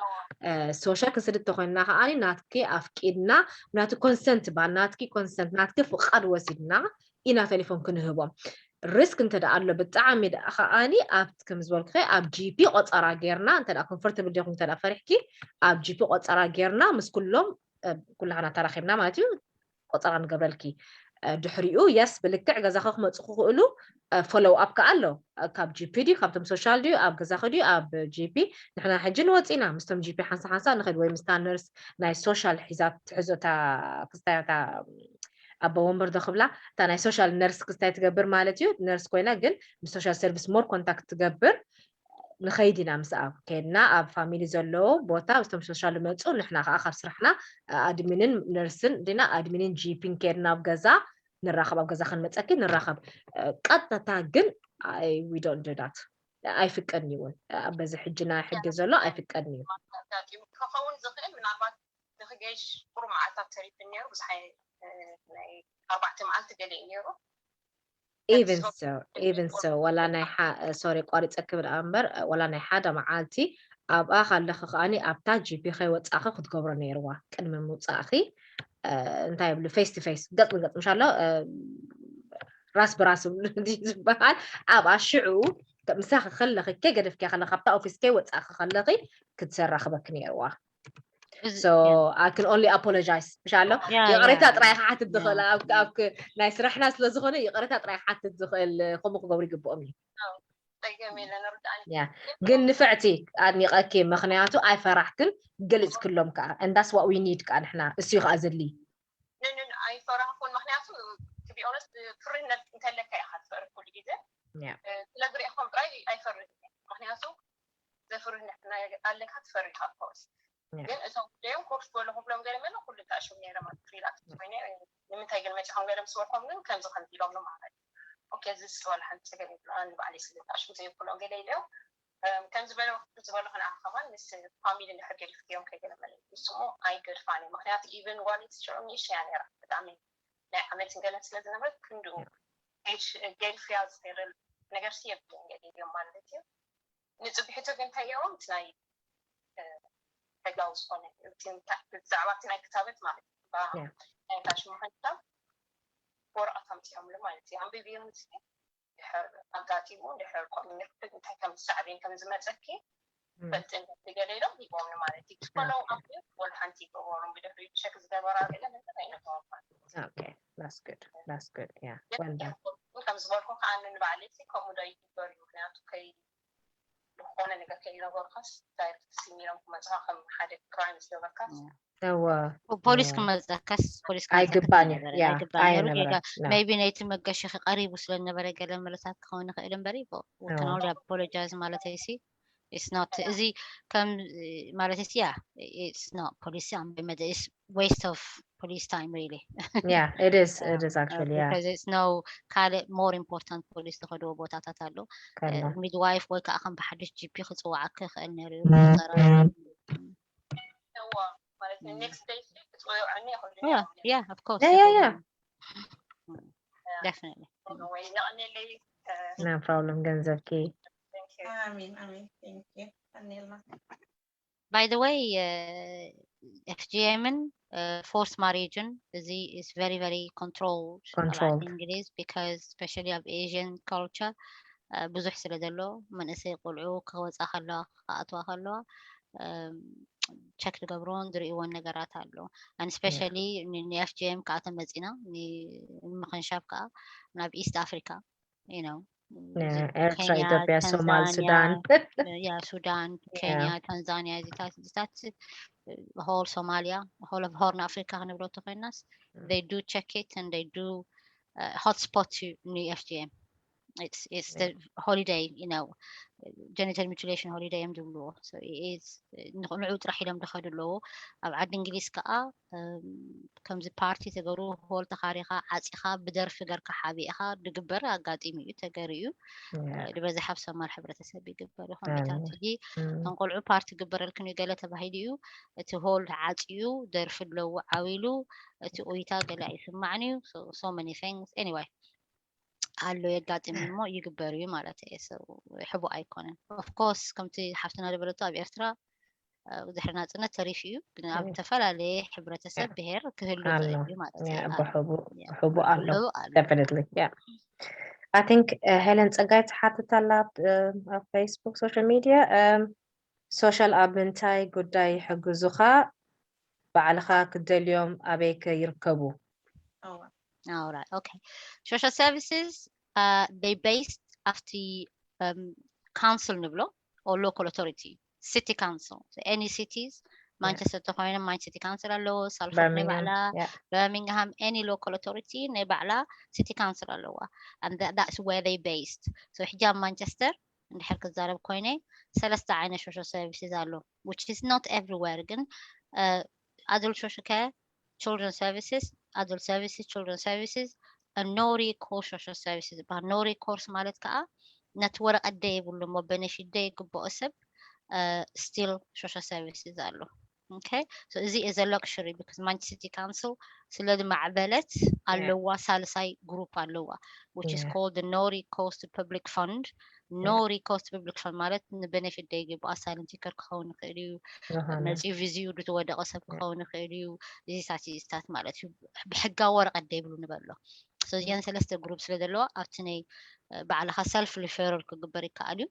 ሶሻል ክንስድድ ተኮይንና ከዓ ናትኪ ኣፍቂድና ናቲ ኮንሰንት ባል ናትኪ ኮንሰንት ናትኪ ፍቃድ ወሲድና ኢና ቴሌፎን ክንህቦም ሪስክ እንተ ኣሎ ብጣዕሚ ደኣ ከዓኒ ኣብ ከም ዝበልኩ ኣብ ጂፒ ቆፀራ ጌርና እንተ ኮንፈርተብል ዲኹም እንተ ፈሪሕኪ ኣብ ጂፒ ቆፀራ ጌርና ምስ ኩሎም ኩላህና ተራኺብና ማለት እዩ ቆፀራ ንገብረልኪ ድሕሪኡ የስ ብልክዕ ገዛኸ ክመፁ ክኽእሉ ፎሎው ኣፕ ከዓ ኣሎ። ካብ ጂፒ ድዩ ካብቶም ሶሻል ድዩ ኣብ ገዛኸ ድዩ ኣብ ጂፒ? ንሕና ሕጂ ንወፂና ምስቶም ጂፒ ሓንሳ ሓንሳ ንኸድ ወይ ምስታ ነርስ ናይ ሶሻል ሒዛ ትሕዞታ ክስታያታ ኣቦ ወንበር ዶ ክብላ እታ ናይ ሶሻል ነርስ ክስታይ ትገብር ማለት እዩ። ነርስ ኮይና ግን ምስ ሶሻል ሰርቪስ ሞር ኮንታክት ትገብር። ንኸይድ ኢና ምስ ኣብ ከድና ኣብ ፋሚሊ ዘለዎ ቦታ ምስቶም ሶሻል መፁ ንሕና ከዓ ካብ ስራሕና ኣድሚንን ነርስን ዲና ኣድሚንን ጂፒን ከድና ኣብ ገዛ ንራኸብ ኣብ ገዛ ክንመፀኪ ንራኸብ። ቀጥታ ግን we don't do that ኣይፍቀድን እዩ እውን በዚ ሕጂ ናይ ሕጊ ዘሎ ኣይፍቀድን እዩ። ክኸውን ዝኽእል ምናልባት ንክገይሽ ቁሩብ መዓልታት ተሪፍን ነይሩ ብዙሓ ናይ ኣርባዕተ መዓልቲ ገለ እዩ ነይሩ። Even so even so ወላ ናይ ሶሪ ቋሪፀ ክብል እምበር ወላ ናይ ሓደ መዓልቲ ኣብኣ ካለኺ ከዓኒ ኣብታ ጂፒ ከይወፃእኺ ክትገብሮ ነይርዋ ቅድሚ ምውፃእኺ እንታይ ይብሉ face to face ገፅ ንገፅ ምሻሎ ራስ ብራስ ዝብሉ ዝበሃል ኣብኣ ሽዑ ምሳኺ ከለኺ ከይገደፍኪያ ከለኺ ካብታ ኦፊስ ከይወፃእኺ ከለኺ ክትሰራኽበኪ ነይርዋ። So I can only apologize ምሻሎ ይቕሬታ ጥራይ ክሓትት ዝኽእል ናይ ስራሕና ስለ ዝኾነ ይቕሬታ ጥራይ ክሓትት ዝኽእል ከምኡ ክገብሩ ይግብኦም እዩ። ግን ንፍዕቲ ኣድኒቐኪ ምኽንያቱ ኣይፈራሕክን ገሊፅክሎም ከዓ and that's what we need ከዓ ንሕና እሱ ከዓ ዘድሊ ኣይፈራሕኩን ምክንያቱ to be honest ፍርህነት እንተለካ ኢኻ ትፈርህ ኩሉ ግዜ ስለዝሪእኹም ጥራይ ኣይፈርህን ምክንያቱ ዘፍርህ ኣለካ ትፈርህ ኢኻ of course ግን እቶም ደዮም ኮፍ ዝበሉ ክብሎም ገለ መለ ኩሉ ተኣሽም ነይሮም relax ኮይነ ንምንታይ ግን መፂኹም ገለ ምስ በልኮም ግን ከምዚ ከምዚ ኢሎም ማለት okay እዚ ዝበሉ ሓንቲ ፀገም ይብሉ ኣነ ንባዕለይ ስለ ተኣሽም ዘይብሎም ገለ ኢለዮም ከም ዝበለኹ ንኣኻ ከማን ምስ ፋሚሊ እንድሕር ገዲፍክዮም ከይገለመለ ንስሞ ኣይገድፋን እዩ ምክንያቱ even ጓል ትሽዑ ንእሽተያ ነይራ ብጣዕሚ ናይ ዓመት ገለን ስለ ዝነበረት ክንድኡ ገድፍያ ዝኽእል ነገር ሲ የብልን ገዲፍዮም ማለት እዩ ንፅቢሒቱ ግን እንታይ እዮም እቲ ናይ ሕጋዊ ዝኾነ ብዛዕባ እቲ ናይ ክታበት ማለት እዩ ናይ ታሽሙ ሕንታ ወረቐት ኣምፅኦምሉ ማለት እዩ ኣንቢብዮም እዚ ድሕር ኣጋጢሙ ድሕር ቆሚርክት እንታይ ከም ዝሳዕብን ከም ዝመፀኪ ፈልጥን ገለ ኢሎም ሂቦምኒ ማለት እዩ ትፈለው ኣምቢር ወላ ሓንቲ ይገበሮም ብድሕሪ ቸክ ዝገበራ ገለ ነገር ኣይነገሮም ማለት እዩ Okay, that's good. That's good. Yeah. Well done. ከም ዝበልኩ ከዓ ንባዕለይ ከምኡ ዶ ይግበር እዩ ምክንያቱ ከይ ዝኾነ ነገር ከይነገርካስ ዳይሬክት ሲሚሮም ክመፅኻ ከም ሓደ ክራይም ዝገበርካስ እወ ፖሊስ ክመፀካስ ፖሊስ ኣይግባን እዩ ያ ኣይግባን ነሩ ጌጋ ኣይነበረን no። maybe ነይቲ መገሽኺ ቀሪቡ ስለነበረ ገለ መለታት ክኸውን ይኽእል እምበሪ we can only apologize ማለት ሲ it's not እዚ ከም ማለት ሲ yeah it's not police መደ is waste of police time really Yeah, it is. It is actually. Yeah. Because it's no ካልእ more important ፖሊስ ዝኸድዎ ቦታታት ኣሎ ከላ ሚድዋይፍ ወይ ከዓ ከም ብሓድሽ ጂፒ ክፅዋዓካ ይኽእል ነይሩ እዩ ማለት ኔክስት ዴይ ክትወይውዐኒ ይኽእሉ yeah yeah of course Yeah, yeah, yeah. Definitely ወይ ነቕኔለይ No problem. ገንዘብኪ ኣሜን ኣሜን thank you ቀኔልና by the way FGM ን forced marriage ን እዚ is very very controlled Controlled. እንግሊዝ because especially ኣብ Asian culture ብዙሕ ስለ ዘሎ መንእሰይ ቆልዑ ክወፃ ከለዋ ክኣትዋ ከለዋ ቸክ ዝገብርዎን ዝርእይዎን ነገራት ኣሎ and especially ን FGM ከዓ ተመፂና ንምኽንሻብ ከዓ ናብ East Africa you know ኤርትራ ኢትዮጵያ ሶማል ሱዳን yeah ሱዳን ኬንያ ታንዛኒያ እዚታት whole Somalia whole of Horn Africa ክንብሎ ተኮይናስ they do check it and they do hotspot ን FGM it's it's the holiday you know genital mutilation holiday እዮም ዝብልዎ ንዕኡ ጥራሕ ኢሎም ዝኸዱ ኣለዉ ኣብ ዓዲ እንግሊዝ ከዓ ከምዚ ፓርቲ ተገሩ ሆል ተኻሪኻ ዓፂኻ ብደርፊ ገርካ ሓቢእኻ ዝግበር ኣጋጢሙ እዩ ተገሩ እዩ ዝበዝሕ ኣብ ሶማል ሕብረተሰብ ይግበር እዩ ኮሚታት እዚ እቶም ቆልዑ ፓርቲ ግበረልክን እዩ ገለ ተባሂሉ እዩ እቲ ሆል ዓፅዩ ደርፊ ኣለዉ ዓው ኢሉ እቲ ኡይታ ገለ ኣይስማዕን እዩ so many things anyway ኣሎ የጋጥም እሞ ይግበር እዩ ማለት እየ ሕቡእ ኣይኮነን of course ከምቲ ሓፍትና ዝበለቶ ኣብ ኤርትራ ድሕሪ ናፅነት ተሪፉ እዩ ግን ኣብ ዝተፈላለየ ሕብረተሰብ ብሄር ክህሉ ይኽእል እዩ ማለት እዩ ብሕቡእ ኣሎ definitely yeah I think ሄለን ፀጋይ ትሓትት ኣላ ኣብ ፌስቡክ ሶሻል ሚድያ ሶሻል ኣብ ምንታይ ጉዳይ ይሕግዙኻ ባዕልኻ ክትደልዮም ኣበይ ከ ይርከቡ All right, okay. Social services, uh, they based ኣብቲ um, council ንብሎ or local authority, city council. So any cities, Manchester ተኮይነ ማንቸስተር ሲቲ ካውንስል ኣለዎ፣ ሳልፎርድ ናይ ባዕላ፣ በርሚንግሃም፣ any local authority ናይ ባዕላ ሲቲ ካውንስል ኣለዋ። And that, that's where they based. So ሕጂ ኣብ ማንቸስተር እንድሕር ክዛረብ ኮይነ ሰለስተ ዓይነት social services ኣሎ, which is not everywhere, ግን adult social care, children services, adult services, children services, no recourse social services ይበሃል። No recourse ማለት ከዓ ነቲ ወረቀት ደይብሉ እሞ benefit ደይግብኦ ሰብ still social services ኣሎ። Okay, so እዚ is a luxury because ማንቸስተር ሲቲ ካውንስል ስለ ዝማዕበለት ኣለዋ ሳልሳይ ግሩፕ ኣለዋ, which is called the no recourse to public fund. No recourse to public fund ማለት ንbenefit ደይግብኦ asylum seeker ክኸውን ይኽእል እዩ፣ መፂኡ ቪዝኡ ዝተወደቀ ሰብ ክኸውን ይኽእል እዩ። እዚታት እዚታት ማለት እዩ ብሕጋዊ ወረቀት ደይብሉ ንበሎ። So እዚአን ሰለስተ ግሩፕ ስለ ዘለዋ ኣብቲ ናይ ባዕልካ self referral ክግበር ይከኣል እዩ።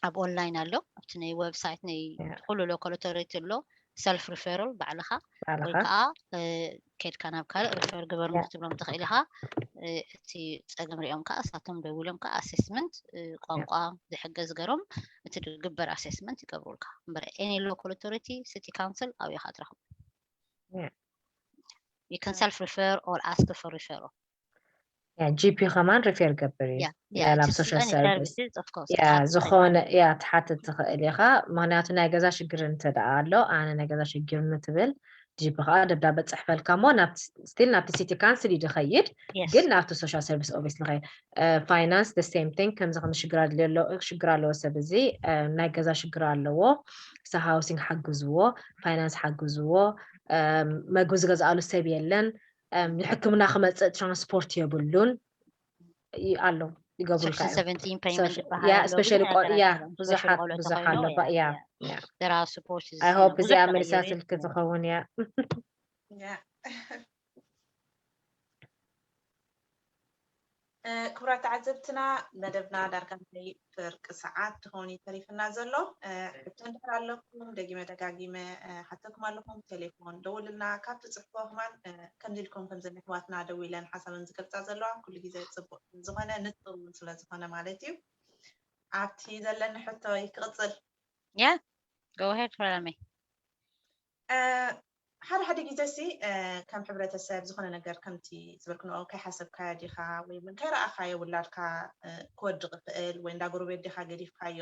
ኣብ ኦንላይን ኣሎ፣ ኣብቲ ናይ ዌብሳይት ናይ ኩሉ local authority ኣሎ። Self referral ባዕልካ ወይ ከዓ ከድካ ናብ ካልእ refer ግበርኒ ክትብሎም ትኽእል ኢኻ። እቲ ፀገም ሪኦም ከዓ እሳቶም ደዊሎም ከዓ assessment ቋንቋ ዝሕገዝ ገሮም እቲ ዝግበር assessment ይገብሩልካ። እምበር any local authority, city council ኣብኡ ኢኻ ትረኽቦ። You can self refer or ask for referral. ጂ ፒ ከማን refer ገብር እዩ ናብ social service ዝኾነ ያ ትሓትት ትኽእል ኢኻ። ምክንያቱ ናይ ገዛ ሽግር እንተ ደኣ ኣሎ ኣነ ናይ ገዛ ሽግር ንትብል ጂ ፒ ከዓ ደብዳበ ፅሕፈልካ እሞ still ናብቲ city council እዩ ዝኸይድ፣ ግን ናብቲ social service office ንኸይድ። Finance the same thing፣ ከምዚ ከም ሽግር ኣለዎ ሰብ እዚ ናይ ገዛ ሽግር ኣለዎ፣ so housing ሓግዝዎ፣ finance ሓግዝዎ፣ መግቢ ዝገዝኣሉ ሰብ የለን፣ ንሕክምና ክመፅእ ትራንስፖርት የብሉን ኣሎ ይገብሩልካ እዮም። ብዙሓት ብዙሓት ኣለባ። ያ I hope እዚኣ መሊሳትልኪ ትኸውን እያ። ክቡራት ተዓዘብትና፣ መደብና ዳርጋ ናይ ፍርቂ ሰዓት ትኸውን እዩ ተሪፍና ዘሎ። ሕቶ እንድሕር ኣለኩም፣ ደጊመ ደጋጊመ ሓተኩም ኣለኹም። ቴሌፎን ደውልና፣ ካብ ትፅሕፎ ከማን ከምዚ ኢልኩም ከምዘን ኣሕዋትና ደዊለን ሓሳበን ዝገልፃ ዘለዋ ኩሉ ግዜ ፅቡቅ ዝኾነ ንፅር እውን ስለ ዝኾነ ማለት እዩ። ኣብቲ ዘለኒ ሕቶ ክቕፅል። Yeah, go ahead, Rame. ሓደ ሓደ ግዜ ሲ ከም ሕብረተሰብ ዝኾነ ነገር ከምቲ ዝበልክንኦ ከይሓሰብካዮ ዲኻ ወይ እውን ከይረኣኻዮ ውላድካ ክወድቕ ይኽእል ወይ እንዳ ጎረቤት ዲኻ ገዲፍካዮ።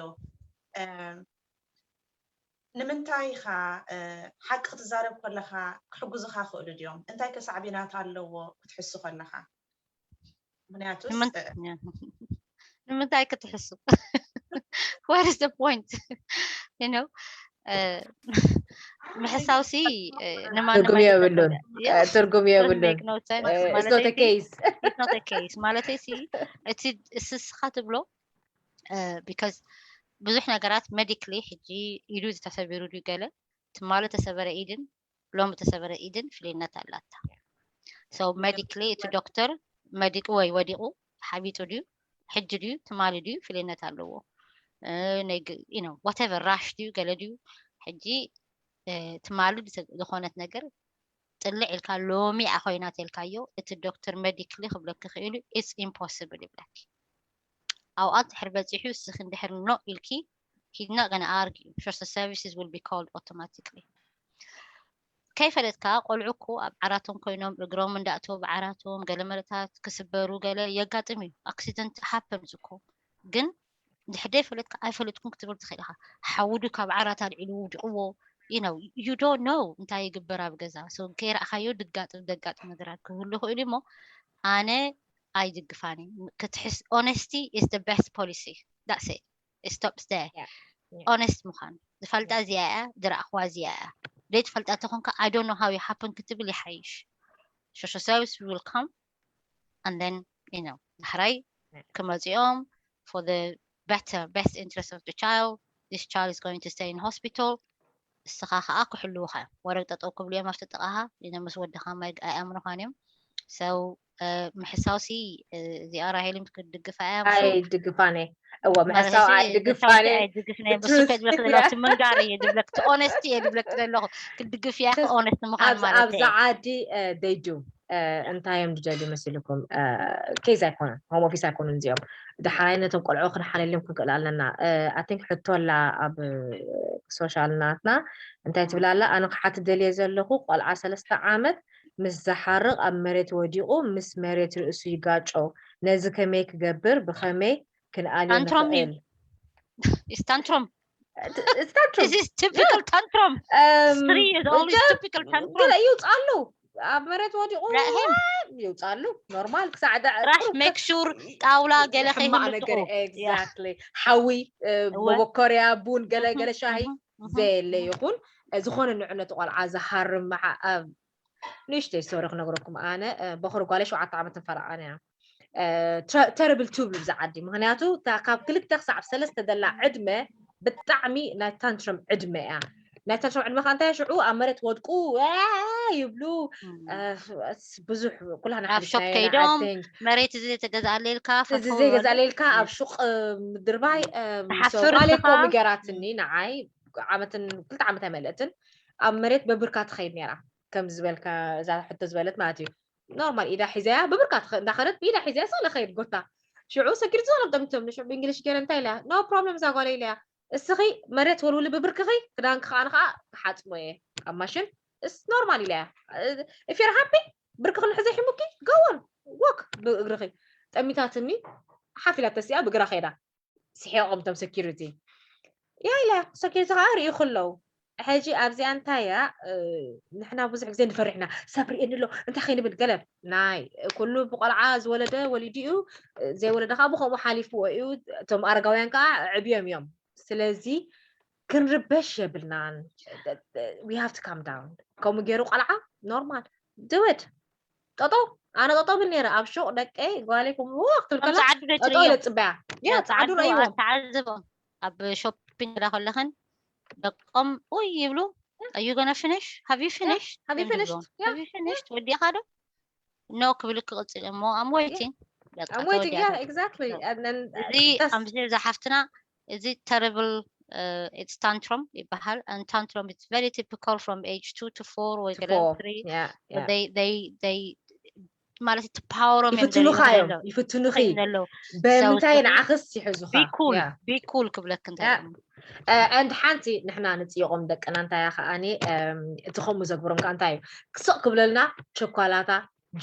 ንምንታይ ኢኻ ሓቂ ክትዛረብ ከለኻ ክሕግዙኻ ክእሉ ድዮም? እንታይ ከ ሳዕቤናት ኣለዎ ክትሕሱ ከለኻ? ምክንያቱ ንምንታይ ክትሕሱ? What is the point? You know, ምሕሳውሲ ንማንም ትርጉም የብሉን። ትርጉም የብሉን። ማለት ሲ እቲ እስስኻ ትብሎ because ብዙሕ ነገራት medically ሕጂ ኢዱ ዝተሰቢሩ ድዩ ገለ ትማሊ ተሰበረ ኢድን ሎሚ ተሰበረ ኢድን ፍልይነት ኣላታ። So medically እቲ ዶክተር መዲቁ ወይ ወዲቁ ሓቢጡ ድዩ ሕጂ ድዩ ትማሊ ድዩ ፍልይነት ኣለዎ። Whatever rash ድዩ ገለ ድዩ ሕጂ ትማሊ ዝኾነት ነገር ጥልዕ ኢልካ ሎሚ ኮይና ተልካዮ እቲ ዶክተር medically ክብለኪ ክኢሉ it's impossible ይብለኪ። ኣብኣ ድሕር በፂሑ እስኺ እንድሕር no ኢልኪ he's not gonna argue. Social services will be called automatically. ከይፈለጥካ ቆልዑ እኮ ኣብ ዓራቶም ኮይኖም እግሮም እንዳእተው ብዓራቶም ገለ መለታት ክስበሩ ገለ የጋጥም እዩ። Accident happens እኮ ግን ድሕደይ ፈለጥካ ኣይፈለጥኩን ክትብል ትኽእል ኢኻ። ሓውዱ ካብ ዓራት ኣልዒሉ ውድቕዎ you know you don't know እንታይ ይግበር ኣብ ገዛ። So ከይረእኻዮ ድጋጥም ደጋጥም ነገራት ክህሉ ይኽእሉ እሞ ኣነ ኣይድግፋን ክትሕስ honesty is the best policy. That's it. It stops there. Honest ምዃን ዝፈልጣ እዚኣ እያ ዝረእኽዋ እዚኣ እያ። ዘይትፈልጣ ተኾንካ I don't know how it happened ክትብል ይሓይሽ። Social service will come and then you know ዳሕራይ ክመፅኦም for the better best interest of the child, this child is going to stay in hospital። እስኻ ከዓ ክሕልውኻ እዮም። ወረግ ጠጠው ክብሉ እዮም ኣብቲ ጥቓኻ። ምስ ወድኻ ኣይኣምኑኻን እዮም። So ምሕሳውሲ እዚኣ ራሄል ክትድግፋ እያ። ኣይድግፋን እየ። እወ ምሕሳው ኣይድግፋን እየ። ኣይድግፍን እየ። ብሱ ከ ዝብለክ ዘለኹ እቲ ምንጋር እየ ዝብለክ፣ እቲ honesty እየ ዝብለክ ዘለኹ። ክትድግፍ እያ፣ honest ምዃን ማለት እየ። ኣብዚ ዓዲ they do እንታይ እዮም ዝደልዩ መሲልኩም? ኬዝ ኣይኮነን፣ ሆም ኦፊስ ኣይኮኑን እዚኦም። ዳሕራይ ነቶም ቆልዑ ክንሓለልዮም ክንክእል ኣለና። ኣይ ቲንክ ሕቶ ኣላ ኣብ ሶሻል ናትና፣ እንታይ ትብል ኣላ? ኣነ ክሓትት ደልየ ዘለኹ፣ ቆልዓ ሰለስተ ዓመት ምስ ዝሓርቕ ኣብ መሬት ወዲቑ ምስ መሬት ርእሱ ይጋጮ፣ ነዚ ከመይ ክገብር፣ ብኸመይ ክንኣልዮ ታንትሮም እዩ። ንኽእል? It's tantrum. It's tantrum. This is typical tantrum. Um, Three years old is just- typical tantrum. ገለ ይውፅኣሉ፣ ኣብ መሬት ወዲቑ Let him. ይውፅኣሉ። ኖርማል ክሳዕ ዳ- ራሽ ጥሩ make sure ጣውላ ገለ ሕማቕ ከይህሉ ነገር ጥሩ። Exactly. ሓዊ፣ እ፣ እወ። መበኮርያ፣ ቡን፣ ገለ ገለ ሻሂ Mhm, mhm. ዘየለ ይኹን፣ እ፣ ዝኾነ ንዕነቱ ቆልዓ ዝሃርም መዓ-፣ እ፣ ንእሽተይ ስቶሪ ክነግረኩም። ኣነ፣ እ፣ በኹሪ ጓለይ ሸውዓተ ዓመት ፈረቓን እያ። እ፣ ተረ-፣ ተርብል ትብሉ ብዛ ዓዲ። ምኽንያቱ እታ ካብ ክልተ ክሳብ ሰለስተ ዘላ ዕድመ ብጣዕሚ ናይ ታንትረም ዕድመ እያ። ናይ ታንትረም ዕድመ ከኣ እንታይ ሽዑ ኣብ መሬት ወድቁ፣ እ፣ ይብሉ። Mm. እ፣ ብዙሕ ኩላና ኣብ ሾፕ ሓሊፍናዮ፣ ከይዶም I think። መሬት እዚ ዘይተገዝኣለይ ኢልካ እዚ ፈርፈው ዘይገዛ በሉ። ኢልካ ኣብ ሹቕ ምድርባይ፣ እም፣ ትሓፍር so ጓለይ ንስኻ። ከምኡ ገይራትኒ ንዓይ ዓመትን ክልተ ዓመት ኣይመልእትን ኣብ መሬት በብርካ ትኸይድ ነይራ። ከም ዝበልካ እዛ ሕቶ ዝበለት ማለት እዩ። ኖርማል ኢዳ ሒዘያ በብርካ ትኸ-፣ እንዳኸደት ብኢዳ ሒዘያ ሳለ ኸይድ ጎታ። ሽዑ ሰኪሪቲ ዞሎም ጠሚቶም ንሽዑ ብእንግሊሽ ገይረ እንታይ ኢለያ? No problem እዛ ጓለይ ኢለያ። እስኺ መሬት ወልውሊ ብብርክኺ ክዳንኪ ከዓ ንኸዓ ክሓፅቦ እየ ኣብ ማሽን። እስ ኖርማል ኢለያ። If you're happy ብርክኺ ንሕዘ ሒሙኪ go on walk ብእግርኺ። ጠሚታትኒ ሓፍ ኢላ ተሲኣ ብእግራ ኸይዳ። ስሒቖም እቶም ሰኪሪቲ። ያ ኢለ ሰኪሪቲ ከዓ ርእዩ ከለዉ። ሕጂ ኣብዚኣ እንታይ እያ? እ፣ ንሕና ብዙሕ ግዜ ንፈርሕ ኢና። ሰብ ርእየኒ ኣሎ፣ እንታይ ከይንብል ገለ። ናይ ኩሉ ብቆልዓ ዝወለደ ወሊዱ እዩ፣ እ፣ ዘይወለደ ከዓ ብኸምኡ ሓሊፍዎ እዩ። እቶም ኣረጋውያን ከዓ ዕብዮም እዮም። ስለዚ ክንርበሽ የብልናን። We have to calm down። ከምኡ ገይሩ ቆልዓ ኖርማል። Do it። ጠጠው። ኣነ ጠጠው ብል ነይረ ኣብ ሹቕ ደቀይ ጓለይ ከምኡ ወቕ ትብል ከም ከላ ጸዓዱ ዶ ጠጠው ትርእዮም? ኢለ ጽበያ። ያ ጸዓዱ ጸዓዱ ረእይዎም። ተዓዝቦም ኣብ ሾፒንግ ዳ ከለኽን ደቆም ኡይ ይብሉ። Are you gonna finish? Have you finished? Have you finished? Yeah. Have you finished? ወዲእኻ ዶ? No ክብልክ ክቕጽል እሞ I'm waiting። በቃ I'm waiting. Yeah, ተወዲኣ። Exactly. So፣ And then እዚ that's ኣምዚ እዛ ሓፍትና እዚ terrible it's tantrum ይበሃል። And tantrum it's very typical from age two to four ወይ to ገለ four. three. Yeah, So yeah. they they they ማለት እዩ ትፓወሮም እዮም ይፍትኑኻ እዮም፣ ዘለዉ ይፍትኑኺ። ይኸይድ ዘለዉ። በምንታይ So to me, ንዓኽስ ይሕዙኻ? be cool, Yeah. be cool ክብለክ እንታይ Yeah. ደሞ። Uh, and ሓንቲ ንሕና ንፅይቖም ደቅና እንታይ እያ ከዓኒ፣ እም፣ እቲ ከምኡ ዘግብሮም ከዓ እንታይ እዩ? ክስቕ ክብለልና ቸኮላታ፣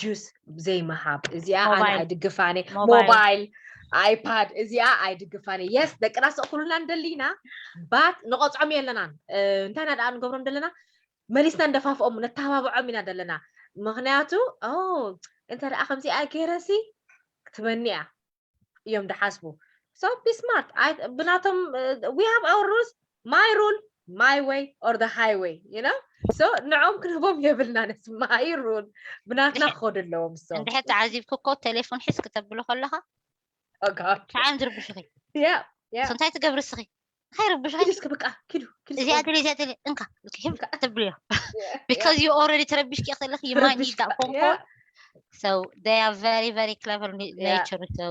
ጁስ ዘይምሃብ። እዚኣ ኣነ ሞባይል። ኣይድግፋኒ። ሞባይል። ሞባይል፣ ኣይፓድ፣ እዚኣ ኣይድግፋኒ። የስ፣ ደቅና ስቕ ክብሉና ንደሊ ኢና፣ ባት ንቐፅዖም የለናን። እ፣ እንታይ ኢና ደኣ ንገብሮም ዘለና? መሊስና እንደፋፍኦም፣ ነተባብዖም ኢና ዘለና። ምኽንያቱ፣ ኦ፣ እንተ ደኣ ከምዚኣ ገይረሲ ክትበኒ እያ እዮም ድሓስቡ። So be smart። ኣይ-፣ ብናቶም፣ እ፣ we have our rules, my rule, my way or the highway, you know? So ንዕኦም ክንህቦም የብልና ነቲ my rule፣ ብናትና እንድሕር ክኸዱ ኣለዎም። So እንድሕር ተዓዚብክ እኮ ቴሌፎን ሒዝ ክተብሎ ከለኻ Oh God. ንዓዮም ዝርብሹኺ። Yeah, yeah. So እንታይ ትገብሪ እስኺ? ከይርብሹኺ ኪዱ እስኪ በቃ፣ ኪዱ፣ ኪዱ እስኪ እዚኣ በቃ። ደሊ እዚኣ ደሊ እንካ ኢልኪ ህብ እንካ። ተብልዮ። Yeah, yeah. Because you already ተረቢሽኪ ከለኺ you might need that phone call. Yeah, So they are very very clever yeah, nature. So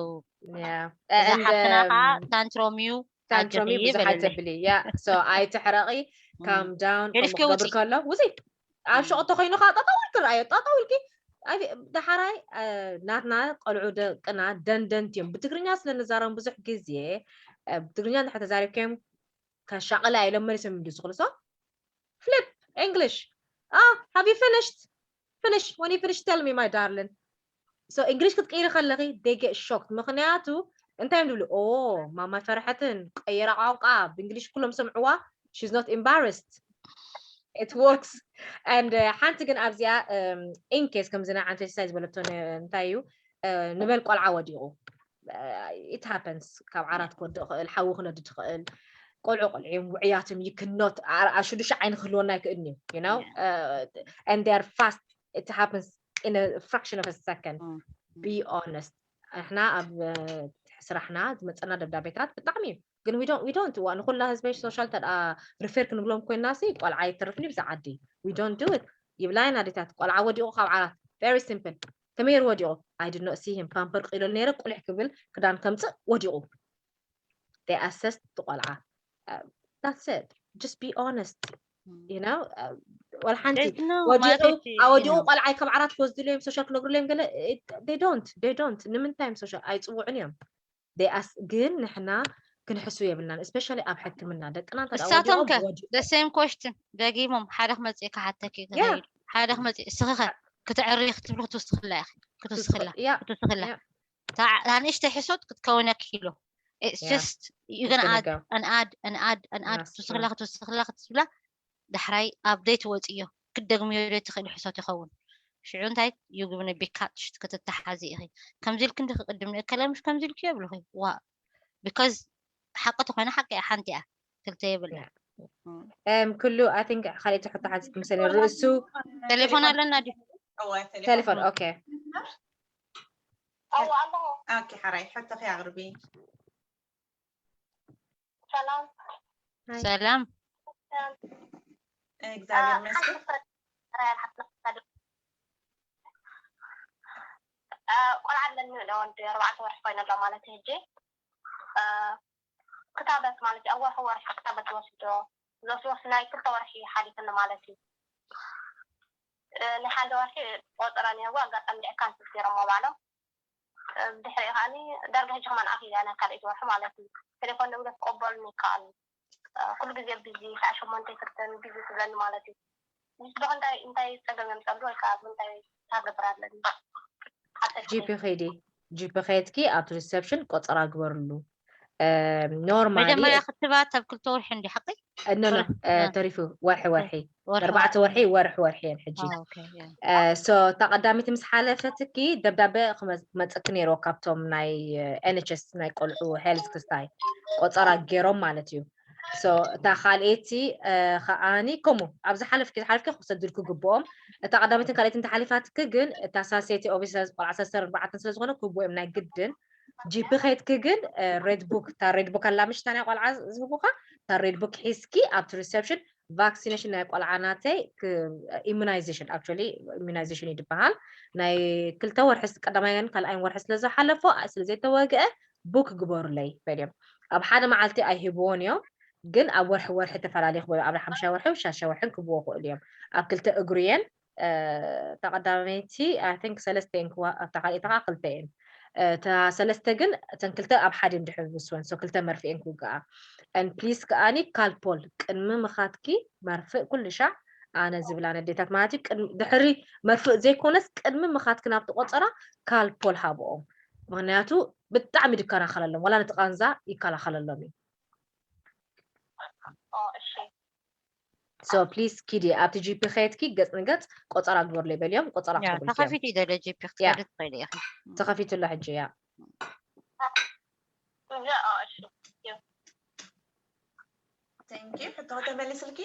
yeah. እዛ And, ሓፍትና ከዓ um, ታንትሮም እዩ ታንትሮም እዩ፣ ኣጅኺ ብዙሕ በለለይ። ኣይተብሊ። Yeah, so ኣይትሕረቒ፣ Mm. calm down። ገዲፍኪ ከምኡ ክገብር ውፂ። ከሎ ውዚ ኣብ Mm. ሸቕ ተኾይኑ ከዓ ጠጠው ኢልኪ ረኣዮ፣ ጠጠው ኢልኪ። ኣይ፣ ዳሓራይ፣ እ፣ ናትና ቆልዑ ደቅና ደንደንቲ እዮም። ብትግርኛ ስለ ንዛረቡ ብዙሕ ግዜ፣ እ፣ ብትግርኛ እንድሕር ተዛሪብካዮም ከሻቕላ ኢሎም መሊሶም ይምልሱ። ክልሶ flip English. Ah, have you finished? Finish. When you finish, tell me, my darling. So English ክትቅይሪ ከለኺ they get shocked። ምኽንያቱ እንታይ እዮም ዝብሉ? ኦ፣ ማማ ፈርሐትን ቀየራ ቋንቋ፣ ብእንግሊሽ ኩሎም ሰምዕዋ። She's not embarrassed. It works. And, uh, ሓንቲ ግን ኣብዚኣ፣ um, in case ከምዚ ናይ ሓንቲ ሳይ ዝበለቶ ነ-፣ እንታይ እዩ? Uh, ንበል ቆልዓ ወዲቑ። Uh, it happens። ካብ ዓራት ክወድቕ ይኽእል፣ ሓዊ ክነድድ ይኽእል። ቆልዑ ቆልዑ እዮም፣ ውዕያት እዮም፣ you cannot፣ ኣ-፣ ኣ-፣ ሽዱሽተ ዓይኒ ክህልወና ኣይክእልን እዩ፣ you know? Yeah. Uh, and they are fast. It happens in a fraction of a second. Mm. Be honest. ንሕና ኣብ፣ uh፣ ስራሕና ዝመፀና ደብዳቤታት ብጣዕሚ እዩ። ግን we don't, we don't፣ ዋ፣ ንኩላ ህዝበይ ሶሻል ተደኣ ሪፌር ክንብሎም ኮይና ሲ ቆልዓ ይተርፍኒ ብዛ ዓዲ። We don't do it። ይብላ ኢና ኣዴታት። ቆልዓ ወዲቑ ካብ ዓራት። Very simple። ከመይ ገይሩ ወዲቑ? I did not see him። ፓምፐር ቀይረሉ ነይረ፣ ቁሊሕ ክብል ክዳን ከምፅእ ወዲቑ። They assessed እቲ ቆልዓ። Uh, that's it. Just be honest. you know, uh, ወላ ሓንቲ There's no ወዲቑ ማለት እቲ፣ you ኣወዲቑ know፣ ቆልዓይ ካብ ዓራት ክወስድሉ እዮም social ክነግሩሉ እዮም ገለ they don't they don't ንምንታይ እዮም social ኣይፅውዑን እዮም። They ask ግን ንሕና ክንሕሱ የብልናን especially ኣብ ሕክምና ደቅና እንተ ደኣ እሳቶም ከ ወዲቖም ወዲ- the same question ደጊሞም ሓደ ክመፅእ ክሓተኪ Yeah. ክኸይድ ሓደ ክመፅእ እስኺ ኸ ክትዕሪ ክትብሉ ክትውስኽላ ኢኺ ክትውስኽላ yeah ክትውስኽላ yeah እታ ንእሽተይ ሕሶት ክትከውነ ክኢሎ it's Yeah. just you're gonna add Go. and add and add and add That's ክትውስኽላ true. ክትውስኽላ ክትብላ ዳሕራይ update ወፅዮ ክትደግምዮ ዶ ትኽእል ሕሶት ይኸውን ሽዑ እንታይ you're gonna be catched ክትተሓዚ ኢኺ ከምዚ ኢልክ እንዲ ክቅድም ንእከለ ምሽ ከምዚ ኢልክ የብልኺ ዋ because ሓቂ ተኾይነ ሓቂ እያ ሓንቲ እያ ክልተ የብላ Yeah. እም ኩሉ I think ካልኣይቲ ሕቶ ሓቲት ክምሰል ርእሱ ቴሌፎን ኣለና ድዩ እወ፣ ቴሌፎን okay እወ ኣለኹ። ኦኬ፣ ሓራይ ሕቶኺ ኣቕርቢ። ሰላም። Hi. ሰላም እግዚኣብሔር ይመስገን። ቆልዓ ኣለኒ ወዲ ኣርባዕተ ወርሒ ኮይኑ ኣሎ ማለት እዩ ሕጂ ክታበት ማለት እዩ ኣብ ወርሒ ወርሒ ክታበት ዝወስዶ ዝወስድ ናይ ክልተ ወርሒ ሓሊፍኒ ማለት እዩ ናይ ሓደ ወርሒ ቆፀራ ነርዎ ኣጋጣሚ ልዕካን ስስ ገይሮሞ ባሎም ድሕሪኡ ከዓ ዳርጋ ሕጂ ከማን ኣኺልያ ናይ ካልኣይቲ ወርሒ ማለት እዩ ቴሌፎን ደውለ ክቀበሉኒ ይከኣሉ ኩሉ ግዜ ቢዚ ከዓ ሸሞንተ ክልተን ቢዚ ትብለኒ ማለት እዩ ንስዶ እንታይ እንታይ ፀገም የምፀሉ ወይ ከዓ እንታይ ታገብር ኣለኒ ጂፒ ኸይዲ ጂፒ ኸይድኪ ኣብቲ ሪሰፕሽን ቆፀራ ግበርሉ normally መጀመርያ ክትባት ኣብ ክልተ ወርሒ እንዲ ሓቂ no no ተሪፉ ወርሒ ወርሒ ኣርባዕተ ወርሒ ወርሒ ወርሒ እየን ሕጂ so እታ ቀዳሚት ምስ ሓለፈትኪ ደብዳበ ክመፅኪ ነይርዎ ካብቶም ናይ NHS ናይ ቆልዑ health ክስታይ ቆፀራ ገይሮም ማለት እዩ so እታ ካልኤቲ ከዓኒ ከምኡ ኣብ ዝሓለፍኪ ዝሓለፍኪ ክሰድልኩ ግብኦም እታ ቀዳመይትን ካልኤትን ተሓሊፋትኪ ግን እታ ሳሴቲ ኦፊስ ቆልዓ ሰሰር ኣርባዕተን ስለዝኾነ ክቦ እዮም ናይ ግድን ጂፒ ኸይድኪ ግን red book እታ red book ኣላ ምሽ እታ ናይ ቆልዓ ዝህቡኻ እታ red book ሒዝኪ ኣብቲ reception vaccination ናይ ቆልዓ ናተይ immunization actually immunization እዩ ዝበሃል ናይ ክልተ ወርሒ ቀዳማይን ካልኣይን ወርሒ ስለዝሓለፎ ስለዘይተወግአ book ግበሩለይ በልዮም ኣብ ሓደ መዓልቲ ኣይህብዎን እዮም ግን ኣብ ወርሒ ወርሒ ተፈላለዩ ክበሉ ኣብ ሓምሻይ ወርሒ ሻሻይ ወርሒ ክብዎ ክእሉ እዮም ኣብ ክልተ እግሩ እየን እታ ቀዳመይቲ I think ሰለስተ እየን ክዋ ኣብታ ካልኣይቲ ከዓ ክልተ እየን እታ ሰለስተ ግን እተን ክልተ ኣብ ሓደ እንድሕር ዝውስወን so ክልተ መርፍኤን ክውግኣ and please ከዓኒ ካልፖል ቅድሚ ምኻትኪ መርፍእ ኩሉ ሻዕ ኣነ ዝብላ ነዴታት ማለት እዩ ድሕሪ መርፍእ ዘይኮነስ ቅድሚ ምኻትኪ ናብቲ ቆፀራ ካልፖል ሃብኦም ምክንያቱ ብጣዕሚ ድከላኸለሎም ዋላ ነቲ ቃንዛ ይከላኸለሎም እዩ so please ኪዲ ኣብቲ ጂፒ ከየትኪ ገፅ ንገፅ ቆፀራ ግበርለይ በልዮም ቆፀራ ክገብሩ እዮም ተኸፊቱ እዩ ዘሎ ጂፒ ክትከዲ ትኽእል ኢኺ ተኸፊቱ ኣሎ ሕጂ እያ Thank you. ሕቶ ተመሊስልኪ?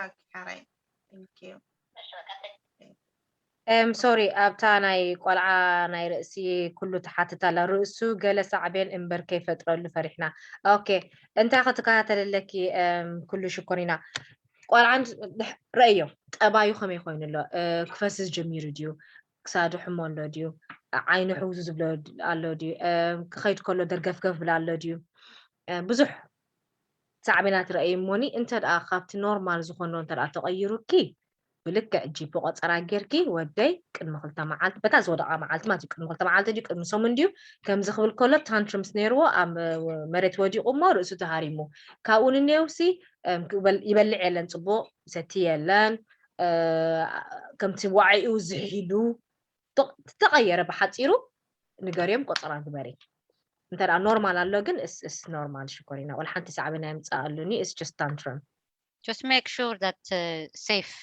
ኦኬ፣ ሓራይ። Thank you. እም ሶሪ ኣብታ ናይ ቆልዓ ናይ ርእሲ ኩሉ ትሓትት ኣላ ርእሱ ገለ ሳዕቤን እምበር ከይፈጥረሉ ፈሪሕና ኦኬ እንታይ ክትከታተለለኪ እም ኩሉ ሽኮሪና ቆልዓ ረእዮ ጠባዩ ከመይ ኮይኑ ኣሎ ክፈስስ ጀሚሩ ድዩ ክሳዱ ሕሞ ኣሎ ድዩ ዓይኑ ሕውዙ ዝብሎ ኣሎ ድዩ ክኸይድ ከሎ ደርገፍገፍ ብላ ኣሎ ድዩ ብዙሕ ሳዕቤናት ረእይ እሞኒ እንተ ደኣ ካብቲ ኖርማል ዝኾኖ እንተ ደኣ ተቐይሩኪ ብልክዕ ጂፒ ቆፀራ ጌርኪ ወደይ ቅድሚ ክልተ መዓልቲ በታ ዝወደቓ መዓልቲ ማለት እዩ ቅድሚ ክልተ መዓልቲ ድዩ ቅድሚ ሰሙን ድዩ ከምዚ ክብል ከሎ ታንትርምስ ነይርዎ ኣብ መሬት ወዲቑ እሞ ርእሱ ተሃሪሙ ካብኡ ንኔውሲ ይበልዕ የለን ፅቡቕ ሰቲ የለን ከምቲ ዋዒኡ ዝሒሉ ተቐየረ ብሓፂሩ ንገርዮም ቆፀራ ግበሪ እንተ ኖርማል ኣሎ ግን ስ ኖርማል ሽኮሪና ወላ ሓንቲ ሳዕቤን ኣይምፅኣሉኒ ስ ስ ታንትረም just make sure that uh, safe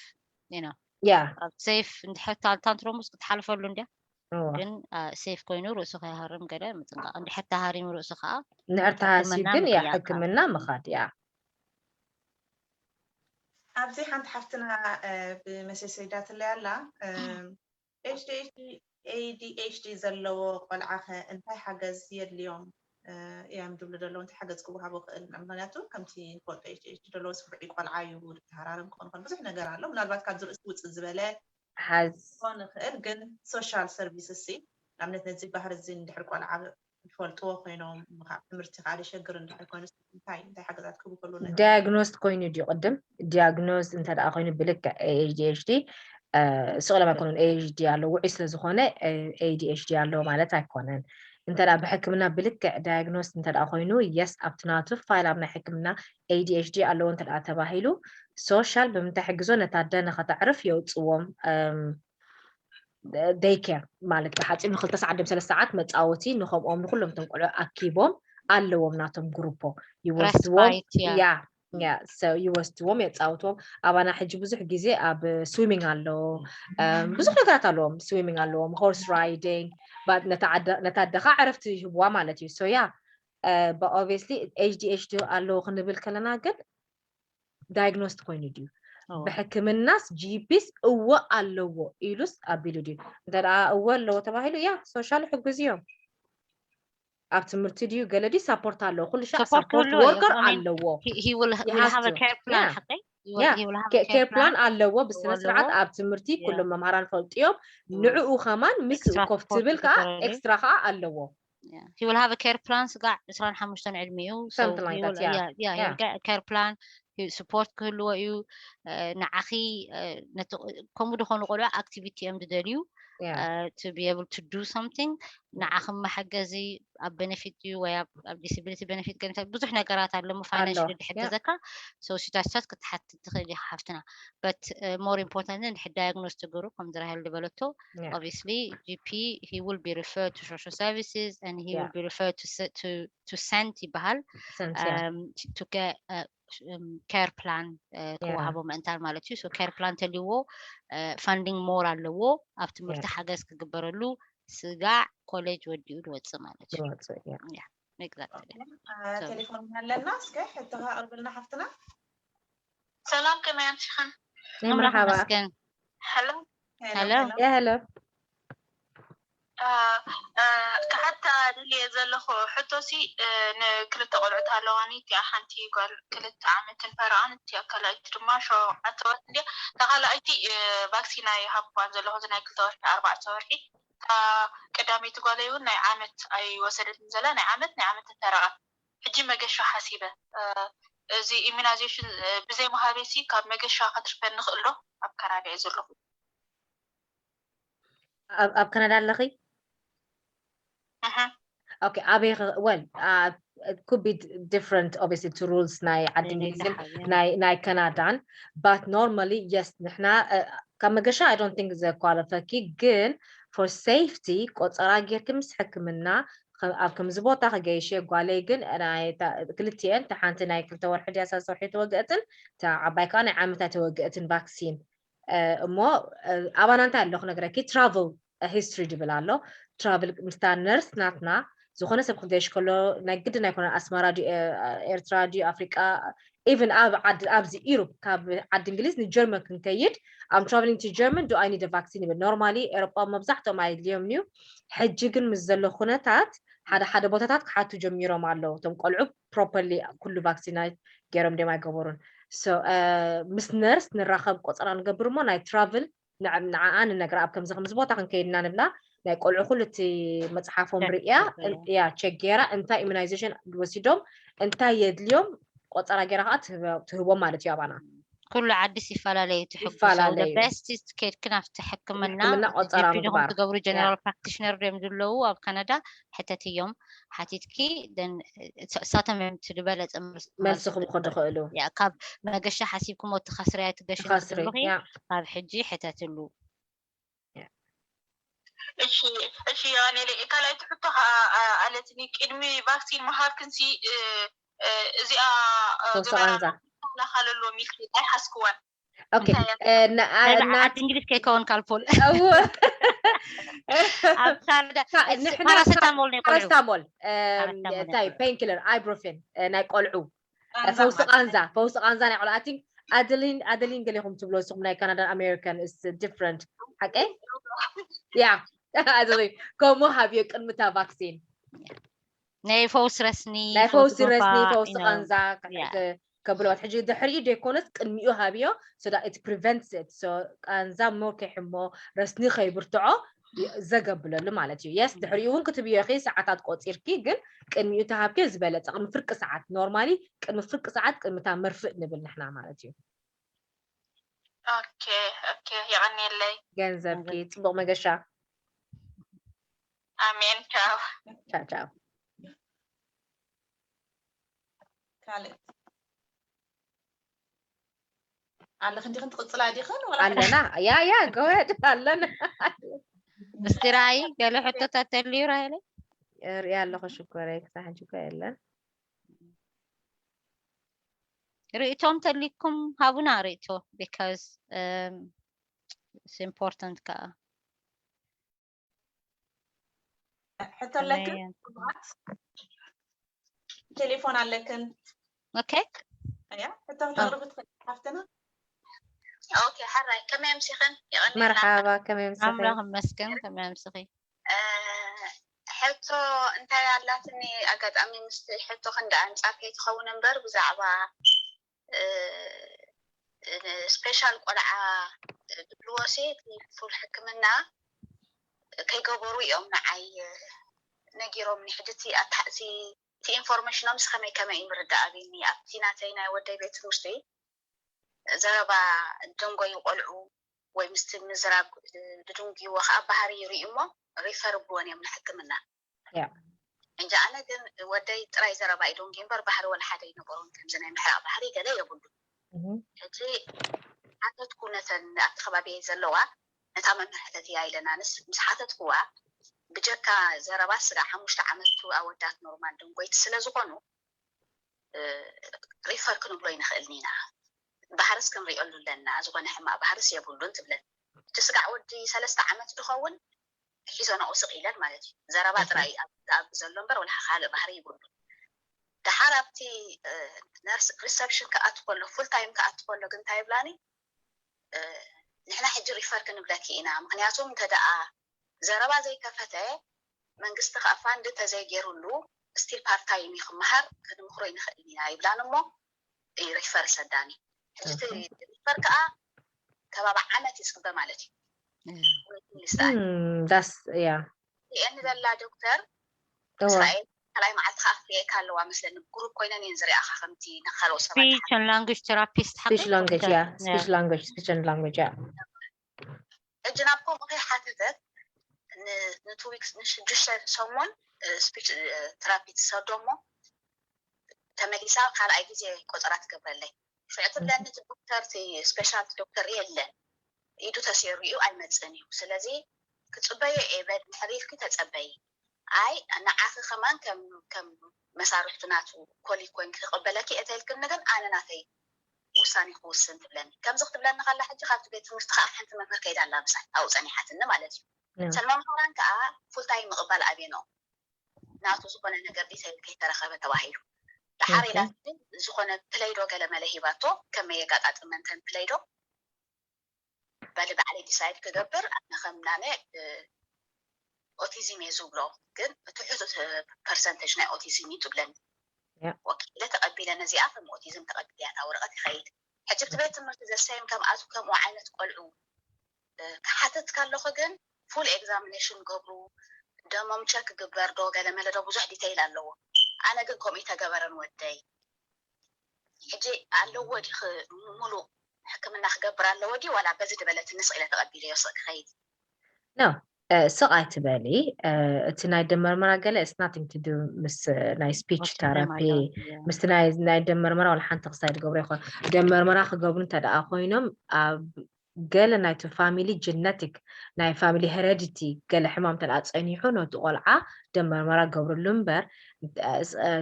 you know yeah safe እንድሕር ታንትረም ውስጥ ክትሓልፈሉ እንድያ ግን safe ኮይኑ ርእሱ ከይሃርም ገለ ምጥንቃቕ እንድሕር ተሃሪሙ ርእሱ ከዓ እንድሕር ተሃሲ ግን ያ ሕክምና ምኻድ ያ ኣብዚ ሓንቲ ሓፍትና ብመሴሰይዳትለይ ኣላ ADHD ዘለዎ ቆልዓ ከ እንታይ ሓገዝ የድልዮም እዮም ዝብሉ ዘለዉ እንታይ ሓገዝ ክወሃቦ ክእል ምክንያቱ ከምቲ ንፈልጦ ADHD ዘለዎ ስፍርዒ ቆልዓ እዩ ተሃራርም ክኾን ከሎ ብዙሕ ነገር ኣሎ ምናልባት ካብዚ ርእሲ ውፅእ ዝበለ ሓዝ ክኾን ይኽእል ግን social services ሲ ንኣብነት ነዚ ባህሪ እዚ እንድሕር ቆልዓ ዝፈልጥዎ ኮይኖም፣ ካብ ትምህርቲ ካልእ ሸግር እንድሕር ኮይኑ፣ እንታይ እንታይ ሓገዛት ክህቡ ከለዉ ነቲ ዳያግኖስድ ኮይኑ ድዩ ቅድም? ዲያግኖስድ እንተ ደኣ ኮይኑ ብልክዕ ኤ ዲ ኤች ዲ፣ ስቕ ኢሎም ኣይኮኑን ኤ ዲ ኤች ዲ ኣለዎ፣ ውዑይ ስለ ዝኾነ ኤ ዲ ኤች ዲ ኣለዎ ማለት ኣይኮነን። እንተ ደኣ ብሕክምና ብልክዕ ዳያግኖስድ እንተ ደኣ ኮይኑ፣ የስ፣ ኣብቲ ናቱ ፋይል ኣብ ናይ ሕክምና ኤ ዲ ኤች ዲ ኣለዎ እንተ ደኣ ተባሂሉ፣ ሶሻል ብምንታይ ሕግዞ ነታ ኣደ ንኸተዕርፍ የውፅዎም። ዴይ ኬር ማለት ብሓፂሩ ንክልተ ሰዓት ድም ሰለስተ ሰዓት መፃወቲ ንከምኦም ንኩሎም እቶም ቆልዑ ኣኪቦም ኣለዎም ናቶም ግሩፖ ይወስድዎም። Respite፣ yeah። ያ ያ so ይወስድዎም፣ የፃውትዎም። ኣባና ሕጂ ብዙሕ ግዜ ኣብ ስዊሚንግ ኣሎ፣ እም፣ ብዙሕ ነገራት ኣለዎም። ስዊሚንግ ኣለዎም፣ ሆርስ ራይዲንግ፣ but ነታ ዓደ- ነታ ኣደኻ ዕረፍቲ ይህብዋ ማለት እዩ። So ያ but obviously ኤች ዲ ኤች ዲ ኣለዎ ክንብል ከለና ግን ዳያግኖስድ ኮይኑ ድዩ? እወ። ብሕክምናስ ጂፒስ እወ ኣለዎ ኢሉስ ኣቢሉ ድዩ? እንተ ደኣ እወ ኣለዎ ተባሂሉ፣ ያ ሶሻል ይሕግዙ እዮም። ኣብ ትምህርቲ ድዩ ገለ ድዩ ሳፖርት ኣለዎ? ኩሉ ሻዕ ሰፖርት ሳፖርት ክህልዎ እዩ። ወርከር I mean፣ ኣለዎ። he- he will he You will have have a to. care plan Yeah. ሓቀይ? He Yeah. will he will have a ኬር ፕላን ኣለዎ ብስነ ስርዓት ኣለዎ። ኣብ ትምህርቲ Yeah. ኩሎም መምሃራን ፈልጥዮም። Mm. ንዕኡ ከማን ምስ ኤክስትራ ኮፍ ሰፖርት ትብል ከዓ ክግበረሉ። ኤክስትራ ከዓ ኣለዎ። Yeah. He will have a care plan ስጋዕ ዕስራን ሓሙሽተን ዕድሚኡ። So Something like he that, will yeah. yeah, yeah, Yeah. he'll get a care plan. He- support ክህልዎ እዩ። እ፣ ንዓኺ እ፣ ነቲ- ከምኡ ዝኾኑ ቆልዑ ኣክቲቪቲ እዮም ዝደልዩ። Yeah. Uh, to be able to do something ንዓኺ መሐገዚ ኣብ ቤነፊት እዩ ወይ ኣብ ኣብ ዲስቢሊቲ ቤነፊት ገንዘብ ብዙሕ ነገራት ኣለሞ ፋይናንሽሊ ኣሎ። Yeah. ዝሕግዘካ። So ሽታሽታት ክትሓትት ትኽእል ኢኻ ሓፍትና። But more important እንድሕር ዳያግኖስ ትግሩ ከም ዝራሄል ዝበለቶ Yeah. obviously ጂ ፒ he will be referred to social services and he Yeah. will be referred to se- to to sent ይበሃል Sense, yeah. um, to get uh, um, care plan uh, Yeah. ክወሃቦ ምእንታን ማለት እዩ። So care plan ተልዎ funding more ኣለዎ ኣብ ትምህርቲ Yeah. ሓገዝ ክግበረሉ ስጋዕ ኮሌጅ ወዲኡ ዝወፅእ ማለት እዩ። ዝወፅእ፣ yeah. Yeah, exactly. ቴሌፎን ኣለና። እስከ ሕቶኻ ኣቕርብልና ሓፍትና። ሰላም፣ ከመይ ኣምሲኽን? ናይ መርሓባ። መስገን ሄሎ። ሄሎ። ያ ሄሎ። ክሓታ ድልየ ዘለኹ ሕቶሲ ንክልተ ቆልዑት ኣለዋኒ። እቲኣ ሓንቲ ጓል ክልተ ዓመትን ፈረቓን፣ እቲኣ ካልኣይቲ ድማ ሸውዓተ ወርሒ እንድያ። እታ ካልኣይቲ ቫክሲን ኣይሃብኳን ዘለኹ፣ እዚ ናይ ክልተ ወርሒ ኣርባዕተ ወርሒ። እታ ቀዳመይቲ ጓለይ እውን ናይ ዓመት ኣይወሰደትን ዘላ፣ ናይ ዓመት ናይ ዓመትን ፈረቓን። ሕጂ መገሻ ሓሲበ፣ እዚ ኢሚናይዜሽን ብዘይ ምሃበይሲ ካብ መገሻ ከትርፈኒ ይኽእል ዶ? ኣብ ካናዳ እየ ዘለኹ። ኣብ ኣብ ካናዳ ኣለኺ? እህ። Okay, ኣበይ ኸ- well, uh, it could be d- different, obviously, to rules ናይ ዓዲ ናይ እንግሊዝን ደገ ሓውያ። ናይ ናይ ካናዳን, but normally, yes, ንሕና uh, ካብ መገሻ I don't think ዘኳለፈኪ፣ ግን for safety ቆፀራ ጌርኪ ምስ ሕክምና ኸ- ኣብ ከምዚ ቦታ ከገይሽ እየ። ጓለይ ግን ናይ እታ- ክልቲኤን፣ እታ ሓንቲ ናይ ክልተ ወርሒ ድያ ሳልሳ ወርሒ ተወግአትን፣ እታ ዓባይ ከዓ ናይ ዓመት ኣይተወግአትን ቫክሲን። እሞ ኣባና እንታይ ኣሎ ክነግረኪ፣ ትራቭል ሂስትሪ ድብል ኣሎ። ትራቭል ምስታ ነርስ ናትና፣ ዝኾነ ሰብ ክገይሽ ከሎ ናይ ግድን ኣይኮነን ኣስመራ ድዩ ኤርትራ ድዩ ኣፍሪቃ፣ ኢቨን ኣብ ዓዲ ኣብዚ ኢሮፕ ካብ ዓዲ እንግሊዝ ንጀርመን ክንከይድ፣ I'm traveling to German, do I need a vaccine ይብል። ኖርማሊ ኤሮጳ መብዛሕትኦም ኣየድልዮም እዩ። ሕጂ ግን ምስ ዘሎ ኩነታት ሓደ ሓደ ቦታታት ክሓቱ ጀሚሮም ኣለዉ። እቶም ቆልዑ ፕሮፐርሊ ኩሉ ቫክሲናይት ገይሮም ድዮም ኣይገበሩን። So ምስ ነርስ ንራኸብ፣ ቆፀራ ንገብር እሞ ናይ ትራቭል ንዓኣ ንነግራ፣ ኣብ ከምዚ ከምዚ ቦታ ክንከይድና ንብላ። ናይ ቆልዑ ኩሉ እቲ መፅሓፎም ርያ ያ ቸክ ገይራ እንታይ ኢሚናይዜሽን ወሲዶም እንታይ የድልዮም ቆፀራ ገይራ ከዓ ትህቦም ማለት እዩ ኣባና። ኩሉ ዓድስ ይፈላለዩ ትሕግዞ። ይፈላለዩ። ቤስት ኬድክን ኣብቲ ሕክምና ሕክምና ቆፀራ ጂፒ ዲኹም ምግባር። ትገብሩ፣ ጀነራል ፕራክቲሽነር ድዮም ዝለዉ ኣብ ካናዳ ሕተትዮም። ሓቲትኪ then እሳቶም እዮም እቲ ዝበለፀ መልሲ መልሲ ክብኮ ዝኽእሉ። ያ ካብ መገሻ ሓሲብኩም ትኸስርያ ትገሽ ትኸስሪ ዘለኹ ያ። ካብ ሕጂ ሕተትሉ። እሺ እሺ ዮሃኔለ ካልኣይቲ ሕቶ ከዓ ኣለትኒ። ቅድሚ ቫክሲን ምሃብክንሲ እዚኣ ፈውሲ ቃንዛ። ተላኻለሎ ሚልኪ ኣይሓስክዋን። Okay. እንታይ እያ? እ፣ ና- እ፣ በዛ ና- ዓዲ እንግሊዝ ከይከውን ካልፖል እወ። ኣብ ካናዳ ካ- ንሕና ፓራሰታሞል ናይ ቆልዑ ፓራስታሞል፣ እ፣ ፓራስታሞል ናይ እንታይ ቆልዑ። ፔንኪለር፣ ኣይብሮፌን፣ እ፣ ናይ ቆልዑ፣ እ፣ ቃንዛ ፈውሲ ማለት ቃንዛ፣ ፈውሲ ቃንዛ ናይ ቆልዑ። I think ኣደሊን ኣደሊን ገሊኹም ትብሎ ንስኹም ናይ ካናዳን ኣሜሪካን is different። ሓቀይ? ያ። ኣደሊ፣ ከምኡ ሃብዮ ቅድሚ እታ ቫክሲን። ናይ ፈውሲ ረስኒ ናይ ፈውሲ ረስኒ፣ ፈውሲ ቃንዛ ያ። ከ- ከብለዋት። ሕጂ ድሕሪኡ ዘይኮነስ ቅድሚኡ ሃብዮ፣ so that it prevents it። So ቃንዛ more ከይሕሞ፣ ረስኒ ከይብርትዖ፣ ዘገብለሉ ማለት እዩ። የስ ድሕሪኡ እውን ክትብዮ ኢኺ፣ ሰዓታት ቆፂርኪ፣ ግን ቅድሚኡ ተሃብኪ ዝበለፀ፣ ቅድሚ ፍርቂ ሰዓት፣ ኖርማሊ ቅድሚ ፍርቂ ሰዓት፣ ቅድሚ እታ መርፍእ ንብል ንሕና ማለት እዩ። ኦኬ ኦኬ፣ የቐንየለይ። ገንዘብኪ። ፅቡቕ መገሻ። ኣሜን። ቻው። ቻው ቻው። ካልእ ኣለኽን ዲኽን ትቕፅላ ዲኽን ወላ ኣለና። ያ ያ ጎበድ ኣለና። እስቲ ራእይ ገለ ሕቶታት ተልዩ ራእይለ ሪኣ ኣለኹ ሽኮረይ፣ ክሳብ ሕጂ እኮ የለን። ርእቶም ተሊኩም ሃቡና ርእቶ፣ because um, it's important ከዓ ሕቶ ኣለክን? ቴሌፎን ኣለክን? Okay። እያ ሕቶ ክተቕርብ ትኽእል ሓፍትና? ኦኬ፣ ሓራይ ከመይ ኣምሲኽን? የቐንየልና። መርሓባ፣ ከመይ ኣምሲኺ? ኣምላኽ ይመስገን። ከመይ ኣምስኺ? እ፣ ሕቶ እንታይ ኣላትኒ፣ ኣጋጣሚ ምስቲ ሕቶ ክንዲ ኣንጻር ከይትኸውን እምበር፣ ብዛዕባ እ፣ እ፣ ስፔሻል ቆልዓ ድብልዎ ሲ እቲ ፉል ሕክምና ከይገበሩ እዮም ንዓይ ነጊሮምኒ። ሕጂ እቲ ኣታ-፣ እቲ እቲ ኢንፎርሜሽኖምስ ከመይ ከመይ እዩ ምርዳእ ኣብኒ? ኣብቲ ናተይ ናይ ወደይ ቤት ትምህርቲ ዘረባ ደንጎዩ ቆልዑ ወይ ምስቲ ምዝራብ ድድንጉይዎ ከዓ ባህሪ ይርእዩ እሞ ሪፈር ብወን እዮም ንሕክምና። ያ። እንጂ ኣነ ግን ወደይ ጥራይ ዘረባ እዩ ደንጉዩ እምበር ባህሪ ወላ ሓደ ኣይነበሮን። ከምዚ ናይ ምሕራቕ ባህሪ ገለ የብሉ። እህ። ሕጂ ሓተትኩ ነተን ኣብቲ ከባቢ ዘለዋ ነታ መምህር ሕተትያ ኢለን ኣነስ ምስ ሓተትኩዋ ብጀካ ዘረባ ስጋ ሓሙሽተ ዓመት ኣወዳት ኖርማል ደንጎይቲ ስለ ዝኾኑ እ፣ ሪፈር ክንብሎ ይንኽእልን ኢና። ባህርስ ክንሪኦሉ ኣለና፣ ዝኾነ ሕማቕ ባህርስ የብሉን ትብለን። እቲ ስጋዕ ወዲ ሰለስተ ዓመት ዝኸውን ሒዞናኦ ስቕ ኢለን ማለት እዩ። ዘረባ እህ። ጥራይ ኣብ ኣብ ዘሎ እምበር ወላ ካልእ ባህሪ ይብሉን። ደሓር ኣብቲ እ፣ ነርስ ሪሰፕሽን ክኣቱ ከሎ ፉል ታይም ክኣቱ ከሎ ግን እንታይ ይብላኒ እ፣ ንሕና ሕጂ ሪፈር ክንብለኪ ኢና፣ ምክንያቱ እንተ ደኣ ዘረባ ዘይከፈተ መንግስቲ ከዓ ፋንድ ተዘይገይሩሉ ስቲል ፓርታይም እዩ ክመሃር ክንምክሮ ይንኽእል ኢና ይብላን እሞ እዩ ሪፈር ሰዳኒ። ሕጂ እቲ ሪፈር ከዓ ከባቢ ዓመት ይፅበ ማለት እዩ። ዳስ ያ ን ዘላ ዶክተር እዋ እስራኤል ካልኣይ መዓልቲ ከዓ ክትሪኤካ ኣለዋ መስለኒ። ግሩፕ ኮይነን እየን ዝሪኣኻ ከምቲ ንካልኦ ሰባት Speech and language therapist ስፒች ላንጉጅ ያ ስፒች ላንጉጅ ስፒች ላንጉጅ ያ ሕጂ ናብ ከምኡ ከይሓተተት ንቱ ዊክስ ንሽዱሽተ ሰሙን ስፒች ትራፒ ትሰዶ እሞ ተመሊሳ ካልኣይ ግዜ ቆፀራ ትገብረለይ። ሽዑ ትብለኒ እቲ ዶክተር እቲ ስፔሻልቲ ዶክተር የለን ኢዱ ተሰይሩ እዩ ኣይመፅእን እዩ። ስለዚ ክፅበዮ እየ በል እንድሕር ኢልኪ ተፀበዪ። ኣይ ንዓኺ ከማን ከም ከም መሳርሕቲ ናቱ ኮሊግ ኮይንኪ ክቕበለኪ እየ ተልክኒ ግን ኣነ ናተይ ውሳኔ ክውስን ትብለኒ። ከምዚ ክትብለኒ ከላ ሕጂ ካብቲ ቤት ትምህርቲ ከዓ ሓንቲ መምህር ከይዳ ኣላ ምሳይ ኣብኡ ፀኒሓትኒ ማለት እዩ። ሰልማ መሃራን ከዓ ፉል ታይም ምቕባል ኣብየንኦ ናቱ ዝኾነ ነገር ዲተይል ከይተረኸበ ተባሂሉ። ደሓር ኢላ ዝኾነ ፕለይዶ ገለመለ ሂባቶ ከመይ የጋጣጥመንተን ፕለይዶ በሊ ባዕለይ ዲሳይድ ክገብር ኣነ ከም ናነ ኦቲዝም እየ ዝብሎ ግን ትሕት ፐርሰንተጅ ናይ ኦቲዝም እዩ ትብለኒ። ወኪለ ተቐቢለ ነዚኣ ከም ኦቲዝም ተቐቢለ እያ እታ ወረቐት ይኸይድ። ሕጂ ብቲ ቤት ትምህርቲ ዘሰይም ከምኣቱ ከምኡ ዓይነት ቆልዑ ክሓትት ከለኹ ግን ፉል ኤግዛሚኔሽን ገብሩ ደሞም ቸክ ግበር ዶ ገለመለ ዶ ብዙሕ ዲተይል ኣለዎ። ኣነ ግን ከምኡ ተገበረን ወደይ ሕጂ ኣለዎ ዲ ሙሉእ ሕክምና ክገብር ኣለዎ ዲ ዋላ በዚ ድበለትኒ ስቕ ኢለ ተቐቢለዮ ስቕ ክኸይድ ኖ ስቕ ኣይትበሊ። እቲ ናይ ደም መርመራ ገለ it's nothing to do ምስ ናይ ስፒች ተራፒ ምስቲ ናይ ደም መርመራ ዋላ ሓንቲ ክሳይ ድገብሮ ይኮን። ደም መርመራ ክገብሩ እንተ ደኣ ኮይኖም ኣብ ገለ ናይቲ ፋሚሊ ጀነቲክ ናይ ፋሚሊ ሄረዲቲ ገለ ሕማም እንተ ደኣ ጸኒሑ ነቲ ቆልዓ ደም መርመራ ገብርሉ እምበር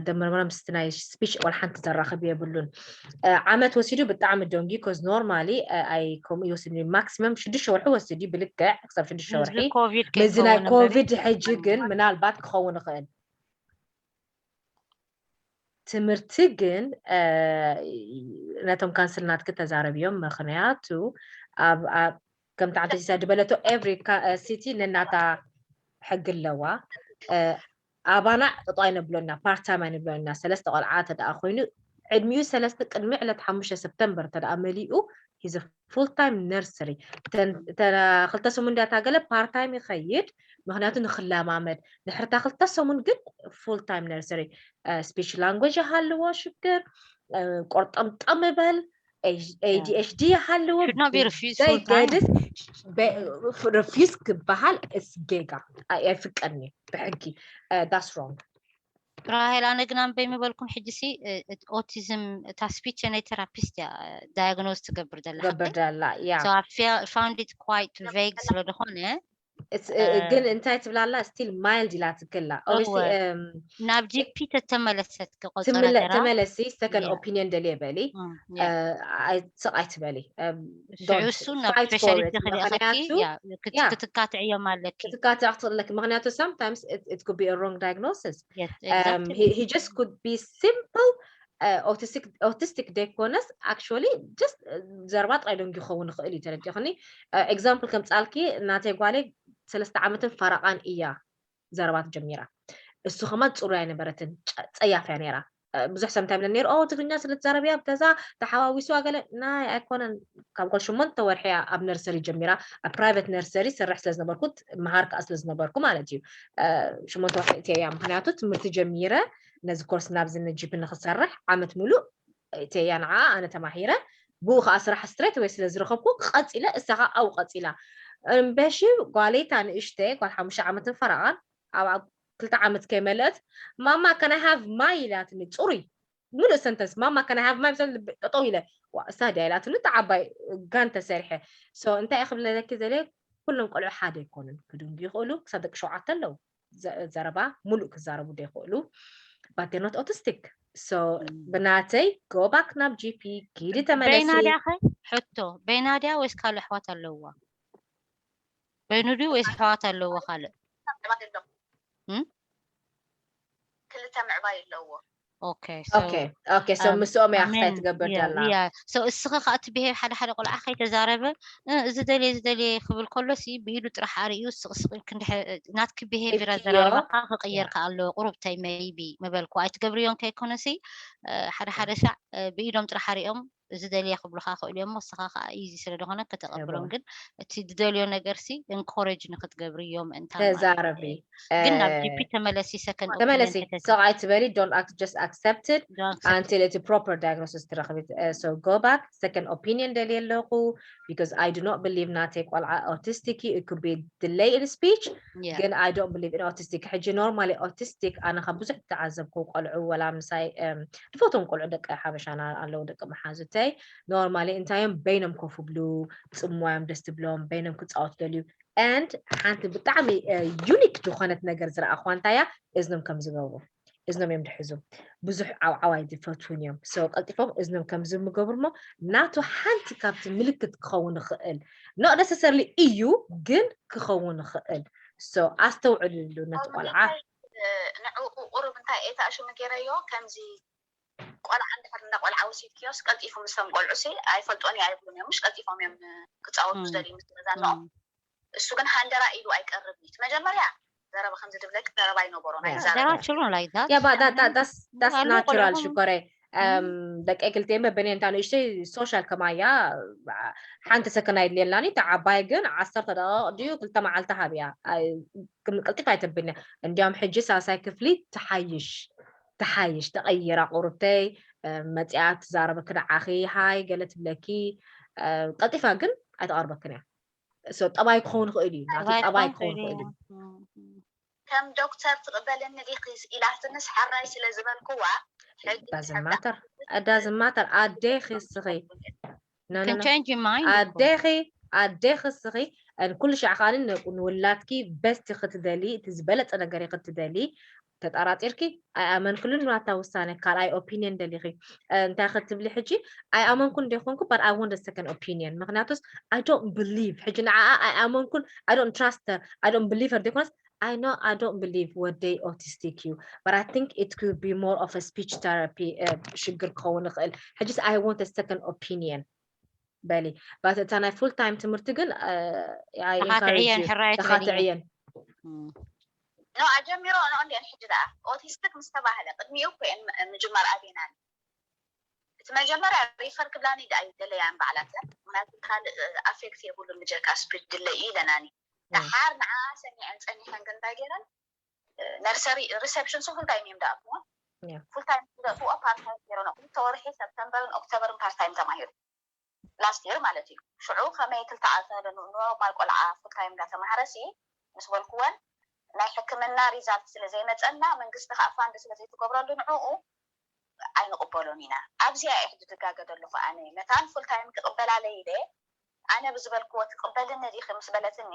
ደም መርመራ ምስቲ ናይ ስፒች ዋላ ሓንቲ ዘራኽብ የብሉን። ዓመት ወሲዱ ብጣዕሚ ደንጉዩ ኮዝ ኖርማሊ ኣይ ከምኡ ይወስድ ማክሲመም ሽዱሽተ ወርሒ ወስድ እዩ ብልክዕ ክሳብ ሽዱሽተ ወርሒ ኮቪድ ምስዚ ናይ ከይከውን ኮቪድ ሕጂ ግን ምናልባት ክኸውን ይኽእል። ትምህርቲ ግን ነቶም ካንስል ናትኪ ተዛረብዮም ምክንያቱ ኣብ ኣብ ከምቲ ዓንተ ሲሳ ዝበለቶ ኤቭሪ ሲቲ ነናታ ሕጊ ኣለዋ። ኣባና ጥጦ ኣይነብሎና ፓርታይም ኣይንብሎና ሰለስተ ቆልዓ ተደኣ ኮይኑ ዕድሚኡ ሰለስተ ቅድሚ ዕለት ሓሙሽተ ሰፕተምበር ተደኣ መሊኡ is a full time nursery. ክልተ ሰሙን እንዲያ ታገለ part time ይኸይድ፣ ምክንያቱ ንክለማመድ። ድሕርታ ክልተ ሰሙን ግን full time nursery። Speech language ይሃልዎ ሽግር፣ ቆርጠምጠም ይበል፣ A D H D ይሃልዎ፣ refuse ክበሃል ጌጋ ኣይፍቀድን እዩ ብሕጊ። That's wrong። ራሄል፣ ኣነ ግን ኣንበይ ምበልኩም ሕጂ ሲ ኦቲዝም እታ ስፒች ናይ ቴራፒስት እያ ዳያግኖዝ ትገብር ዘላ ትገብር ዘላ። Yeah. So I found it quite vague ስለ ዝኾነ ግን እንታይ ትብላላ? Still mild ኢላ ትክላ። ናብ ጂፒ ተተመለሰት ክቆፀረ ተመለሲ፣ second opinion ደልየ በሊ። ስቕ ኣይትበሊ። ሽዑ እሱ ናብ ስፔሻሊስት ክልእኸኪ ክትካትዕዮም ኣለኪ። ክትካትዕ ክትኽእለኪ፣ ምክንያቱ sometimes it could be a wrong diagnosis. He just could be simple autistic ዘይኮነስ actually just ዘረባ ጥራይ ደንጊ ክኸውን ይኽእል እዩ። ተረዲእኽኒ? Example ከምፃልኪ፣ ናተይ ጓለይ ሰለስተ ዓመትን ፈረቓን እያ ዘረባ ትጀሚራ። እሱ ከማን ፅሩይ ኣይነበረትን፣ ፀያፍ እያ ነይራ። ብዙሕ ሰብ እንታይ ብለኒ ነይሩ፣ ትግርኛ ስለ ትዛረብ እያ ኣብ ገዛ ተሓዋዊስዋ ገለ። ናይ ኣይኮነን፣ ካብ ጓል ሸሞንተ ወርሒ እያ ኣብ ነርሰሪ ጀሚራ። ኣብ ፕራይቨት ነርሰሪ ሰርሕ ስለ ዝነበርኩ፣ መሃር ከዓ ስለ ዝነበርኩ ማለት እዩ። ሸሞንተ ወርሒ እትየ እያ፣ ምክንያቱ ትምህርቲ ጀሚረ ነዚ ኮርስ ናብዚ ንጂፕ ንክሰርሕ ዓመት ሙሉእ እትየ እያ ንዓ ኣነ ተማሂረ። ብኡ ከዓ ስራሕ ስትሬት ወይ ስለ ዝረኸብኩ ቀፂለ፣ እሳ ከዓ ኣብኡ ቀፂላ። እምበሺ ጓለይታ ንእሽተይ ጓል ሓሙሽተ ዓመትን ፈረቓን ኣብ ክልተ ዓመት ከይመለአት ማማ can I have ማይ ኢላትኒ። ፅሩይ ምሉእ ሰንተንስ ማማ can I have ማይ ብሰብ ልቢ ጠጠው ኢለ ዋ እሳ ድያ ኢላትኒ። እታ ዓባይ ጋን ተሰሪሐ። So እንታይ እየ ክብለለኪ ዘለ፣ ኩሎም ቆልዑ ሓደ ኣይኮኑን። ክድንጉ ይኽእሉ፣ ክሳብ ደቂ ሸውዓተ ኣለዉ። ዘረባ ሙሉእ ክዛረቡ ዶ ይኽእሉ? But they're not autistic። So ብናተይ go back ናብ ጂፒ ኪዲ ተመለሲ። በይናድያ ኸ ሕቶ በይናድያ ወይስ ካልእ ኣሕዋት ኣለውዋ? በይኑ ድዩ ወይስ ኣሕዋት ኣለዎ ካልእ? ክልተ ምዕባይ ኣለዎ። ኦኬ ኦኬ ኦኬ። So ምስኦም እያ ክታይ ትገብር ዘላ። So እስኺ ከዓ እቲ ብሄር ሓደ ሓደ ቆልዓ ከይተዛረበ እዚ ደልየ እዚ ደልየ ክብል ከሎ ሲ ብኢዱ ጥራሕ ኣርእዩ ስቕስቕ ኢልክ እንድሕር ናትኪ ብሄቪራ ኣዘራርባካ ክቕየር ከዓ ኣለዎ። ቁሩብታይ ሜይቢ ምበልኩ ኣይትገብርዮን ከይኮነ ሲ ሓደ ሓደ ሳዕ ብኢዶም ጥራሕ ኣርእዮም እዚ ደልየ ክብሉኻ ክእሉ እዮም። ንስኻ ከዓ ኢዚ ስለ ዝኾነ ከተቐብሎም፣ ግን እቲ ዝደልዮ ነገር ሲ ኢንኮሬጅ ንክትገብርዮ ምእንታን ማለት እዩ። ተዛረቢ። ግን ናብ ጂፒ ተመለሲ፣ ሰከንድ ተመለሲ። ሰቕ ኣይትበሊ፣ don't act, just accept it until እቲ proper diagnosis ትረኽቢ። So go back, second opinion ደልየ ኣለኹ because I do not believe ናተይ ቆልዓ autistic እዩ። It could be delay in speech ግን I don't believe in autistic። ሕጂ normally autistic ኣነ ካብ ብዙሕ ዝተዓዘብኩ ቆልዑ ወላ ምሳይ ዝፈትዎም ቆልዑ ደቂ ሓበሻና ኣለዉ ደቂ መሓዙተይ normally እንታይ እዮም በይኖም ኮፍ ብሉ ጽምዋ እዮም ደስ ትብሎም በይኖም ክጻወቱ ደልዩ and ሓንቲ ብጣዕሚ unique ዝኾነት ነገር ዝረኣኽዋ እንታይ እያ እዝኖም ከም ዝገብሩ እዝኖም እዮም ድሕዙ ብዙሕ ዓውዓዋይ ዝፈትውን እዮም so ቀልጢፎም እዝኖም ከም ዝምገብሩ ሞ ናቱ ሓንቲ ካብቲ ምልክት ክኸውን ይኽእል not necessarily እዩ ግን ክኸውን ይኽእል so ኣስተውዕልሉ ነቲ ቆልዓ ንዕኡ ቁሩብ እንታይ እየ ተኣሽሙ ገይረዮ ከምዚ ቆልዓ እንድሕር እንዳ ቆልዓ ወሲድክዮስ ቀልጢፉ ምስቶም ቆልዑ ሲ ኣይፈልጦን እዩ ኣይብሉን እዮም ምሽ ቀልጢፎም እዮም ክፃወቱ ዝደልዩ ምስ ገዛኖኦም እሱ ግን ሃንደራ ኢሉ ኣይቀርብ እዩ መጀመርያ ዘረባ ከምዚ ድብለክ ዘረባ ይነበሮ ናይ There are children like that. Yeah, but that, that that's that's natural ሽኮረይ ደቂ ክልቴን በበኔን እታ ንእሽተይ ሶሻል ከማያ ሓንቲ ሰከንድ ኣይድልየላኒ እታ ዓባይ ግን ዓሰርተ ደቂቕ ድዩ ክልተ መዓልቲ ሃብያ ቅልጢፍ ኣይተብልኒ እንዲያውም ሕጂ ሳልሳይ ክፍሊ ትሓይሽ ትሓይሽ ተቐይራ ቁሩብተይ መፅያ ትዛረበኪ ንዓኺ ሃይ ገለ ትብለኪ ቀልጢፋ ግን ኣይተቐርበክን እያ ጠባይ ክኸውን ይኽእል እዩ ናቱ ጠባይ ክኸውን ይኽእል እዩ ከም ዶክተር ትቕበልኒ ዲኺ ኢላትንስ ሓራይ ስለ ዝበልክዋ ዳዝማተር ዳዝማተር ኣዴኺ እስኺ Can change your mind እኮ። ኣዴኺ ኣዴኺ እስኺ ኩሉ ሻዕ ከዓ ንውላድኪ በስቲ ክትደሊ እቲ ዝበለፀ ነገር ክትደሊ ተጠራጢርኪ ኣይኣመንክሉን ናታ ውሳነ ካልኣይ ኦፒኒየን ደሊኺ እንታይ ክትብሊ ሕጂ ኣይኣመንኩን ዶ ይኮንኩ but I want a second opinion ምክንያቱስ I don't believe ሕጂ ንዓኣ ኣይኣመንኩን I don't trust her I don't believe her ዘይኮነስ I know I don't believe ወደይ autistic እዩ but I think it could be more of a speech therapy ሽግር ክኸውን ይኽእል ሕጂስ I want a second opinion በሊ but እታ ናይ full time ትምህርቲ ግን ተኻትዕየን ሕራየት ተኻትዕየን ኖ ኣጀሚሮ ኖ እንዲአን ሕጂ ደኣ ኦቲስቲክ ምስ ተባህለ ቅድሚኡ እኮ እየን ምጅማር ኣቤና እቲ እቲ መጀመርያ ሪፈር ክብላኒ ደኣ ኣይደለያን ባዕላተን፣ ምክንያቱ ካልእ ኣፌክት የብሉን ብጀካ ስፒድ ድለይ እዩ ኢለናኒ። ደሓር ንዓ ሰሚዐን ጸኒሐን ግን እንታይ ገይረን፣ ነርሰሪ ሪሰፕሽን ሱ ፉል ታይም እዮም ደኣትዎ። ፉል ታይም ዝደእትዎ ፓርት ታይም ገይረን ክልተ ወርሒ ሰፕተምበርን ኦክቶበርን ፓርት ታይም ተማሂሩ። ላስት ይር ማለት እዩ። ሽዑ ከመይ ክልተ ዓመት ኖርማል ቆልዓ ፉል ታይም እንዳተማሃረ ሲ ምስ በልኩወን ናይ ሕክምና ሪዛልት ስለ ዘይመፀና መንግስቲ ከዓ ፋንድ ስለ ዘይትገብረሉ ንዕኡ ኣይንቕበሎን ኢና። ኣብዚኣ እየ ሕጂ ድጋገ ዘለኹ ኣነ መታን ፉል ታይም ክቕበላለይ ኢለ ኣነ ብዝበልክዎ ትቕበልኒ ዲኺ ምስ በለትኒ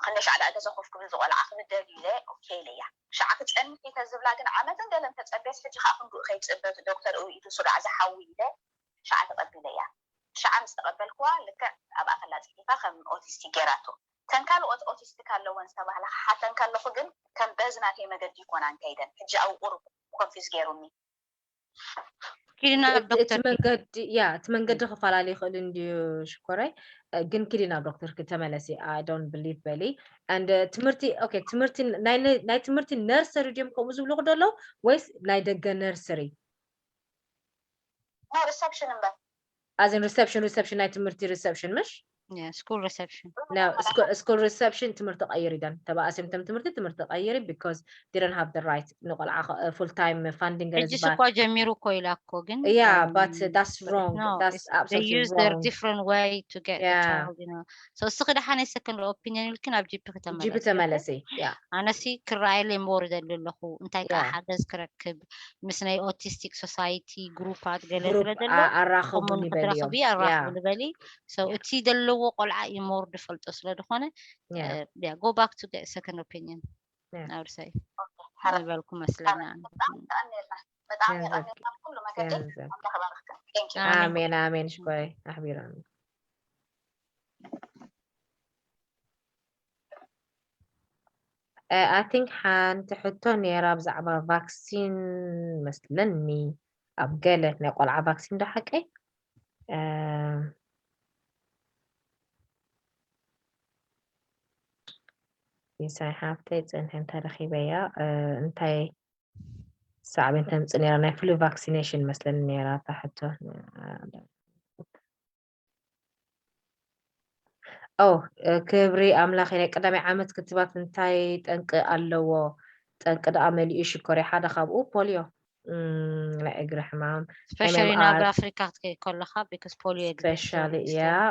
ክንደይ ሻዕ ደኣ ገዛ ኮፍ ክብል ዝቆልዓ ክብደል ኢለ ኦኬ ኢለያ። ሻዕ ክፀንሕ ኢተ ዝብላ ግን ዓመትን ገለን ተፀቤስ ሕጂ ከዓ ክንድኡ ከይፅበት ዶክተር እውኢቱ ሱዳዕ ዝሓዊ ኢለ ሻዓ ተቐቢለያ። ሻዓ ምስ ተቐበልክዋ ልክዕ ኣብኣ ከላ ፅሒፋ ከም ኦቲስቲክ ገይራቶ። ተን ካልኦት ኦቲስቲክ ኣለወን ዝተባህላ ክሓተን ከለኹ ግን ከም በዚ ናተይ መገዲ ይኮናን ከይደን ሕጂ ኣብኡ ቁሩብ ኮንፊዝ ገይሩኒ። ኪድና እቲ ዶክተር መንገዲ ያ እቲ መንገዲ ክፈላለ ይኽእል እንድዩ ሽኮረይ። ግን ኪዲ ናብ ዶክተር ክተመለሲ I don't believe በሊ and ትምህርቲ okay ትምህርቲ ናይ ትምህርቲ ነርሰሪ ድዮም ከምኡ ዝብሉ ክደለው ወይስ ናይ ደገ ነርሰሪ? ናይ ሪሰፕሽን እምበር As in reception reception ናይ ትምህርቲ reception ምሽ? ስኩል ሪሰፕሽን No, school reception ትምህርቲ ቀይር ኢደን ተባኣሲም ተም ትምህርቲ ትምህርቲ ቀይሪ because they don't have the right ንቆልዓ full time funding ገለ ሕጂ ዝበሃል ስኳ ጀሚሩ እኮ ኢላ እኮ ግን Yeah, um, but that's wrong. no, That's it's- they absolutely use their wrong. Different way to get the Yeah. child, you know. So እስኺ ደሓን ናይ second opinion ኢልክን ኣብ ጂፒ ጂቢ ክተመለስ ተመለሲ። Yeah. ኣነሲ ክረኣየለይ more ደሊ ኣለኹ እንታይ ከዓ Yeah. ሓገዝ ክረክብ ምስ ናይ ኦቲስቲክ ሶሳይቲ ግሩፓት ገለ ስለ ግሩፕ ዘሎ ኣራኸቡኒ ከምኡን በልዮም። ክትረኽቢ ኣራኽብሉ በሊ so እቲ ዘለዎ ቆልዓ እዩ more ዝፈልጦ ስለ ዝኾነ Yeah. go back to get second opinion Yeah. ናውርሳይ ሓረ ዝበልኩ መስለና በጣም የቐኔልና በጣም ገንዘብ የቐኔልና ኩሉ መገዲ ገንዘብ ኣምላኽ ይባርኽክን። Thank you። ኣሜን። ኣሜን ኣሜን ሽኮይ ኣሕቢሮም። I think ሓንቲ ሕቶ ነይራ ብዛዕባ ቫክሲን መስለኒ ኣብ ገለ ናይ ቆልዓ ቫክሲን ዶ ሓቀይ ይሳይ ሓፍተይ ፅንሐን ተረኺበያ እንታይ ሳዕቤን ተምፅእ ነይራ ናይ ፍሉ ቫክሲኔሽን መስለኒ ነይራ እታ ሕቶ ኦ ክብሪ ኣምላኽ ናይ ቀዳማይ ዓመት ክትባት እንታይ ጠንቂ ኣለዎ ጠንቂ ደኣ መሊኡ ሽኮር ሓደ ካብኡ ፖልዮ ናይ እግሪ ሕማም especially ናብ ኣፍሪካ ክትከይ ከለካ because ፖልዮ specially yeah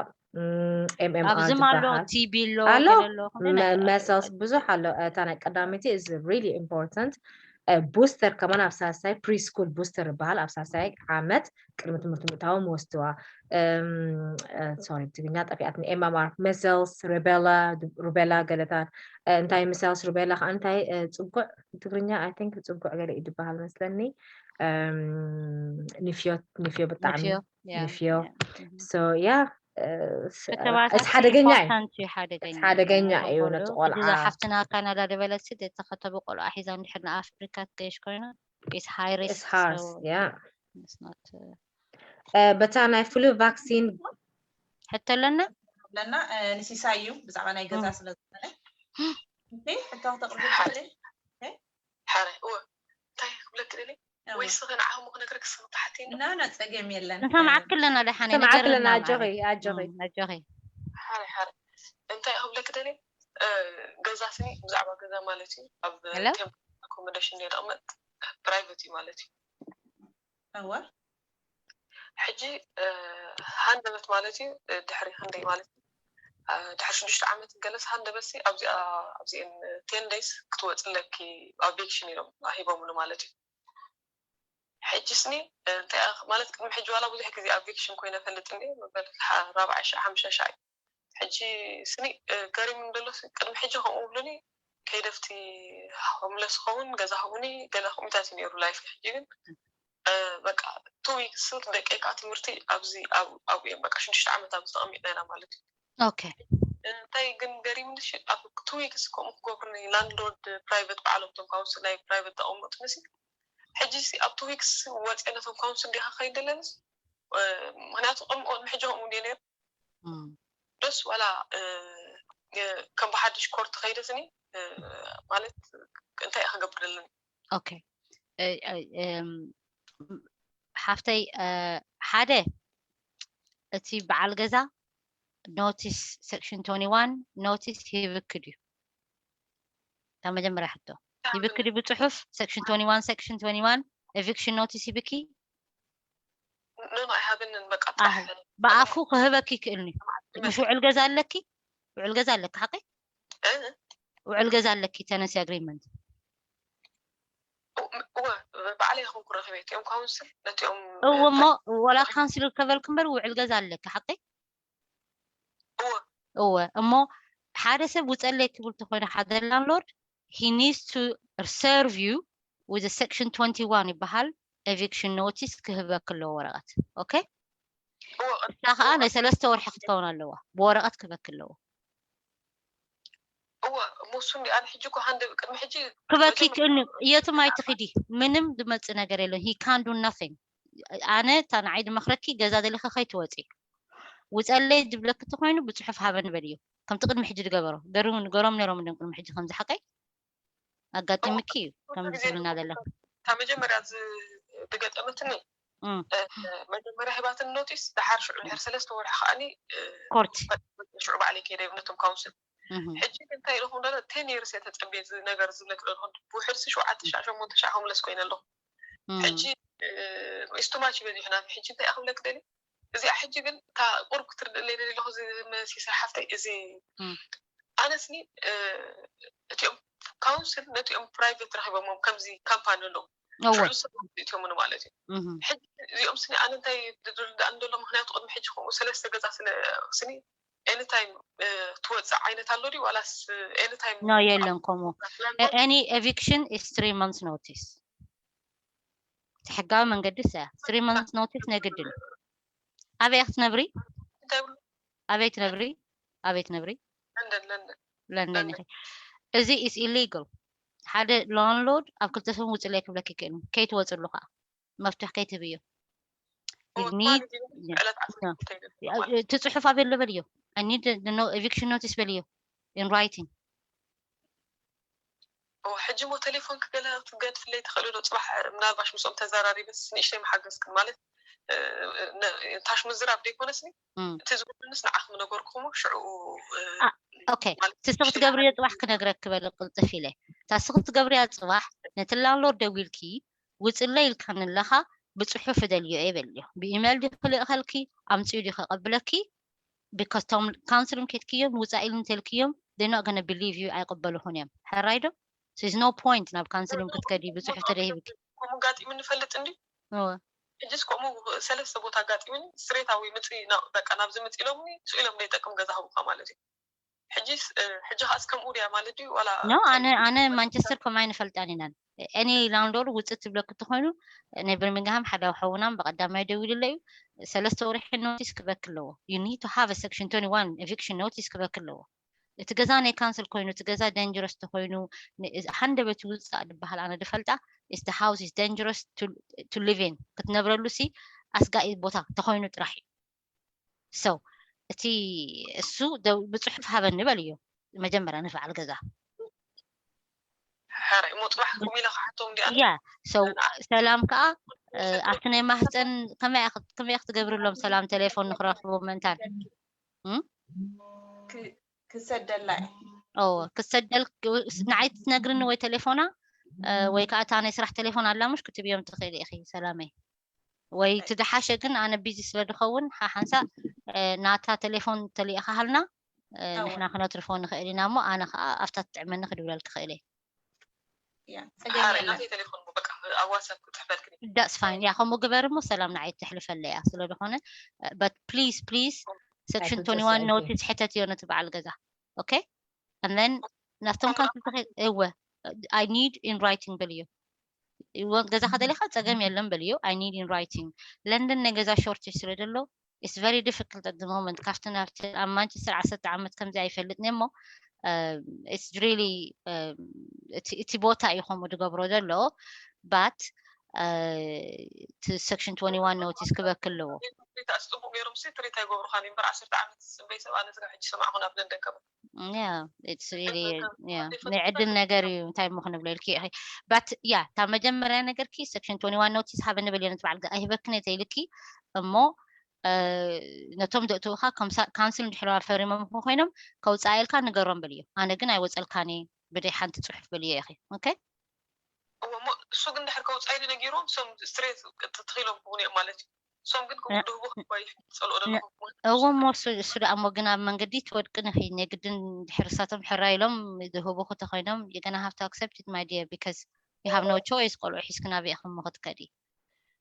MMR ኣብዚ ኣሎ ዝበሃል ቲቢ ኣሎ ኣሎ ገለ ኣሎ መ- መሰልስ ብዙሕ ኣሎ እታ ናይ ቀዳመይቲ is really important booster ከማን ኣብ ሳልሳይ pre school booster ይበሃል ኣብ ሳልሳይ ዓመት ቅድሚ ትምህርቲ ምእታዎም ወስድዋ sorry ትግርኛ ጠፊኣትኒ MMR measles rubella rubella ገለታት እንታይ measles rubella ከዓ እንታይ ፅጉዕ ትግርኛ I think ፅጉዕ ገለ እዩ ዝበሃል መስለኒ ንፍዮ ንፍዮ ብጣዕሚ ንፍዮ so yeah ክትባታት ሓደገኛ እዩ important እዩ ሓደገኛ ሓደገኛ እዩ ነቲ ቆልዓ ሓፍትና ካናዳ ደበለት ሲ ተኸተቡ ቆልዓ ሒዛ እንድሕር ንኣፍሪካ ትገይሽ ኮይና it's high risk hard yeah በታ ናይ flu vaccine ሕቶ ኣለና ኣለና ንሲሳይ እዩ ብዛዕባ ናይ ገዛ ስለ ዝኾነ ሕቶ ክተቕርብ ትኽእል ሓረ እወ እንታይ ክብለክ ደሊ ወይ ስኸ ንዓኹም ክነግረክ ስኸ ተሓቲኒ እና ጸገም የለን ንሰማዓክ ኣለና ደሓነ ሰማዓክ ኣለና ኣጆኺ ኣጆኺ ኣጆኺ ሓረ ሓረ እንታይ ክብለክ ደሊ ገዛ ስኒ ብዛዕባ ገዛ ማለት እዩ ኣብ Hello? accommodation የጠቕመጥ private እዩ ማለት እዩ እወ ሕጂ ሃንደበት ማለት እዩ ድሕሪ ክንደይ ማለት እዩ ድሕሪ ሽዱሽተ ዓመት ገለስ ሃንደበት ሲ ኣብዚኣ ኣብዚአን ten days ክትወፅለኪ eviction ኢሎም ሂቦምኒ ማለት እዩ ሕጂ ስኒ እንታይ ማለት ቅድሚ ሕጂ ዋላ ብዙሕ ግዜ eviction ኮይነ ፈልጥ እንዲ መበል ራብዓ ሻዕ ሓምሻ ሻዕ እዩ ሕጂ ስኒ ገሪም እንደሎ ቅድሚ ሕጂ ከምኡ ብሉኒ ከይደፍቲ homeless ኸውን ገዛ ኸውን ገለ ከምኡታት እዩ ነይሩ life ሕጂ ግን በቃ two weeks ደቀይ ከዓ ትምህርቲ ኣብዚ ኣብኡ እዮም በቃ ሽዱሽተ ዓመት ኣብዚ ተቐሚጥና ኢና ማለት እዩ okay እንታይ ግን ገሪምኒ ኣብ two weeks ከምኡ ክገብሩኒ landlord private ባዕሎም ቶም council ናይ private ተቐመጡ መሲ ሕጂ ኣብ two weeks ወፅአ ነቶም council ዲካ ከይድ ኣለንስ ምክንያቱ ቅድሚ ቅድሚ ሕጂ ከምኡ እንዲ ነይሩ ደስ ዋላ ከም ብሓድሽ court ከይደ ስኒ ማለት እንታይ ክገብር ደለኒ okay ሓፍተይ ሓደ እቲ በዓል ገዛ notice section twenty one notice ሂብኪ ድዩ? እታ መጀመርያ ሕቶ ሂብኪ ድዩ ብፅሑፍ section twenty one section twenty one eviction notice ሂብኪ? ኖ ኖ ኣይሃበንን። በቃ ብኣፉ ክህበኪ ይክእልኒ። ምሽ ውዕል ገዛ ኣለኪ? ውዕል ገዛ ኣለኪ ሓቂ? ውዕል ገዛ ኣለኪ tenancy agreement? እወ ባዕለይ ይኹን ክረኽብ እየ እቲኦም ካውንስል ነቲኦም እወ እሞ ወላ ካውንስል ይርከበልኪ እምበር ውዕል ገዛ ኣለኪ ሓቂ? እወ እሞ ሓደ ሰብ ውፀለይ ክብል ተኮይኑ ሓደ landlord he needs to serve you with section twenty one ይበሃል eviction notice ክህበኪ ኣለዎ ወረቐት። ኦኬ እሳ ከዓ ናይ ሰለስተ ወርሒ ክትከውን ኣለዋ ብወረቐት ክህበኪ ኣለዎ። እወ እሞ እሱ እንዲ ኣነ ሕጂ እኮ ሃንደ ቅድሚ ሕጂ ክበኪ ክእልኒ የትም ኣይትኺዲ ምንም ዝመፅእ ነገር የለን። He can't do nothing። ኣነ እታ ንዓይ ዝመኽረኪ ገዛ ደሊኺ ከይትወፂ ውፀለይ ዝብለኪ ተኮይኑ ብፅሑፍ ሃበኒ በልዮ። ከምቲ ቅድሚ ሕጂ ዝገበሮ ገሩ ንገሮም ነይሮም እንደም ቅድሚ ሕጂ ከምዚ ሓቀይ ኣጋጢምኪ እዩ ከም ዝብልና ዘለኹ። እታ መጀመርያ ዝገጠመትኒ መጀመርያ ሂባትን ኖቲስ ደሓር ሽዑ ድሕር ሰለስተ ወርሒ ከዓኒ ኮርት ሽዑ ባዕለይ ከይደ ነቶም ካውንስል ሕጂ እንታይ ኢለኹም ደሎ ቴን የርስ እየ ተፀብየ እዚ ነገር ዝብለክ ደለኹ ብውሕድ ሲ ሸውዓተ ሻዕ ሸሞንተ ሻዕ ሆምለስ ኮይነ ኣለኹ። ሕጂ ኢስቱማች በዚሑና ሕጂ እንታይ ክብለክ ደሊ እዚኣ ሕጂ ግን እታ ቁሩብ ክትርድእለይ ደሊ ኣለኹ እዚ መሲሳ ሓፍተይ እዚ ኣነስኒ እቲኦም ካውንስል ነቲኦም ፕራይቬት ረኪቦሞም ከምዚ ካምፓኒ ኣለዉ ሽዑ ሰብ እቲኦምኒ ማለት እዩ። ሕጂ እዚኦም ስኒ ኣነ እንታይ ዝርዳእኒ ዘሎ ምክንያቱ ቅድሚ ሕጂ ከምኡ ሰለስተ ገዛ ስለ ስኒ ኤኒታይም ትወፅእ ዓይነት ኣሎ ድዩ ዋላስ ኤኒታይም no የለን ከምኡ any eviction is three months notice ብሕጋዊ መንገዲ ሰ three months notice ናይ ግድን ኣበይ ክትነብሪ ኣበይ ትነብሪ ኣበይ ትነብሪ ለንደን ኢኺ እዚ is illegal ሓደ landlord ኣብ ክልተ ሰሙን ውፅለይ ክብለኪ ይክእል ከይትወፅሉ ከዓ መፍትሕ ከይትህብዮ እቲ ፅሑፍ ኣበይ ኣሎ በልዮ I need no eviction notice በልዮ in writing ሕጂ ሞ ቴሌፎን ክገለ ክትገድፍለይ ትኽእሊ ዶ ፅባሕ ምናልባሽ ምስኦም ተዘራሪበስ ንእሽተይ መሓገዝክን ማለት ታሽ ምዝራብ ደይኮነስኒ እቲ ዝጎድልንስ ንዓኹም ነገርኩኹም ሽዑ ኦኬ ትስኺ ትገብርዮ ፅባሕ ክነግረክ በለ ቅልጥፍ ኢለ ታስኺ ትገብርያ ፅባሕ ነቲ landlord ደዊልኪ ውፅለ ኢልካኒ ኣለኻ ብፅሑፍ እደልዮ እየ በልዮ ብኢሜል ዲ ክልእኸልኪ ኣምፅኡ ዲ ከቐብለኪ because ቶም ካውንስልን ኬድክዮም ውፃእ ኢሉ እንተልክዮም they not gonna believe you ኣይቕበልኹን እዮም ሕራይ ዶ there's no point ናብ ካውንስልን ክትከዲ ብፅሑፍ ተደሂብኪ ከምኡ ጋጢሙ ንፈልጥ እንዲ እወ ሕጅስ ከምኡ ሰለስተ ቦታ ኣጋጢሙኒ ስትሬታዊ ምፅ በቃ ናብዚ ምፅ ኢሎምኒ ስኢሎም ናይ ጠቅም ገዛ ህቡካ ማለት እዩ ሕጂ ሕጂ ከዓስ ከምኡ ድያ ማለት ድዩ ዋላ no ኣነ ኣነ ማንቸስተር ከምኡ ኣይንፈልጣን ኢና any landlord ውፅእ ትብለኪ እንተኮይኑ ናይ ብርሚንግሃም ሓደ ሓውናም ብቀዳማይ ደዊሉለ እዩ ሰለስተ ወርሒ notice ክበኪ ኣለዎ you need to have a section twenty one eviction notice ክበኪ ኣለዎ እቲ ገዛ ናይ ካንስል ኮይኑ እቲ ገዛ dangerous ተኮይኑ ሃንደበት ውፃእ ዝበሃል ኣነ ዝፈልጣ is the house is dangerous to live in ክትነብረሉ ሲ ኣስጋኢ ቦታ ተኮይኑ ጥራሕ እዩ so እቲ እሱ ብፅሑፍ ሃበኒ በልዮ መጀመርያ ንበዓል ገዛ ሕራይ እሞ ፅባሕ ከምኡ ኢለ ክሓቶም እንዲኣ ያ so ሰላም ከዓ ኣብቲ ናይ ማህፀን ከመይ ክትገብርሎም ሰላም ቴሌፎን ንክረክቡ ምእንታን ክሰደላ ክትሰደል ንዓይ ትነግርኒ ወይ ቴሌፎና ወይ ከዓ እታ ናይ ስራሕ ቴሌፎን ኣላ ምሽ ክትብዮም ትኽእሊ ኢኺ ሰላመይ ወይ ትደሓሸ ግን ኣነ ቢዚ ስለ ዝኸውን ሓሓንሳ ናታ ቴሌፎን ተሊእኻሃልና ንሕና ክነትርፎ ንኽእል ኢና እሞ ኣነ ከዓ ኣብታ ትጥዕመኒ ክድውለል ክኽእል እየ that's fine ያ ከምኡ ግበር እሞ ሰላም ንዓይ ተሕልፈለ እያ ስለ ዝኾነ but please please section twenty one notice ሕተትዮ ነቲ በዓል ገዛ okay and then ናብቶም ካንስል እወ I need in writing በልዮ ገዛኻ ደሊኻ ፀገም የለን በልዮ I need in writing ለንደን ናይ ገዛ shortage ስለ ዘሎ it's very difficult at the moment ካብቲ ናብቲ ኣብ ማንቸስተር ዓሰርተ ዓመት ከምዚ ኣይፈልጥን እሞ it's really እቲ ቦታ እዩ ከምኡ ዝገብሮ ዘሎ but እቲ section twenty one notice ክበኪ ኣለዎ ትሪት ኣስጥቡቅ ገይሮም ሲ ትሪት ኣይገብሩኻን እምበር ዓሰርተ ዓመት ዝፅበይ ሰብ ኣነ ስጋ ሕጂ ሰማዕኹ ናብ ለንደን ከብ Yeah, it's really yeah. ናይ ዕድል ነገር እዩ። እንታይ እሞ ክንብሎ ኢልኪ ኢኺ? But yeah, እታ መጀመርያ ነገርኪ section twenty one notice ሃበኒ በልዮ፣ ነቲ በዓል ኣይህበክን እየ ተይልኪ እሞ ነቶም ዘእትውኻ ካውንስል እንድሕር ፈሪሞም ኮይኖም ከውፅኣየልካ ንገሮም በልዮ። ኣነ ግን ኣይወፀልካን እየ ብደይ ሓንቲ ፅሑፍ በልዮ ኢኺ። Okay? እሱ ግን ድሕር ከውፃኢሉ ነጊሮም ሶም ስትሬት ተትኺሎም ክኾኑ እዮም ማለት እዩ። ሶም ግን ከምኡ ድህቡ ክባይ ጸልኦ ደለኹ እዎ እሞ እሱ እሱ ደኣ እሞ ግን ኣብ መንገዲ ትወድቂ ንኺ የግድን ድሕር እሳቶም ሕራ ኢሎም ዝህቡኹ ተኾይኖም you're gonna have to accept it my dear because you have no choice። ቆልዑ ሒዝኪ ናበይ ኢኹም ክትከዲ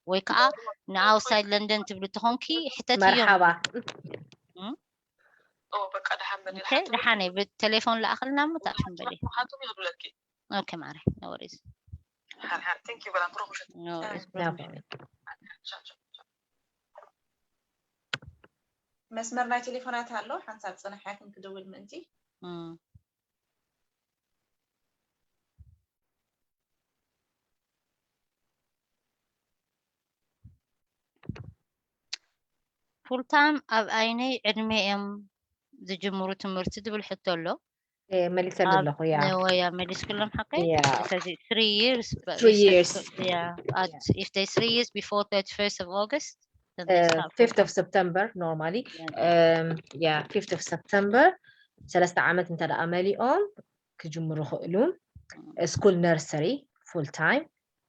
ወይ ከዓ ንኣውሳይድ ለንደን ትብሉ ተኾንኪ ሕተት እዮም። መርሓባ ኦ በቃ ደሓን በል Okay፣ ደሓነይ ብቴሌፎን ለኣኽልና እሞ ተኣኽም በሊ። ምሓቶም ይኽብለኪ Okay ማረ፣ no worries። ሓርሓር thank you በላ ትረኹ ሸት No worries። No problem። መስመር ናይ ቴሌፎናት ኣሎ። ሓንሳብ ፅንሕ ያክን ክድውል ምእንቲ Mm. Full time ኣብ ኣይነይ ዕድመ እዮም ዝጅምሩ ትምህርቲ ዝብል ሕቶ ኣሎ። እ፣ መሊሰሉ ኣለኹ ያ ወያ መሊስክሎም ሓቀይ Yeah. ስለዚ three years but Three if they- years. yeah at- if they three years before thirty-first of August then Uh, they start full fifth of time. September normally Yeah. um, yeah fifth of September ሰለስተ ዓመት እንተ ደኣ መሊኦም ክጅምሩ ክእሉ school nursery full time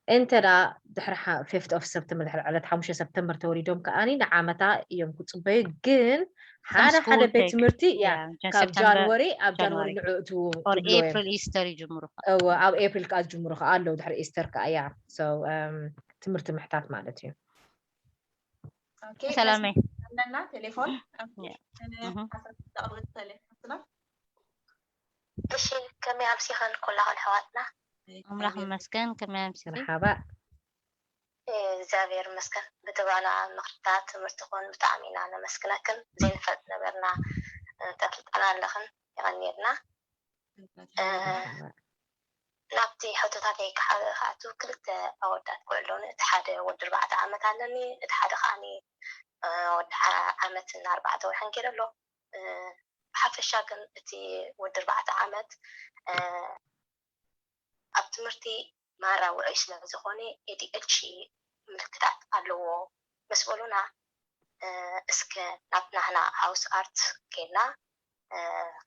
እንተ ደኣ ድሕሪ fifth of September ድሕሪ ዕለት ሓሙሽተ ሰፕተምበር ተወሊዶም ከኣኒ ንዓመታ እዮም ክፅበዩ ግን ሓደ ሓደ school ቤት take- ትምህርቲ ያ Yeah, Jan- ካብ September- ጃንዋሪ ኣብ ጃንዋሪ January. ንዕእቱ Or April Easter ይጅምሩ። እወ ኣብ ኤፕሪል ከዓ ዝጅምሩ ከዓ ኣለዉ ድሕሪ ኢስተር ከዓ ያ so um, ትምህርቲ ምሕታት ማለት እዩ Okay፣ ሰላመይ ኣለና ቴሌፎን Yeah. Mhm. ኣቅርብተለና እሺ ከመይ ኣምሲኸን ኩላኸን ኣሕዋትና? ኣምላኽ ይመስገን። ከመይ ኣምሲኺ? መርሓባ እግዚኣብሔር ይመስገን። ብትባና ምኽርታት ትምህርትኹን ብጣዕሚ ኢና ነመስግነክን። ዘይንፈልጥ ነበርና፣ እ፣ ተፍልጠና ኣለኽን። የቐንየልና። እ፣ ናብቲ ሕቶታተይ ክሓ- ክኣቱ ክልተ ኣወዳት ክውዕል ኣለኒ። እቲ ሓደ ወዲ ኣርባዕተ ዓመት ኣለኒ፣ እቲ ሓደ ከዓኒ፣ እ፣ ወዲ ዓ-፣ ዓመትን ኣርባዕተ ወርሕን ገይሩ ኣሎ። እ፣ ብሓፈሻ ግን እቲ ወዲ ኣርባዕተ ዓመት፣ እ፣ ኣብ ትምህርቲ ማራ ውዑይ ስለ ዝኾነ ኤ ዲ ኤች ዲ ምልክታት ኣለዎ ምስ በሉና፣ እ፣ እስከ ናብ ናህና ሃውስ ኣርት ከይድና፣ እ፣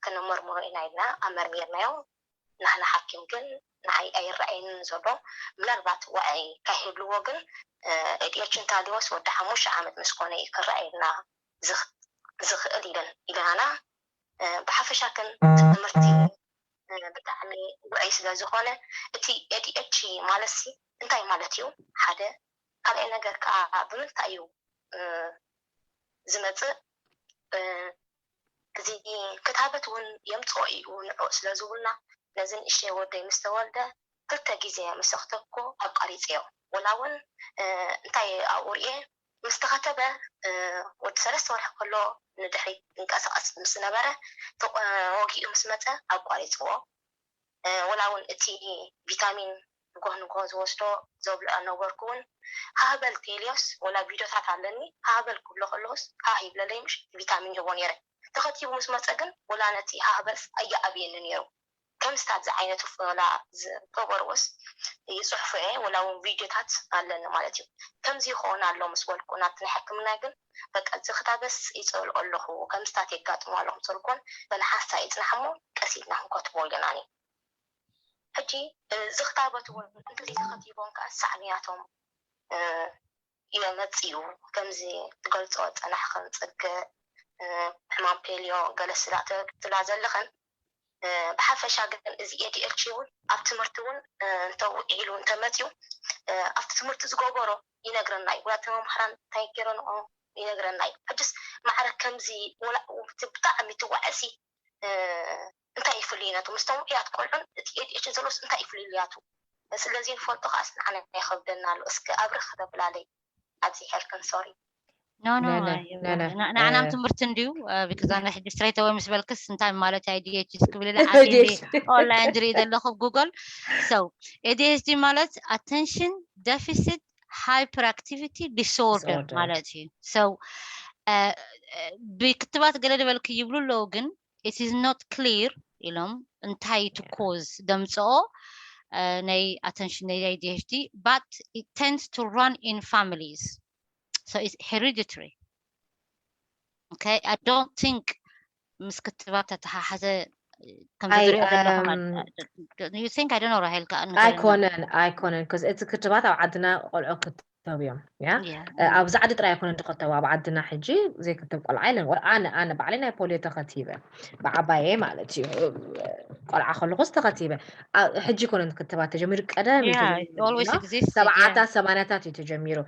ከነመርምሮ ኢና ኢልና ኣመርሚርናዮ። ናህና ሓኪም ግን ንዓይ ኣይረኣየንን ዘሎ። ምናልባት ዋዒ ካይህልዎ ግን፣ እ፣ ኤ ዲ ኤች ዲ እንተሃልዮስ ወዲ ሓሙሽተ ዓመት ምስ ኮነ እዩ ክረኣየና ዝኽ-፣ ዝኽእል ኢለን ኢለናና። እ፣ ብሓፈሻ ግን ትምህርቲ፣ እ፣ ብጣዕሚ ውዑይ ስለ ዝኾነ፣ እቲ ኤ ዲ ኤች ዲ ማለት ሲ እንታይ ማለት እዩ? ሓደ። ካልኣይ ነገር ከዓ ብምንታይ እዩ፣ እ፣ ዝመፅእ? እ፣ እዚ ክታበት እውን የምፅኦ እዩ ንዑ ስለ ዝብሉና፣ ነዚ ንእሽተይ ወደይ ምስ ተወልደ ክልተ ግዜ ምስ ኣኽተብኩ ኣቋሪፀዮ። ወላ እውን፣ እ፣ እንታይ ኣብኡ ርእየ፣ ምስ ተኸተበ፣ እ፣ ወዲ ሰለስተ ወርሒ ከሎ ንድሕሪት ይንቀሳቐስ ምስ ነበረ፣ ተቆ-፣ ወጊኡ ምስ መፀ ኣቋሪፅዎ። እ፣ ወላ እውን እቲ ቪታሚን ንጎህ ንጎህ ዝወስዶ ዘብልዖ ነበርኩ እውን፣ ሃህ በል ቴልዮስ፣ ወላ ቪድዮታት ኣለኒ፣ ሃህ በል ክብሎ ከለኹስ ሃህ ይብለለይ፣ ምሽ ቪታሚን ይህቦ ነይረ። ተኸቲቡ ምስ መፀ ግን ወላ ነቲ ሃህ በልስ ኣየኣብየኒ ነይሩ። ከምስታት ዝዓይነቱ ወላ ዝገበርዎስ ይፅሕፎ እየ፣ ወላ እውን ቪድዮታት ኣለኒ ማለት እዩ። ከምዚ ይኸውን ኣሎ ምስ በልኩ ናብቲ ናይ ሕክምና ግን በቃ ዝኽታበስ ይፀልኦ ኣለኹ፣ ከምስታት የጋጥሞ ኣለኹ ምስ በልኩን በለ ሓንሳእ ይፅናሕ እሞ ቀስ ኢልና ክንከትቦ ኢለናኒ። ሕጂ፣ እ፣ ዝኽታበት እውን እንተዘይተኸቲቦም ከዓ ሳዕብያቶም፣ እ፣ የመፅኡ። ከምዚ ትገልፆ ፀናሕ ከም ፅግእ፣ እ፣ ሕማም ፔልዮ ገለ ስላ ትብላ ዘለኽን፣ እ፣ ብሓፈሻ ግን እዚ ኤ ዲ ኤች ዲ እውን ኣብ ትምህርቲ እውን፣ እ፣ እንተውዒሉ እንተመፅኡ፣ እ፣ ኣብቲ ትምህርቲ ዝገበሮ ይነግረና እዩ። ወላ እቲ መምህራን እንታይ ገይረንኦ ይነግረና እዩ። ሕጅስ ማዕረ ከምዚ ወላ እቲ ብጣዕሚ ትዋዕሲ፣ እ፣ እንታይ እዩ ፍልይነቱ? ምስቶም ውዑያት ቆልዑን እቲ ኤ ዲ ኤች ዲ ዘለዎስ እንታይ እዩ ፍልልያቱ? ስለዚ ንፈልጦ ከኣስ ንዓና ይኸብደና ኣሎ። እስከ ኣብርኽ ተብላለይ ኣብዚሐልክን፣ ሶሪ። No, no, لا، لا، I- لا، لا. ና- ንዓና እ፣ ትምህርቲ እንድዩ፣ እ፣ because ኣነ ሕጂ straight away ምስ በልክስ እንታይ ማለት ኣይ ዲ ኤች ዲ ክብል ኢለ ኣትየ እንዲ ዲሽ። online ዝርኢ ዘለኹ ኣብ ጉግል። So ኤ ዲ ኤች ዲ ማለት attention deficit hyperactivity disorder ማለት እዩ። So ብክትባት ገለ ዝበልክ ይብሉ ኣለዉ፣ ግን it is not clear ኢሎም እንታይ እቲ cause ደምፅኦ ናይ attention ናይ A D H D, but it tends to run in families, so it's hereditary. Okay, I don't think ምስ ክትባት ተተሓሓዘ ከም ዝሪኦ ዘለኹም። You think? I don't know። ራሄል ከኣ ንገረና። ኣይኮነን ኣይኮነን፣ because እቲ ክትባት ኣብ ዓድና ቆልዑ ክተቡ እዮም። ያ ኣብዚ ዓዲ ጥራይ ኣይኮነን ዝኸተቡ፣ ኣብ ዓድና ሕጂ ዘይክተብ ቆልዓ የለን። ኣነ ኣነ ባዕለይ ናይ ፖሊዮ ተኸቲበ፣ ብዓባየ ማለት እዩ። ቆልዓ ከለኹስ ተኸቲበ። ሕጂ ኣይኮነን ክትባት ተጀሚሩ፣ ቀደም እዩ ተጀሚሩ። ሰብዓታት ሰማንያታት እዩ ተጀሚሩ።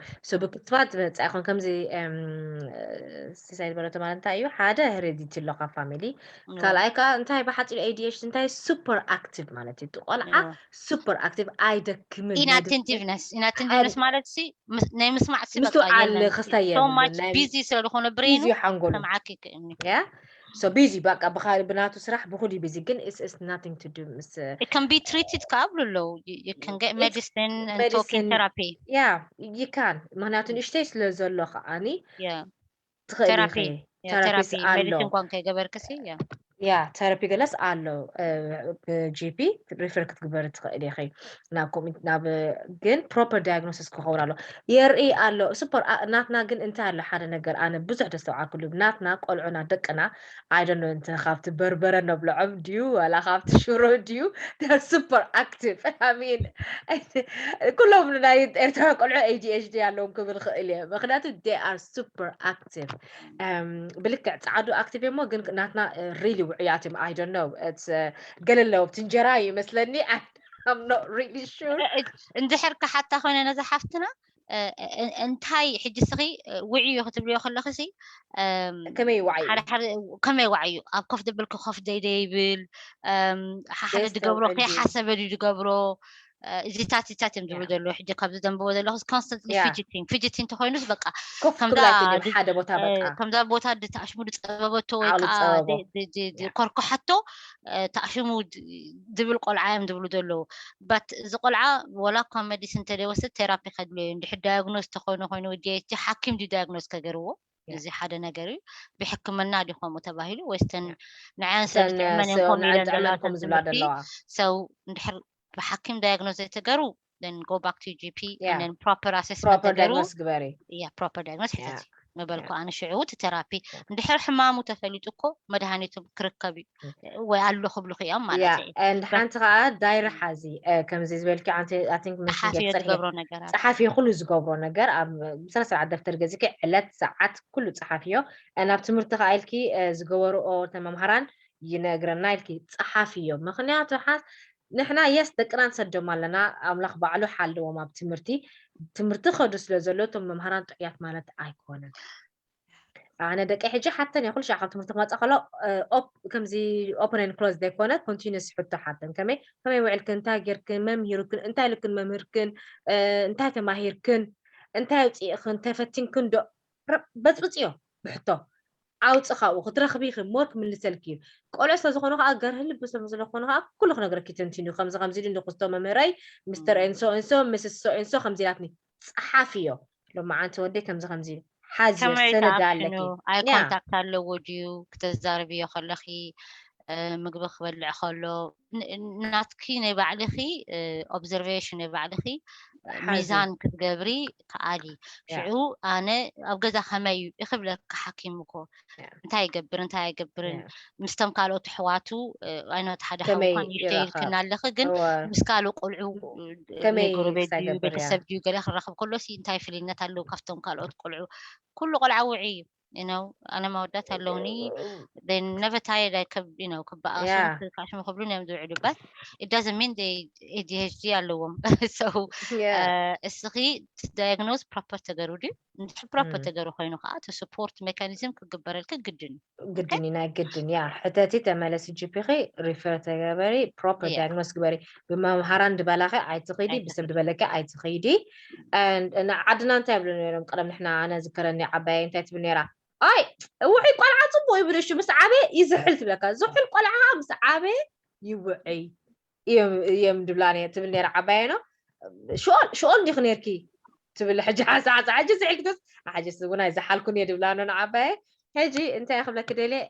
ብክትባት ዝመፅእ ኣይኮን። ከምዚ ሲሳይ ዝበለቶ ማለት እንታይ እዩ? ሓደ ሄሬዲቲ ኣሎ ካብ ፋሚሊ፣ ካልኣይ ከዓ እንታይ ብሓፂሩ A D H D እንታይ super active ማለት እዩ። እቲ ቆልዓ super active፣ ኣይደክምን። Inattentiveness፣ inattentiveness ማለት ሲ ናይ ምስማዕ ሲ በቃ ምስትውዓል የለን። ክስታይ So much busy ስለ ዝኾነ ብሬኑ ቢዚ ሓንጎሉ ሰምዓኪ ክእኒ። ያ so busy በቃ ብኻሊ ብናቱ ስራሕ ብኹሉ busy፣ ግን it's nothing to do ምስ It can be treated ከኣ ብሉ ኣለዉ። You can get medicine and talking therapy. Yeah, you can። ምክንያቱ ንእሽተይ ስለ ዘሎ ከዓኒ Yeah. ትኽእል Therapy. ኢኺ። Therapist ኣሎ። Medicine ኳን ከይገበርክሲ። ያ ተረፒ ገለስ ኣሎ። ብ G P refer ክትግበሪ ትኽእል ኢኺ ናብ ኮሚት ናብ፣ ግን proper diagnosis ክኸውን ኣሎ። የርኢ ኣሎ super ናትና። ግን እንታይ ኣሎ ሓደ ነገር ኣነ ብዙሕ ደስተውዓልኩሉ፣ ናትና ቆልዑና ደቅና I don't know እንተ ካብቲ በርበረ ነብልዖም ድዩ ዋላ ካብቲ ሽሮ ድዩ፣ super active። I mean ኩሎም ናይ ኤርትራ ቆልዑ A D H D ኣለዎም ክብል ክእል እየ፣ ምክንያቱ they are super active። ብልክዕ ፃዓዱ active እሞ ግን ናትና really ውዕያት እዮም። I don't know ገለለው እቲ እንጀራ ይመስለኒ። I'm not really sure። እንድሕር ክሓታ ኮይነ ነዛ ሓፍትና እንታይ ሕጂ ስኺ ውዕዮ ክትብልዮ ከለኺ ሲ ከመይ ዋዕዩ ከመይ ዋዕዩ ኣብ ኮፍ ደብል ኮፍ ደይደይብል ሓደ ድገብሮ ከይሓሰበ ድዩ ድገብሮ እዚታት እዚታት እዮም ዝብሉ ዘለዉ። ሕጂ ካብዚ ዘንብቦ ዘለኹ constantly fidgeting fidgeting እንተኮይኑስ በቃ ኮፍ ከምዛ ክብላ ሓደ ቦታ በቃ ከምዛ ቦታ ድተኣሽሙ ድፀበበቶ ወይ ዓቕሊ ከዓ ዝፀበቦ። ድ- ድ- ድ- ድ- ኮርኩሓቶ እ፣ ተኣሽሙ ድ- ድብል ቆልዓ እዮም ዝብሉ ዘለዉ። But እዚ ቆልዓ ወላ እኳ መዲሲን እንተደይወስድ ቴራፒ ከድልዮ እዩ። እንድሕር ዳያግኖዝ ተኮይኑ ኮይኑ ወዲ እቲ ሓኪም ድዩ ዳያግኖዝ ከገርዎ? ያ። እዚ ሓደ ነገር እዩ። ብሕክምና ድዩ ከምኡ ተባሂሉ ወይስ ተን ንዓን ሰብ እተን ዝጥዕመን ሰ- እዮም ከምኡ ኢለን ንዕጥዕመን ዘለዋ ከም ተን ዝብላ ትምህርቲ? ዘለዋ So እንድሕር ብሓኪም ዳያግኖዝ ዘይተገሩ then go back to G P Yeah. and then proper assessment proper ተገሩ diagnose ግበሪ። ያ proper diagnosis Yeah. ሕተቲ ምበልኩ Yeah. ኣነ ሽዑ እቲ ቴራፒ Yeah. እንድሕር ሕማሙ ተፈሊጡ እኮ መድሃኒቱ ክርከብ እዩ ወይ ኣሎ ክብሉክ እዮም ማለት Yeah. እዩ። And ሓንቲ ከዓ ዳይሪ ሓዚ እ፣ ከምዚ ዝበልኪ ኣንቲ I think mention ጸሓፊ ገይርኪ እዮ ጸኒሐ። ዝገብሮ ነገራት ጸሓፊ ኩሉ ዝገብሮ ነገር ኣብ ስነ ስርዓት ደፍተር ገዚኪ ዕለት ሰዓት ኩሉ ጸሓፊዮ። ናብ ትምህርቲ ከዓ ኢልኪ እ፣ ዝገበርኦ ተመምሃራን ይነግረና ኢልኪ ጸሓፊዮ። ምክንያቱ ሓ ንሕና የስ ደቅና ንሰዶም ኣለና፣ ኣምላኽ ባዕሉ ሓልዎም ኣብ ትምህርቲ። ትምህርቲ ከዱ ስለ ዘሎ እቶም መምሃራን ጥዑያት ማለት ኣይኮነን። ኣነ ደቂ ሕጂ ሓተን እየ ኩሉ ሻዕ ካብ ትምህርቲ ክመፃ ከሎ እ፣ ኦፕ- ከምዚ open and close ዘይኮነ continuous ሕቶ ሓተን። ከመይ ከመይ ውዕልክን እንታይ ጌርክን መምሂሩክን እንታይ ኢሉክን መምህርክን እ፣ እንታይ ተማሂርክን እንታይ ኣውፅእኽን ተፈቲንክን ዶ ረ- በፅብፅዮ ብሕቶ ኣውፅኻኡ ክትረኽቢ ኢኺ ሞር ክምልሰልኪ እዩ። ቆልዑ ስለ ዝኾኑ ከዓ ገርህ ልቢ ስለ ዝኾኑ ከዓ ኩሉ ክነግረኪ ተንቲኑ ከምዚ ከምዚ ኢሉ ንክስቶ መምህረይ ሚስተር ኤንሶ ኤንሶ ምስስ ሶ ኤንሶ ከምዚ ኢላትኒ ፀሓፍዮ። ሎማዓንቲ ወደይ ከምዚ ከምዚ ኢሉ ሓዝዮ ከመይ ሰነድ ተኣፍሽኑ ኣለኪ ኣይ ያ ኮንታክት ኣለዎ ድዩ ክተዛርብዮ ከለኺ እ፣ ምግቢ ክበልዕ ከሎ ን- ናትኪ ናይ ባዕልኺ ኦብዘርቬሽን ናይ ባዕልኺ ሓዚ ሚዛን ክትገብሪ ከኣሊ። ያ ሽዑ ኣነ ኣብ ገዛ ከመይ እዩ ክብለካ ሓኪም እኮ ያ እንታይ ይገብር እንታይ ኣይገብርን ያ ምስቶም ካልኦት ኣሕዋቱ ኣይኖት ሓደ ከመይ ሓውኳን ይሽተ ይራኸብ ይልክና ኣለኺ ግን እወ ምስ ካልእ ቆልዑ እ፣ ከመይ ናይ ጎረቤት ክሳይ ድዩ ገብር ያ ቤተሰብ ድዩ ገለ ክራኸብ ከሎ ሲ እንታይ ፍልይነት ኣለዎ ካብቶም ካልኦት ቆልዑ? ኩሉ ቆልዓ ውዒ እዩ you know። ኣነ መወዳት ኣለውኒ they never tired you know ክበኣሱ ያ ክካሽሙ ክብሉን እዮም ዝውዕሉ but it doesn't mean they A D H D ኣለዎም። So ያ uh, እስኺ diagnose proper ተገሩ ድዩ እንድሕር proper እም። ተገሩ ኮይኑ ከዓ እቲ support mechanism ክግበረልኪ ግድን እዩ። Okay? ግድን እዩ ናይ ግድን ያ ሕተቲ ተመለሲ ጂፒኺ ሪፈር ተገበሪ proper Yeah. diagnose ግበሪ። ብመምሃራን ድበላኺ ኣይትኺዲ ብሰብ ኣይትኺዲ። ድበለኪ ኣይትኺዲ። And ን ዓድና እንታይ ይብሉ ነይሮም ቀደም ንሕና ኣነ ዝከረኒ ዓባየ እንታይ ትብል ነይራ ኣይ ውዑይ ቆልዓ ፅቡቅ ይብሉ እሺ ምስ ዓበየ ይዝሕል ትብለካ ዝሑል ቆልዓ ከዓ ምስ ዓበየ ይውዕይ እዮም እዮም ድብላ ነየ- ትብል ነይራ ዓባየ ነው ሽኦል ሽኦል እንዲኺ ነይርኪ ትብል ሕጂ ሓሳሓሳ ሕጂ ስዕልትስ ሕጂስ እውን ኣይዝሓልኩን እየ ድብላ ኖ ንዓባየ። ሕጂ እንታይ ክብለኪ ደልየ፣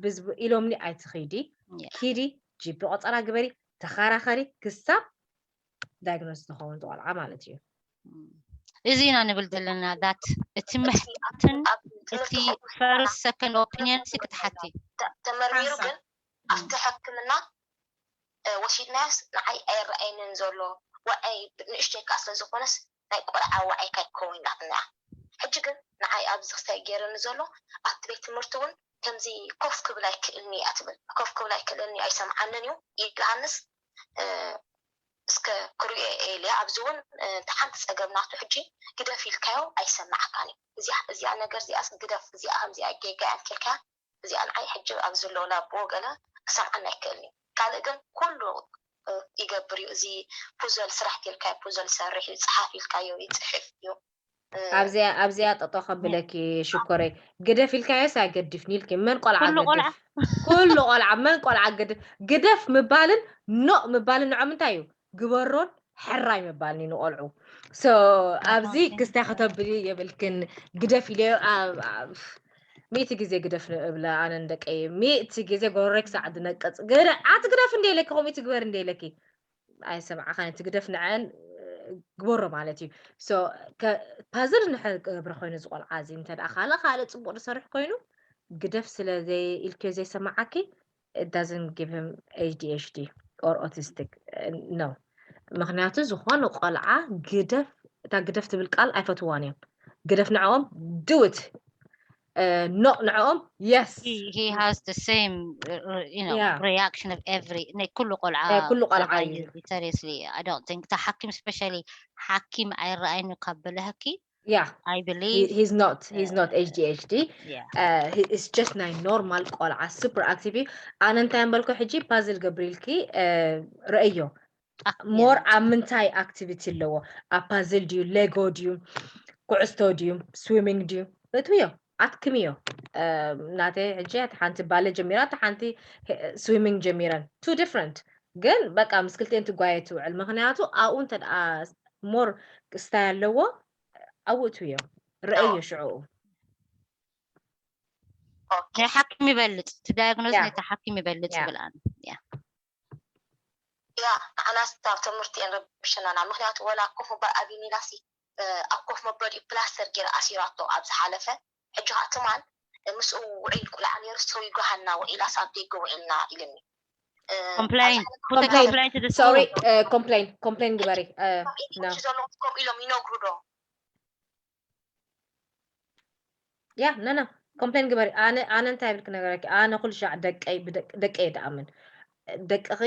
ብዝብ ኢሎምኒ ኣይትኸይዲ፣ ኪዲ ጂፒ ቆፀራ ግበሪ፣ ተኸራኸሪ ክሳብ ዳይግኖስ ዝኸውን ቆልዓ ማለት እዩ። እዚ ኢና ንብል ዘለና ዳት እቲ ምሕታትን እቲ ፈርስት ሰከንድ ኦፒኒየን ሲ ክትሓቲ ተመርሚሩ ግን ኣብቲ ሕክምና ወሲድናዮስ ንዓይ ኣይረኣየንን ዘሎ ወኣይ ንእሽተይ ከዓ ስለዝኾነስ ናይ ቆልዓ ወዓይ ካይከውን ኢላትና ሕጂ ግን ንዓይ ኣብዚ ክስታይ ገይርኒ ዘሎ ኣብቲ ቤት ትምህርቲ እውን ከምዚ ኮፍ ክብል ኣይክእልኒ እያ ትብል ኮፍ ክብል ኣይክእልኒ ኣይሰምዓንን እዩ ይልሃንስ እስከ ክሪኦ ኢለ ኣብዚ እውን ሓንቲ ፀገም ናቱ ሕጂ ግደፍ ኢልካዮ ኣይሰማዕካን እዩ እዚኣ ነገር እዚኣስ ግደፍ እዚኣ ከምዚኣ ጌጋ እያ እንተልካያ እዚኣ ንዓይ ሕጂ ኣብ ዘሎ ላቦ ገለ ክሰምዓኒ ኣይክእልን እዩ ካልእ ግን ኩሉ ይገብር እዩ እዚ ፑዘል ስራሕ ጌርካዮ ፑዘል ይሰርሕ እዩ ፀሓፍ ኢልካዮ ይፅሕፍ እዩ ኣብዚኣ ኣብዚኣ ጠጦ ከብለኪ ሽኮረይ ግደፍ ኢልካዮስ ኣይገድፍን ኢልኪ መን ቆልዓ ገድፍ ኩሉ ቆልዓ መን ቆልዓ ገድፍ ግደፍ ምባልን ኖእ ምባልን ንዖም እንታይ እዩ ግበሮን ሕራይ ምባልን እዩ ንቆልዑ so ኣብዚ ክስታይ ከተብሊ የብልክን ግደፍ ኢለዮ ሚእቲ ግዜ ግደፍ እብለ ኣነ ንደቀይ ሚእቲ ግዜ ጎረረይ ክሳዕ ዝነቅፅ ግደ ኣቲ ግደፍ እንደ ኢለኪ ከምኡ ትግበር እንደ ኢለኪ ኣይሰምዓኻን ትግደፍ ንዐን ግበሮ ማለት እዩ so ፓዝል ንሕገብረ ኮይኑ ዝቆልዓ እዚ እንተ ካልእ ካልእ ፅቡቅ ዝሰርሕ ኮይኑ ግደፍ ስለ ኢልክዮ ዘይሰማዓኪ it doesn't give him A D H D or autistic no ምክንያቱ ዝኾነ ቆልዓ ግደፍ እታ ግደፍ ትብል ቃል ኣይፈትዋን እዮም ግደፍ ንዕኦም do it no ንዕኦም yes he, he has the same uh, you know yeah. reaction of every ናይ ኩሉ ቆልዓ ኩሉ ቆልዓ እዩ seriously I don't think እታ ሓኪም especially ሓኪም ኣይረኣይኑ ካብ በለህኪ yeah I believe he's not he's not A D H D yeah uh, he is just ናይ normal ቆልዓ super active እዩ ኣነ እንታይ እምበልኩ ሕጂ ፓዝል ገብሪልኪ uh, ረእዮ more ኣብ ምንታይ activity ኣለዎ ኣብ ፓዝል ድዩ ሌጎ ድዩ ኩዕስቶ ድዩ swimming ድዩ እትውዮ ኣትክምዮ ናተይ ሕጂ ሓንቲ ባለ ጀሚራ ሓንቲ swimming ጀሚረን two different ግን በቃ ምስ ክልቴን ትጓየ ትውዕል ምክንያቱ ኣብኡ እንተ more ክስታይ ኣለዎ ኣብኡ እትውዮ ረእዮ ሽዑኡ ናይ ሓኪም ይበልፅ ትዳያግኖዝ ናይ ሓኪም ይበልፅ ይብል ኣነ ያ ንዓናስ ኣብ ትምህርቲ እየን ረብሸናና ምክንያቱ ወላ ኮፍ ምባል ኣብዩኒ ኢላሲ ኣብ ኮፍ መበሊኡ ፕላስተር ገይረ ኣሲራቶ ኣብ ዝሓለፈ ሕጂ ከዓ ትማል ምስኡ ውዒል ቁልዓ ነይሩ ሰው ይጓሃና ውዒላስ ኣብ ደገ ውዒልና ኢልኒ complain put a complaint to the sorry school uh, complain complain ግበሪ uh, no ዘለዎም ከምኡ ኢሎም ይነግሩ ዶ yeah no no complain ግበሪ ኣነ ኣነ እንታይ ብል ክነገረኪ ኣነ ኩሉ ሻዕ ደቀይ ብደቀይ ደኣምን ደቅኺ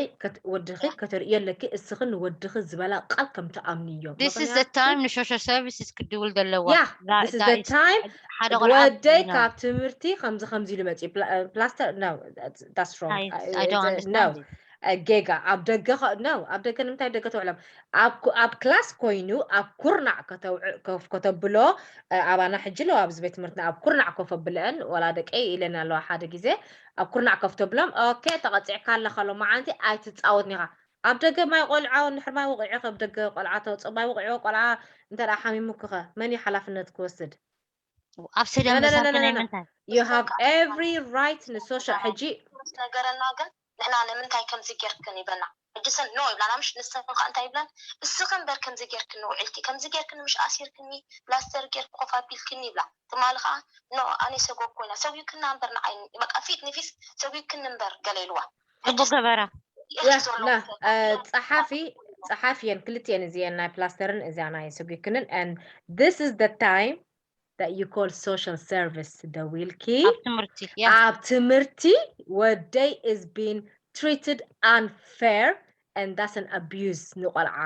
ወድኺ ከተርእዮ ኣለኪ እስኺ ንወድኺ ዝበላ ቃል ከም ትኣምንዮ this is the time ንሾሻ services ክድውል ዘለዋ yeah this is the time ወደይ ካብ ትምህርቲ ከምዚ ከምዚ ኢሉ መፂ ፕላስተር no that's wrong no ጌጋ ኣብ ደገ no ኣብ ደገ ንምንታይ ደገ ተውዕሎም ኣብ ክላስ ኮይኑ ኣብ ኩርናዕ ከተብሎ ኣባና ሕጂ ኣለዋ ኣብዚ ቤት ትምህርትና ኣብ ኩርናዕ ኮፍ ኣብለአን ወላ ደቀይ ኢለን ኣለዋ ሓደ ግዜ ኣብ ኩርናዕ ኮፍ ተብሎም okay ተቐፂዕካ ኣለኻ ሎማዓንቲ ኣይትፃወትኒ ኢኻ ኣብ ደገ ማይ ቆልዓ እንድሕር ማይ ወቂዑ ኣብ ደገ ቆልዓ ተውፅእ ማይ ወቂዑ ቆልዓ እንተ ሓሚሙክኸ መን እዩ ሓላፍነት ክወስድ ኣብ ስደን መሳተ ናይ ምንታይ you have every right ንሶሻል ሕጂ ነገረና ግን ንሕና ንምንታይ ከምዚ ጌርክን ይብለና ሕጂ ሰን ኖ ይብላና ምሽ ንሰን ከዓ እንታይ ይብለን እስኺ እምበር ከምዚ ጌርክን ውዒልኪ ከምዚ ጌርክን ምሽ ኣሲርክኒ ፕላስተር ጌርክ ኮፍ ኣቢልክኒ ይብላ ትማሊ ከዓ ኖ ኣነ ሰጎግ ኮይና ሰጉግክና እምበር ንዓይ በቃ ፊት ንፊት ሰጉግክኒ እምበር ገለ ኢልዋ ጽቡቅ ገበራ ጸሓፊ ጸሓፊየን ክልቲኤን እዚኤን ናይ ፕላስተርን እዚኣ ናይ ሰጉግክንን and this is the time that you call social service ደዊልኪ ኣብ ትምህርቲ ኣብ ትምህርቲ ወደይ is being treated unfair and that's an abuse ንቆልዓ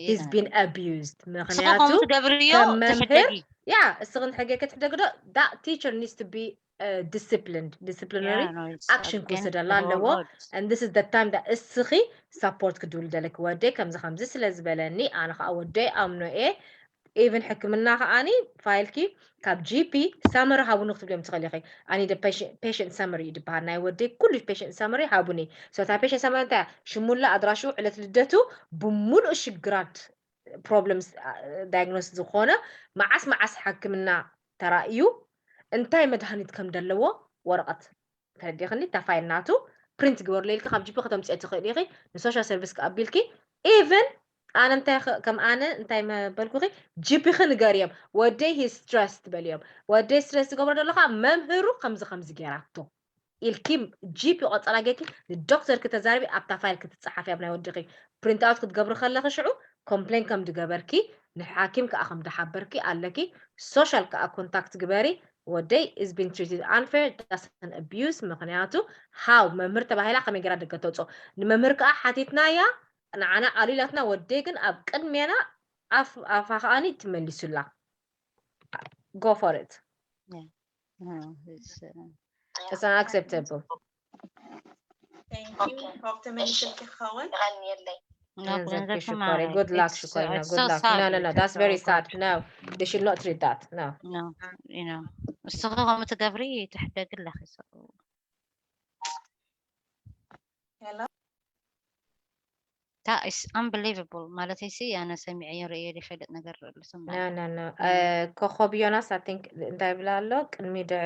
he's been abused ምክንያቱ ከምኡ ትገብርዮ ትሕደጊ ያ እስኽን ሕገ ክትሕደግዶ that teacher needs to be disciplined disciplinary action ክወሰደላ ኣለዎ and this is the time that እስኺ support ክድውል ደለኪ ወደይ ከምዚ ከምዚ ስለ ዝበለኒ ኣነ ከዓ ወደይ ኣምኖ እየ even ሕክምና ከዓኒ ፋይልኪ ካብ ጂፒ ሰመሪ ሃቡኒ ክትብልዮም ትኽእል ኢኺ ኣኒ ፔሽንት ሰመሪ እዩ ዝበሃል ናይ ወደይ ኩሉ ፔሽንት ሰመሪ ሃቡኒ so እታ ፔሽንት ሰመሪ እንታይ ሽሙላ ኣድራሹ ዕለት ልደቱ ብምሉእ ሽግራት problems diagnose ዝኾነ መዓስ መዓስ ሕክምና ተራእዩ እንታይ መድሃኒት ከም ዘለዎ ወረቐት ተረዲኽኒ እታ ፋይል ናቱ ፕሪንት ግበርለይ ኢልኪ ካብ ጂፒ ከተምፅኦ ትኽእሊ ኢኺ ንሶሻል ሰርቪስ ኣቢልኪ even ኣነ እንታይ ከም ኣነ እንታይ መበልኩኺ ጂፒኺ ንገርዮም ወደይ ሂ ስትረስድ በልዮም ወደይ ስትረስ ዝገብሮ ዘለኻ መምህሩ ከምዚ ከምዚ ገይራቶ ኢልኪ ጂፒ ቆፀራ ጌርኪ ንዶክተር ክተዛርቢ ኣብታ ፋይል ክትፀሓፊ ኣብ ናይ ወድኺ ፕሪንት ኣውት ክትገብሪ ከለኺ ሽዑ ኮምፕሌን ከም ድገበርኪ ንሓኪም ከዓ ከም ድሓበርኪ ኣለኪ ሶሻል ከዓ ኮንታክት ግበሪ ወደይ is been treated unfair that's an abuse ምክንያቱ how መምህር ተባሂላ ከመይ ገራ ደገ ተውፅኦ ንመምህር ከዓ ሓቲትናያ ንዓና ቃሉ ኢላትና ወደይ ግን ኣብ ቅድሜና ኣፋ ከዓኒ ትመሊሱላ go for it Yeah. No, it's, uh, it's unacceptable Thank you. Hope to mention ክኸውን Good luck, Shukoina. Good luck. No, no, no. That's very sad. No, they should not treat that. No. No, you know. ንስኺ ከምኡ ትገብሪ ትሕደግ ኣለኺ Hello. That is unbelievable. ማለተይ ሲ ኣነ ሰሚዐዮ ርእዮ ዘይፈልጥ ነገር ርእልስም No, no, no. Uh, ኮኾብ ዮናስ I think እንታይ ብላ ኣሎ ቅድሚ ድዕ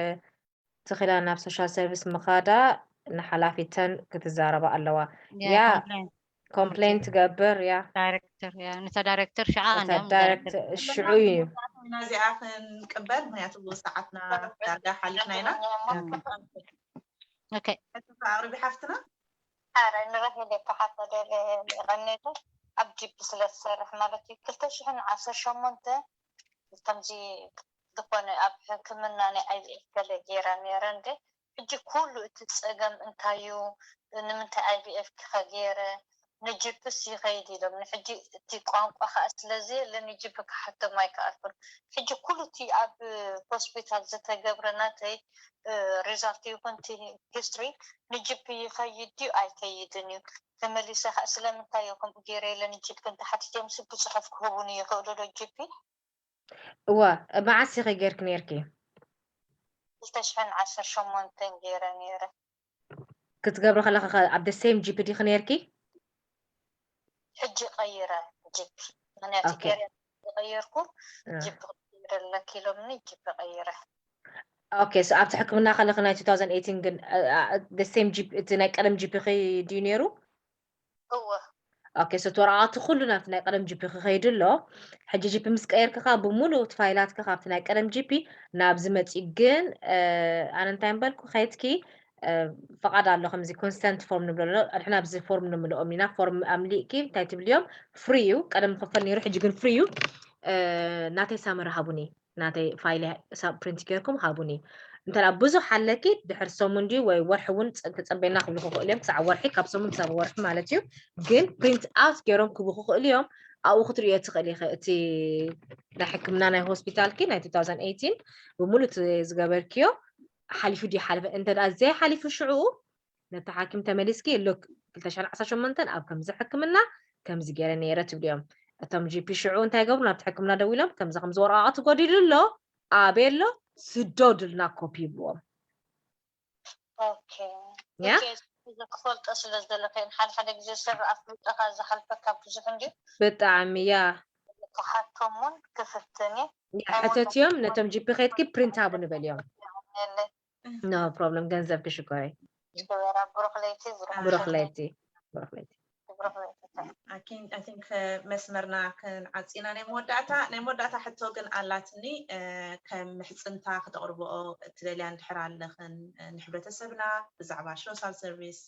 ትኽላ ናብ ሶሻል ሰርቪስ ምኻዳ ንሓላፊተን ክትዛረባ ኣለዋ ያ ኮምፕሌን ትገብር ያ ዳይሬክተር ያ ነታ ዳይሬክተር ሽዓ ዳይሬክተር ሽዑ እዩ ናዚኣ ክንቅበል ምክንያቱ ሰዓትና ዳርጋ ሓሊፍና ኢና ኦኬ ሕቶ ኣቅርቢ ሓፍትና ኣረ ንራሄል የካሓፈደለ ቀኔቱ ኣብ ጂፕ ስለ ዝሰርሕ ማለት እዩ ክልተ ሽሕን ዓሰርተ ሸሞንተ ከምዚ ዝኾነ ኣብ ሕክምና ናይ ኣይቪኤፍ ገለ ገይረ ነይረ እንደ ሕጂ ኩሉ እቲ ፀገም እንታይ እዩ ንምንታይ ኣይቪኤፍ ከ ገይረ ንጂፕስ ይኸይድ ኢሎም ንሕጂ እቲ ቋንቋ ከዓ ስለዘየለ ንጂፕ ክሓቶም ኣይከኣልኩን ሕጂ ኩሉ እቲ ኣብ ሆስፒታል ዝተገብረ ናተይ ሪዛልት ይኹን እቲ ሂስትሪ ንጂፕ ይኸይድ ድዩ ኣይከይድን እዩ ተመሊሰ ከዓ ስለምንታይ እዩ ከምኡ ገይረ ኢለ ንጂፕ እንተሓቲቶም ሲ ብፅሑፍ ክህቡኒ ይኽእሉ ዶ ጂፒ እወ መዓስ ኢኺ ጌርኪ ነይርኪ ክልተ ሽሕን ዓሰርተ ሸሞንተን ገይረ ነይረ ክትገብሪ ከለኻ ኣብ the same ጂፒ ዲኺ ነይርኪ ሕጂ ቀይረ ጂፕ ምክንያቱ ኦኬ። ገይረ ዝቀየርኩ ጂፕ ክቀይረለኪ ኢሎምኒ ጂፕ ቀይረ ኦኬ so ኣብቲ ሕክምና ከለኺ ናይ two thousand eighteen ግን the same ጂፒ እቲ ናይ ቀደም ጂፒኺ ድዩ ነይሩ እወ ኦኬ so እቲ ወረቓቕቲ ኩሉ ናብቲ ናይ ቀደም ጂፒ ክኸይዱ ኣሎ ሕጂ ጂፒ ምስ ቀየርክኻ ብምሉእ እቲ ፋይላትካ ካብቲ ናይ ቀደም ጂፒ ናብዚ መፂኡ ግን ኣነ እንታይ ምበልኩ ከይትኪ ፈቓድ ኣሎ ከምዚ ኮንሰንት ፎርም ንብሎ ኣሎ ኣድሕና ኣብዚ ፎርም ንምልኦም ኢና ፎርም ኣምሊእኪ እንታይ ትብልዮም ፍሪ እዩ ቀደም ክፈል ነይሩ ሕጂ ግን ፍሪ እዩ ናተይ ሳመር ሃቡኒ ናተይ ፋይል ፕሪንት ጌርኩም ሃቡኒ እንተ ብዙሕ ኣለኪ ድሕር ሰሙን ድዩ ወይ ወርሒ እውን ተፀበና ክብልኩ ክእሉ እዮም ክሳዕ ወርሒ ካብ ሰሙን ክሳብ ወርሒ ማለት እዩ ግን ፕሪንት ኣውት ገይሮም ክብኩ ክእሉ እዮም ኣብኡ ክትርእዮ ትኽእል ኢኸ እቲ ናይ ሕክምና ናይ ሆስፒታልኪ ናይ two thousand eighteen ብምሉእ እቲ ዝገበርክዮ ሓሊፉ ድዩ ሓለፈ እንተ ዘይሓሊፉ ሽዑ ነቲ ሓኪም ተመሊስኪ ሉክ ክልተ ሽሕን ዓሰርተ ሸሞንተን ኣብ ከምዚ ሕክምና ከምዚ ገይረ ነይረ ትብልዮም እቶም ጂፒ ሽዑ እንታይ ገብሩ ናብቲ ሕክምና ደው ኢሎም ከምዚ ከምዚ ወረቃቅቲ ጎዲሉ ኣሎ ኣበይ ኣሎ ስደዱልና ኮፒ ይብልዎም ኦኬ ያ ኦኬ፣ እዚ ክፈልጦ ስለ ዝደለከ ሓደ ሓደ ግዜ ሰብ ኣፍልጦኻ ዝሓልፈካ ብዙሕ እንዲ ብጣዕሚ ያ ክሓቶም እውን ክፍትን እየ ሕተትዮም ነቶም ጂፒ ከይድኪ ፕሪንት ሃቡ ንበልዮም የለ no problem ገንዘብ ክሽኮረይ ዝገበራ ብሩክ ለይቲ ብሩክ ለይቲ ብሩክ ለይቲ ብሩክ ለይቲ I think መስመርና ክንዓፂና ናይ መወዳእታ ናይ መወዳእታ ሕቶ ግን ኣላትኒ ከም ምሕፅንታ ክተቕርብኦ ትደልያ እንድሕር ኣለኽን ንሕብረተሰብና ብዛዕባ ሶሻል ሰርቪስ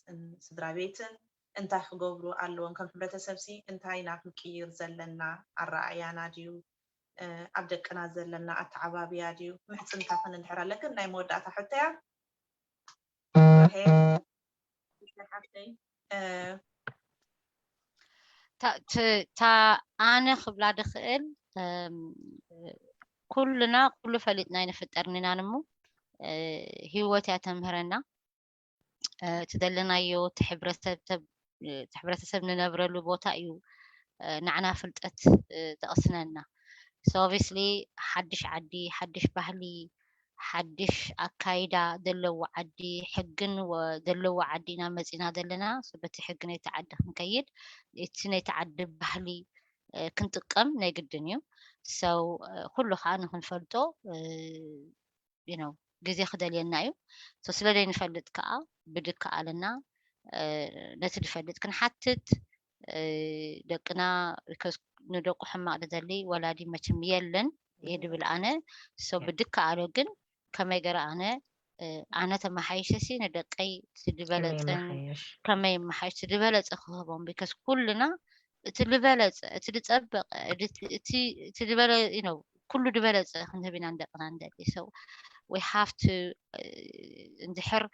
ስድራ ቤትን እንታይ ክገብሩ ኣለዎም ከም ሕብረተሰብ ሲ እንታይ ኢና ክንቅይር ዘለና ኣረኣእያና ድዩ ኣብ ደቅና ዘለና ኣተዓባብያ ድዩ ምሕፅንታ ክን እንድሕር ኣለክን ናይ መወዳእታ ሕቶያ ሓፍተይ እታ ኣነ ክብላ ድኽእል ኩልና ኩሉ ፈሊጥና ኣይንፍጠርን ኢና እሞ ሂወት እያ ተምህረና እቲ ዘለናዮ እቲ ሕብረተሰብ ንነብረሉ ቦታ እዩ ንዓና ፍልጠት ተቕስነና so obviously ሓድሽ ዓዲ ሓድሽ ባህሊ ሓድሽ ኣካይዳ ዘለዎ ዓዲ ሕግን ዘለዎ ዓዲ ኢና መፂና ዘለና በቲ ሕጊ ነቲ ዓዲ ክንከይድ እቲ ነቲ ዓዲ ባህሊ ክንጥቀም ናይ ግድን እዩ። So ኩሉ ከዓ ንክንፈልጦ you know ግዜ ክደልየና እዩ። So ስለ ዘይንፈልጥ ከዓ ብድከኣለና ነቲ ዝፈልጥ ክንሓትት፣ ደቅና ንደቁ ሕማቕ ዝደሊ ወላዲ መቸም የለን እየ ድብል ኣነ። So ብድከኣሎ ግን ከመይ ገረ ኣነ ኣነ ተመሓይሸሲ ንደቀይ ዝበለፀን ከመይ መሓይሽ ዝበለፀ ክህቦም። Because ኩልና እቲ ዝበለፀ እቲ ዝፀበቀ እቲ ዝበለ you know ኩሉ ዝበለፀ ክንህብ ኢና ንደቅና ንደሊ። So we have to እንድሕር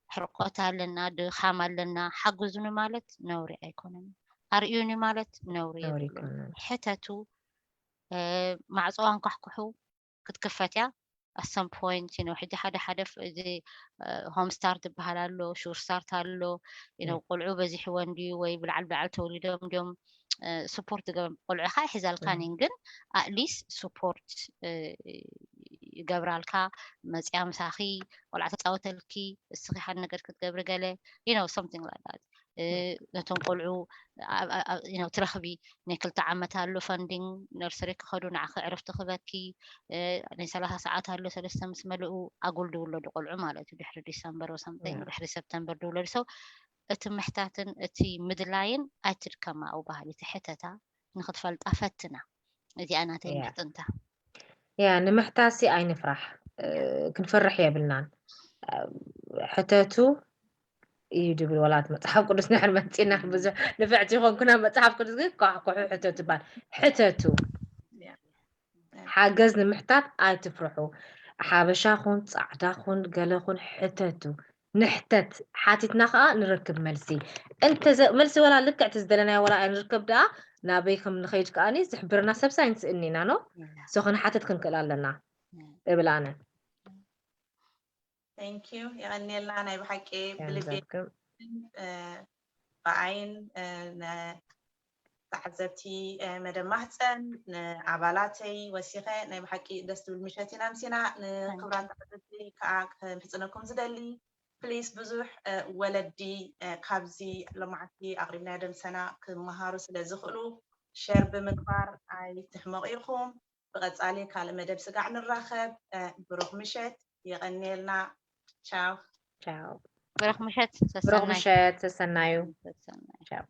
ሕርቆት ኣለና፣ ድኻም ኣለና፣ ሓግዙኒ ማለት ነውሪ ኣይኮነን። ኣርእዩኒ ማለት ነውሪ የብሉን። ሕተቱ፣ ማዕፅዋ እንኳሕኩሑ ክትክፈት እያ። At some point you know ሕጂ ሓደ ሓደ እዚ ሆም ስታር ዝበሃል ኣሎ፣ ሹር ስታርት ኣሎ። You know ቆልዑ በዚሕወን ድዩ ወይ ብላዕል ብላዕል ተወሊዶም ድዮም support ዝገብር ቆልዑ ካ ይሕዛልካ ኒን ግን at least support ይገብራልካ። መፅያ ምሳኺ ቆልዓ ተፃወተልኪ፣ እስኺ ሓደ ነገር ክትገብሪ ገለ you know something like that። ነቶም ቆልዑ you know ትረኽቢ። ናይ ክልተ ዓመት ኣሎ ፈንዲንግ ነርሰሪ ክኸዱ ንዓኺ ዕረፍቲ ክበኪ። ናይ ሰላሳ ሰዓት ኣሎ ሰለስተ ምስ መልኡ ኣጉል ድውለዱ ቆልዑ ማለት እዩ። ድሕሪ ዲሰምበር ወሰምተኝ ድሕሪ ሰፕተምበር ድውለዱ ሰው እቲ ምሕታትን እቲ ምድላይን ኣይትድከማ። ኣብኡ ባህሊ እቲ ሕተታ ንክትፈልጣ ፈትና። እዚኣ ናተይ ምሕጥንታ። ያ ንምሕታሲ ኣይንፍራሕ፣ ክንፈርሕ የብልናን። ሕተቱ እዩ ድብል ወላት መፅሓፍ ቅዱስ ንሕር መፂና ብዙሕ ንፍዕቲ ይኾንኩና። መፅሓፍ ቅዱስ ግን ኳሕኩሑ ሕተቱ ይባል። ሕተቱ ሓገዝ ንምሕታት ኣይትፍርሑ። ሓበሻ ኹን ፃዕዳ ኹን ገለ ኹን ሕተቱ። ንሕተት ሓቲትና ከዓ ንረክብ መልሲ። እንተ መልሲ ወላ ልክዕቲ ዝደለናዮ ወላ ኣይንርከብ ደኣ ናበይ ከም ንኸይድ ከዓኒ ዝሕብረና ሰብ ሳይንስ እኒና ኖ ሶ ክንሓተት ክንክእል ኣለና እብል ኣነ። Thank you የቐንየልና ናይ ብሓቂ ብልቤ ብዓይን ተዓዘብቲ መደብ ማህፀን ንኣባላተይ ወሲኸ ናይ ብሓቂ ደስ ትብል ምሸት ኢና ምሲና ንክብራን ተዓዘብቲ ከዓ ክምሕፅነኩም ዝደሊ ፕሊስ ብዙሕ ወለዲ ካብዚ ሎማዓንቲ ኣቅሪብናዮ ደምሰና ክመሃሩ ስለ ዝኽእሉ ሸር ብምግባር ኣይትሕመቑ ኢኹም። ብቐጻሊ ካልእ መደብ ስጋዕ ንራኸብ። ብሩኽ ምሸት። የቐንየልና። ቻው። ቻው። ብሩኽ ምሸት። ብሩኽ ምሸት። ሰሰናዩ። ቻው።